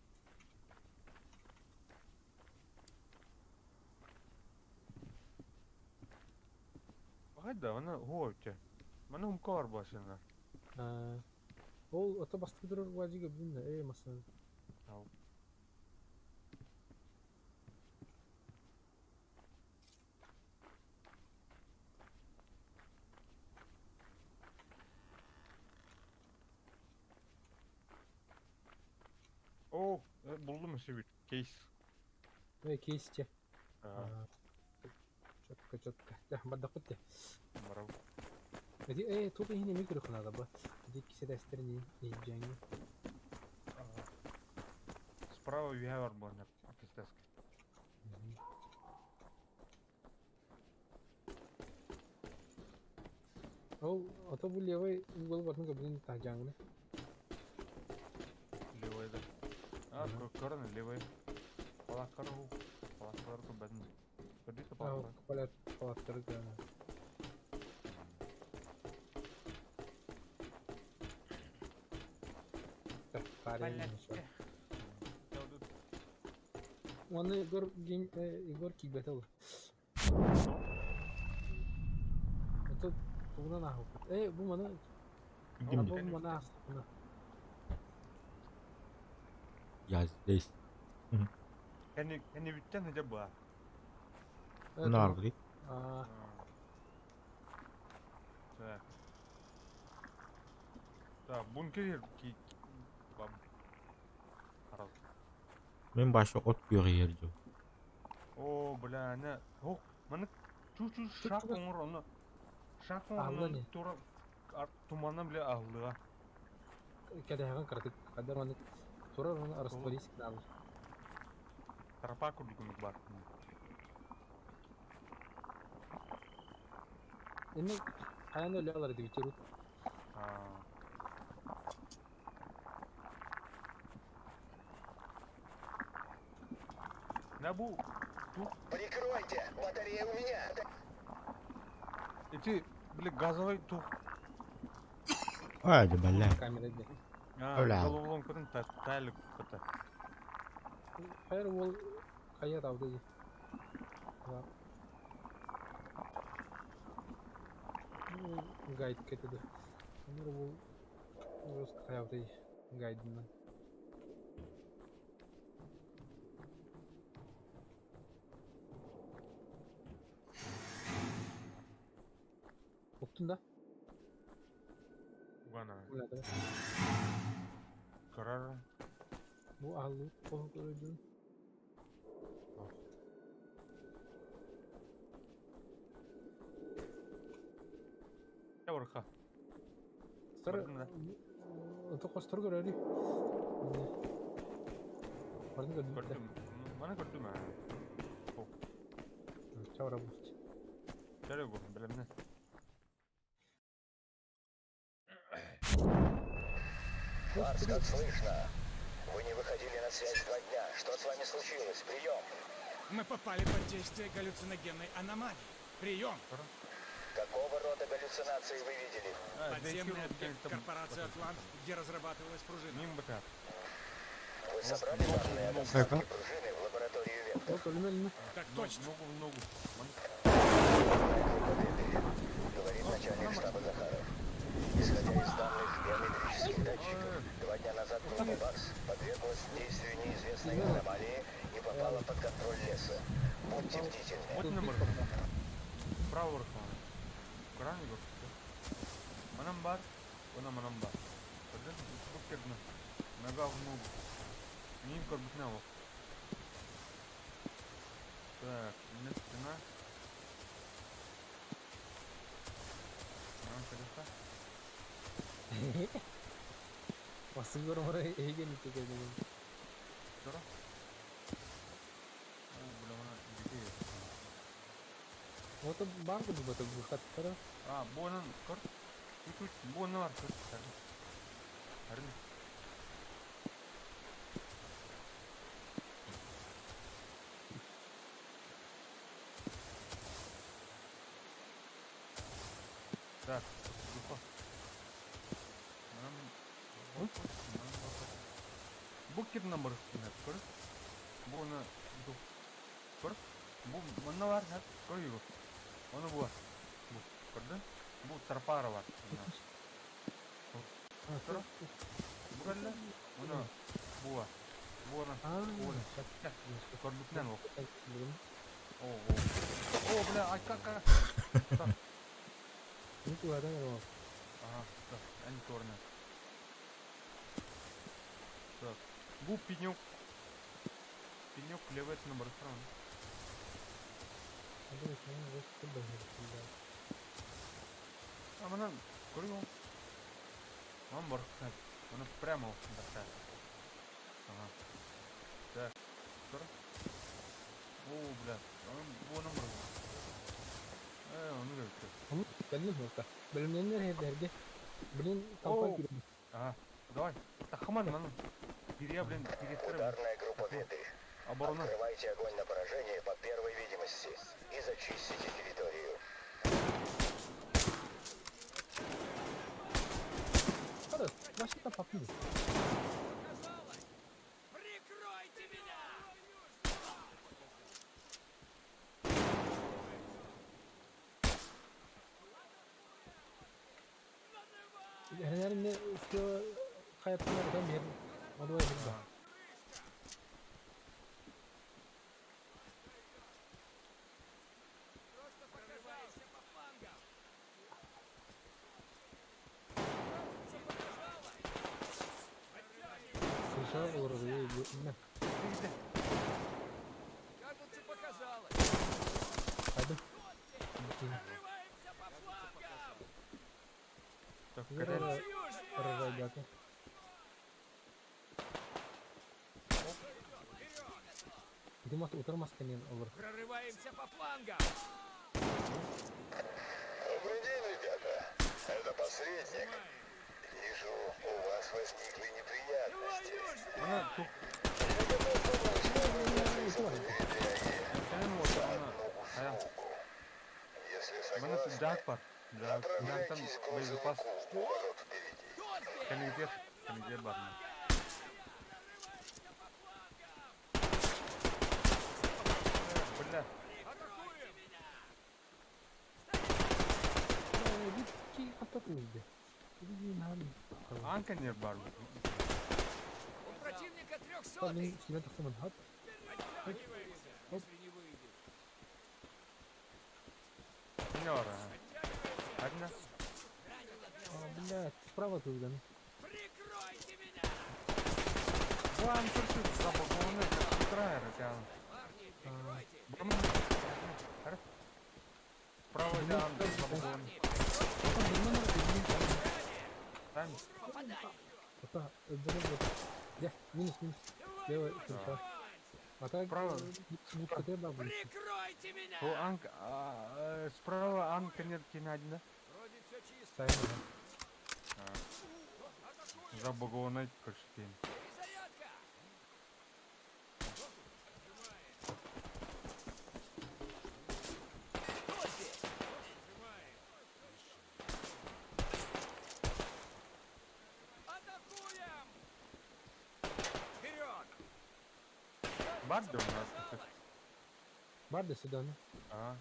Хайда, аны хуа үтэ. Маны умка бар башына. Ол ото бастакы турар уазига бүгүн да ээ массыына. Ау. О, булдум өссө бит. Кейс. Ээ кейс че. А, Четко, четко. Дьэ, бардахпыт дии. бараб. Эти ээ туох иһин эмиэ көрүөххэ наада ба. Ити кисэлээстэрин иһдьээҥҥи. Справа үһэ бар буолна. Кистески. Ол ото бу левый угол барын көрбүтүн таһдьааҥҥыны. Левый да. А, көрөн левый. Палаккар ху. Палаккар көрбөтүн. Көрдүк палаккар. Палат палаттары көрөн. Палатка. Оны Егор гейм Егор киирбэтэ ол. Это тугунан ааһыппыт. Ээ бу маны Ким бу маны аастахпына. Я здесь. Кэнни кэннибиттэн сылдьар баа. Наргы. Аа Так. Так, бункер ки бам. Харал. Мен башы от күөх дьон. О, бля, ана. Ох, маны чу-чу шаг оҥор ону. Шаг оҥор Аһылла ону ини. тура туманна бля аһыллыга. Кэтэһэҕин кыратык хайдах маннык турар уонна растворись гынаалар. Тропа курдук бар. Эми хайан өлө алар этибит рут. А. На бу Прикройте! Батарея у меня! эти, бля, газовый тух. Ай, да бля. Камера дии. А, Бля. головоломкатын тайлык кыта. Хайыр ол хайа табды дии. Гайд кетеди. Хайыр ол жестко хаябды дии. Гайдынан. Уктун да? Угана. Бля, Карар. Бу аһыллыбыт хоһу көрөдүн. Я барха. Стар Бардым да. Ото хостор көрөрү. Бардым көрдүм. Көрдүм. Маны көрдүм а. Чаура булт. Чәрі бу, билемне. Марс, как слышно? Вы не выходили на связь 2 дня. Что с вами случилось? Прием! Мы попали под действие галлюциногенной аномалии. Прием! Какого рода галлюцинации вы видели? Подземный объект корпорации «Атлант», где разрабатывалась пружина. Вы собрали данные о доставке пружины в лабораторию Вектор? Так точно. Говорит начальник штаба Захаров. Исходя из данных биометрических датчиков, 2 дня назад группа «Барс» подверглась действию неизвестной аномалии и попала под контроль леса. Будьте бдительны. Право рука. Кран его. Манам бар, она манам бар. Подожди, нога в ногу. Ним корбутна вот. Так, у меня спина. Нам колеса. Басыгыр мара эйген итеген. Здорово. О, бля, она где? Вот банк бы это выход тара. А, бонан, кор. Чуть-чуть, бонан, кор. Арни. Так, духа. Нам Бу кир номер көр. Бу оны ду. Көр. Бу манна бар, хат, көр его. Оны бу. Бу. Көрдүн? Бу тарпара бар. Көр. Бу кэллэ. Оны бу бар. Бу оны. Бу оны. Көрбүтүнэн ол. О, о. О, бля, ай как как. Ну куда да, Ага, так, они торны. Так, бу пенек. Пенек левый на барсран. А мана көрүң. Ман бар. Оны прямо барса. Ага. Так, тур. О, бля. Он бу номер. Э, оны көрдү. Кэллим болта. Бөлүмненнер хердерге. Блин, компа кирем. Ага. Давай. Тахман ман. Кирия, блин, директор. Ударная группа Ветрь. Оборона. Открывайте огонь на поражение по первой видимости и зачистите территорию. Хара, машина папны. Прикройте меня! Хернерне все хаятына там бер. Мадвай херда. Прорываемся по флангам! Сыша олорду. Кажется, показалось! Hadi. Прорываемся по флангам! Так, Yere рожайдаты. Димас утырмас кенен олар. Прорываемся по флангам! Добрый день, ребята. Это посредник. Вижу, у вас возникли неприятности. Она тух. Я готов помочь вам выбраться из этой передряги Сен вот за она. одну Ая. услугу. Если Мана согласны, дак бар. Дак. Дактан направляйтесь к боезапас. грузовику у ворот впереди. Кенигдер. Кенигдер бар. Бля. Ки атат өзді. Анка не бар. У противника трехсотый! Мен сине тақсымын хат. Оттягиваемся, если не выйдет. Не бар. Одна. А, бля, справа туйдан. Прикройте меня! Ван көрсү забагоны крайер тян. Парни, прикройте! Бам. Справа тян забагоны. Там. Ата, өздері Я, минус, минус. Левый, крыша. А так, Справа. не бар. Прикройте меня! О, анка, справа анка нет кинадина. Вроде все чисто. Забагоны көрсөтейін. Перезарядка! Кто здесь? Бар да у нас. Бар да сюда, ну. А.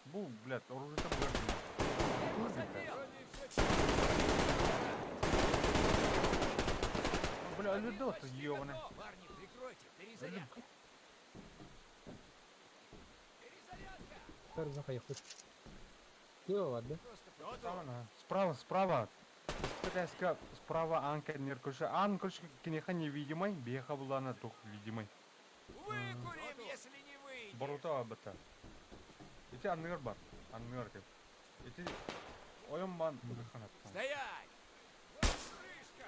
Бу, блядь, оружие там Бля, ледот ёбаный. Парни, прикройте, перезарядка. Тар захайхут. Ты бар да? Справа, справа. Такая справа Анка Неркуша. Ан, короче, кинеха невидимый, беха была на дух видимый. Выкурим, если не выйдет. Борута абата. Ити анныгар бар. Анныгар кеп. Ити ойон бан ханат. Стоять! Крышка!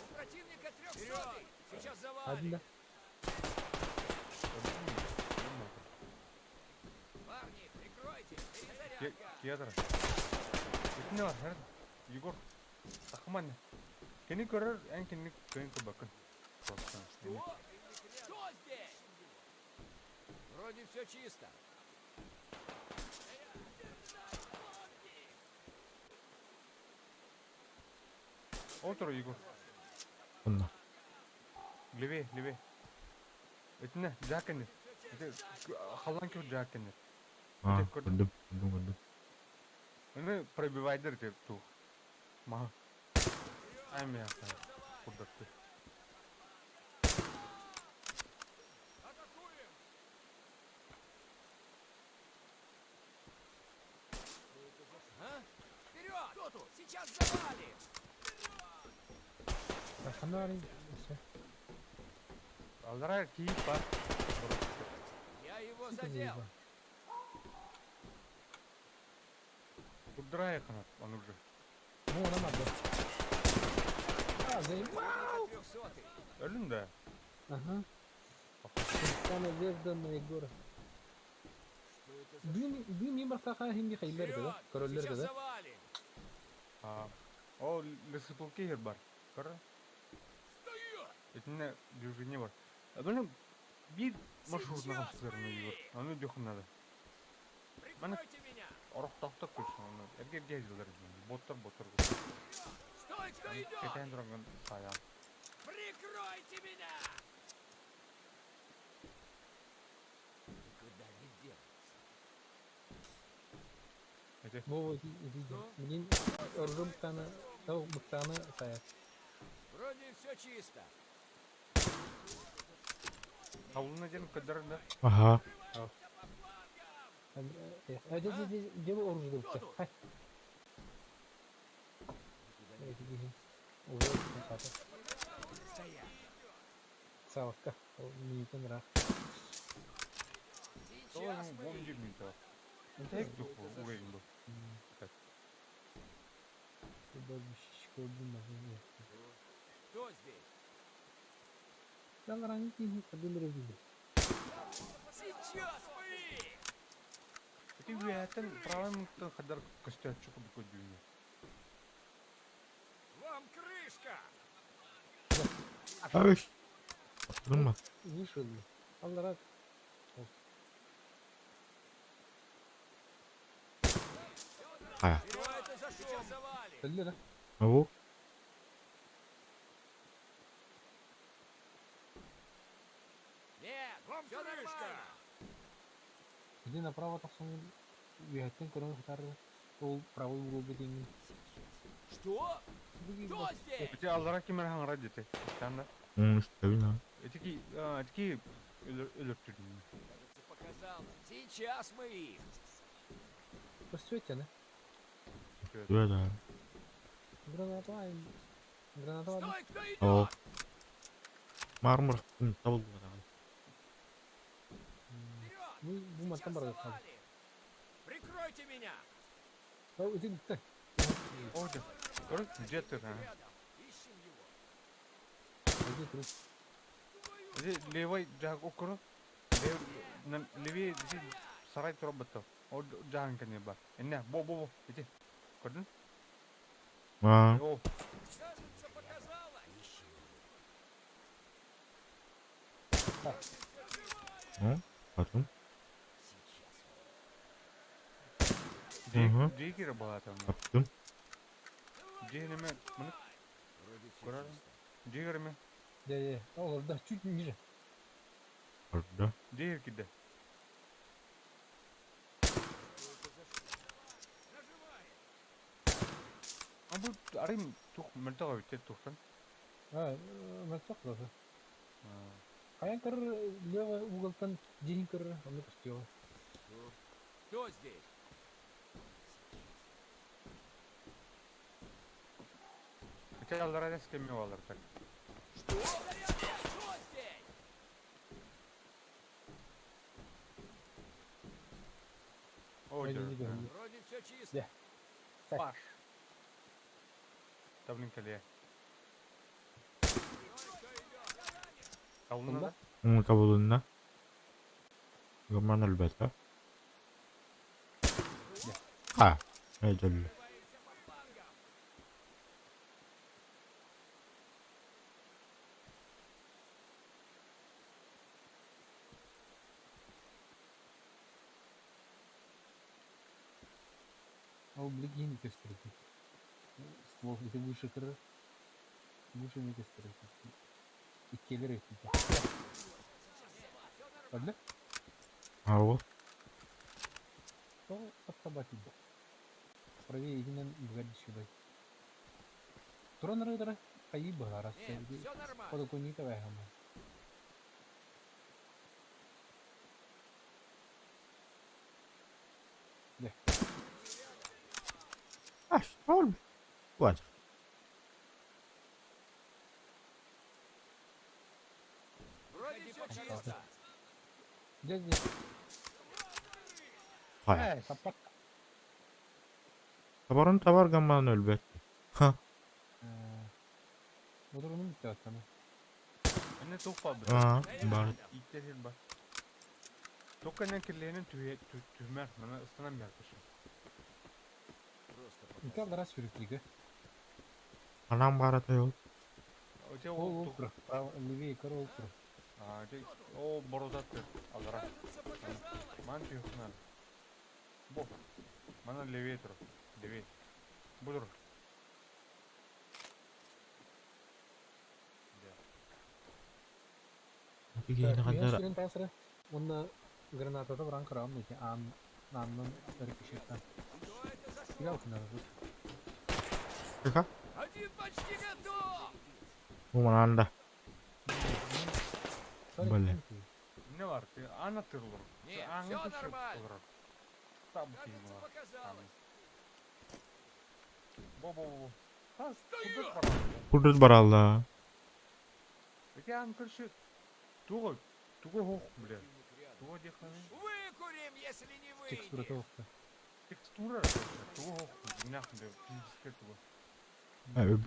У противника трехсотый! Сейчас завалим! Один да. Парни, прикройте! Перезарядка! Кедр. Ити не бар, хер. Егор. Ахман. Кени көрөр, эн кени көн көбөкүн. Просто. Что? Кто здесь? Вроде все чисто. Отур, Егор. Онно. Левее, левее. Итинне, жакенер. Ити халан көр жакенер. А, Ити көрдүм. көрдүм, көрдүм, көрдүм. Аны пробивайдер деп тух. Ма. Ай мен курдатты. Атакуем! А? Вперед! Кто тут? Сейчас завалим! Ханарин. Все. Алара кийип бар. Я его задел! Курдырай ханат, он уже. Ну, она надо. А, заебал! Трехсотый! Өлүн да. Ага. Вся надежда на Егора. Дым, дым им бартаха хинди хайлер да, Вперед! короллер Сейчас да. завалим! А. О, лесопилки хер бар. Көр. Итинне движение бар. Били бир маршрут на Сейчас сырны мы! Егор. Аны дөхүн надо. Прикройте меня! Орох тохтоп көрсүн аны. Эрге гезилер. Боттар боттар. Стой, кто идет! Кетен турган саян. Прикройте меня! Никуда не денутся. Эти. Во, иди, иди. Мне оружие буктана, того буктана саят. Вроде все чисто. Авлына ден кадар да. Ага. А где, где, где вы оружие добыли? Хай. Иди, Уже Стоять! Савка. Минутен рах. Сейчас мы Бом их! жирмин та. Тек дух уровень был. Кто здесь? Сейчас мы их! Эти үәтен правым хадар костячу кубку дүйнө. Вам крышка! Ай. Думма. Вышел. Алларак. А. Что это за шум? Сейчас завалим! Өллө да. О. Нет, вам все нормально! Иди направо тохсон. Үәттен көрөн хатар. Ол правый угол бетеңин. Что? Кто здесь? Эти аллара кимер хаңра дети. Танда. Истебин. Эти ки, эти ки өлөртүрдүн. Кажется, показалось. Сейчас мы их! Посвете, да? Да. Граната. Граната. Стой, кто идет? О. Мармур табылды. Вперед! Бу бу маттан Сейчас бар. завалим! Прикройте меня! О, иди ты. О, да. Көр, где ты? Рядом. Ищем его. Иди труп. Эти левый жак окуру. Левее сарай туруп О, жахан кене бар. Энне, бо бо бо. Эти. Көрдүн? А. О, Кажется, показалось. Ну, потом. Мгм. Жейкер бала там. Таптым. Жейнеме, мына Көрөр. Дьиэ Дьэ, олордо, чуть ниже. Орда. Дьиэ кирдэ. А бу арыым тух мөлтөх эбит тухтан. А, мөлтөх да. Хайан көрөр левый уголтан дьиһин көрөр, онно көстүөҕэ. Кто здесь? Ити аллара эскеме олар так. Что? Кто здесь? О, Вроде все чисто. Паш. Таблин кале. Табылынна да? Табылынна. Гаман өлбөтө. А, өйдөллө. Ол билигин көстөрдү. Ствол ити выше көрөр. Выше не көстөрдү. Иккилер өттү. Ладно? А ол? Ол подсобатель. Правее единен бгадишибай. Туран рыдары хайы быһара. Нет, все нормально. Подоконника вайхама. А, что ли? Ладно. Вроде все чисто. Дядя, Хай. тапак. Табарын табар гаман өлбөт. Ха. Отыруну бүтті аттаны. Эне тух бабы. Аа, бар. Иттер бар. Токанан кирленин түһмэр, мана ыстанан бәртіші. Икки алдара сүрүклүгө. Анам барата жол. Оте Ол ол ол тур. Право, левее көр ол тур. А, те о бородатты алара. Ман түйхнан. Бо. Мана левее тур. Левее. Будур. Тигейни кадара. Сүрүн тасыры. Онна гранатата баран карам неке ан аннан өркүшеттен. Кака? Один почти готов! Умананда. Блин. Не бар, ты ана тырлыр. Нет, Аңы всё түшүп нормально. олорор. Там Кажется, бар. показалось. Бо бо бо. Тас, кудут бар. Курдут баралла. Эти ан көршү туго туго хох, бля. Туго деханы. Выкурим, если не Текстура выйдет. тоқта. Текстура туго хох, нахуй, физически туго. Нет,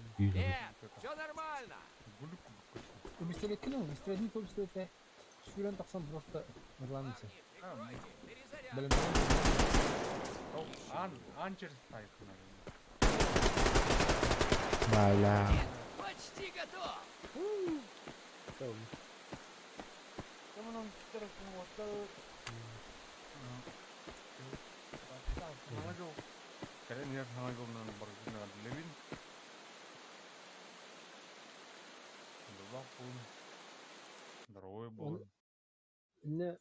все нормально. Гулюк. Үмістелек кім? Үмістелек көбістелек Сүрен тақсан просто нұрланысы. Парни, прикройте, перезарядка. Білім. Ан ан через тайхна. Бала. Почти готов. Кэлэн хаҥа баргына левин. Дулаппун. Здоровый был. Не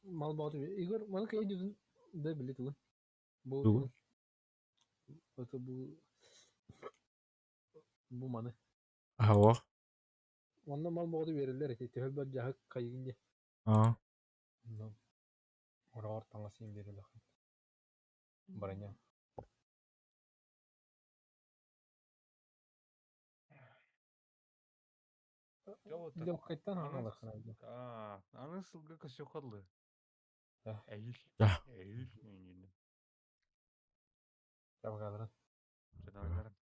мал бағыты. Игорь, маны кәй жүзін да білет ұлы. Бұл Тугун? Это бұл бу маны. Ава. Онна мал бағыты берилер эти төһөл бар жаһы кайгинде. Аа. Ну. Орар таңа син берилер. Броня. Легкайтан ханалахана. Аа, аны сылгы көсөкөдлы. Да. Эйил. Да. Эйил. Эйил. Табагаларын. Чатандар.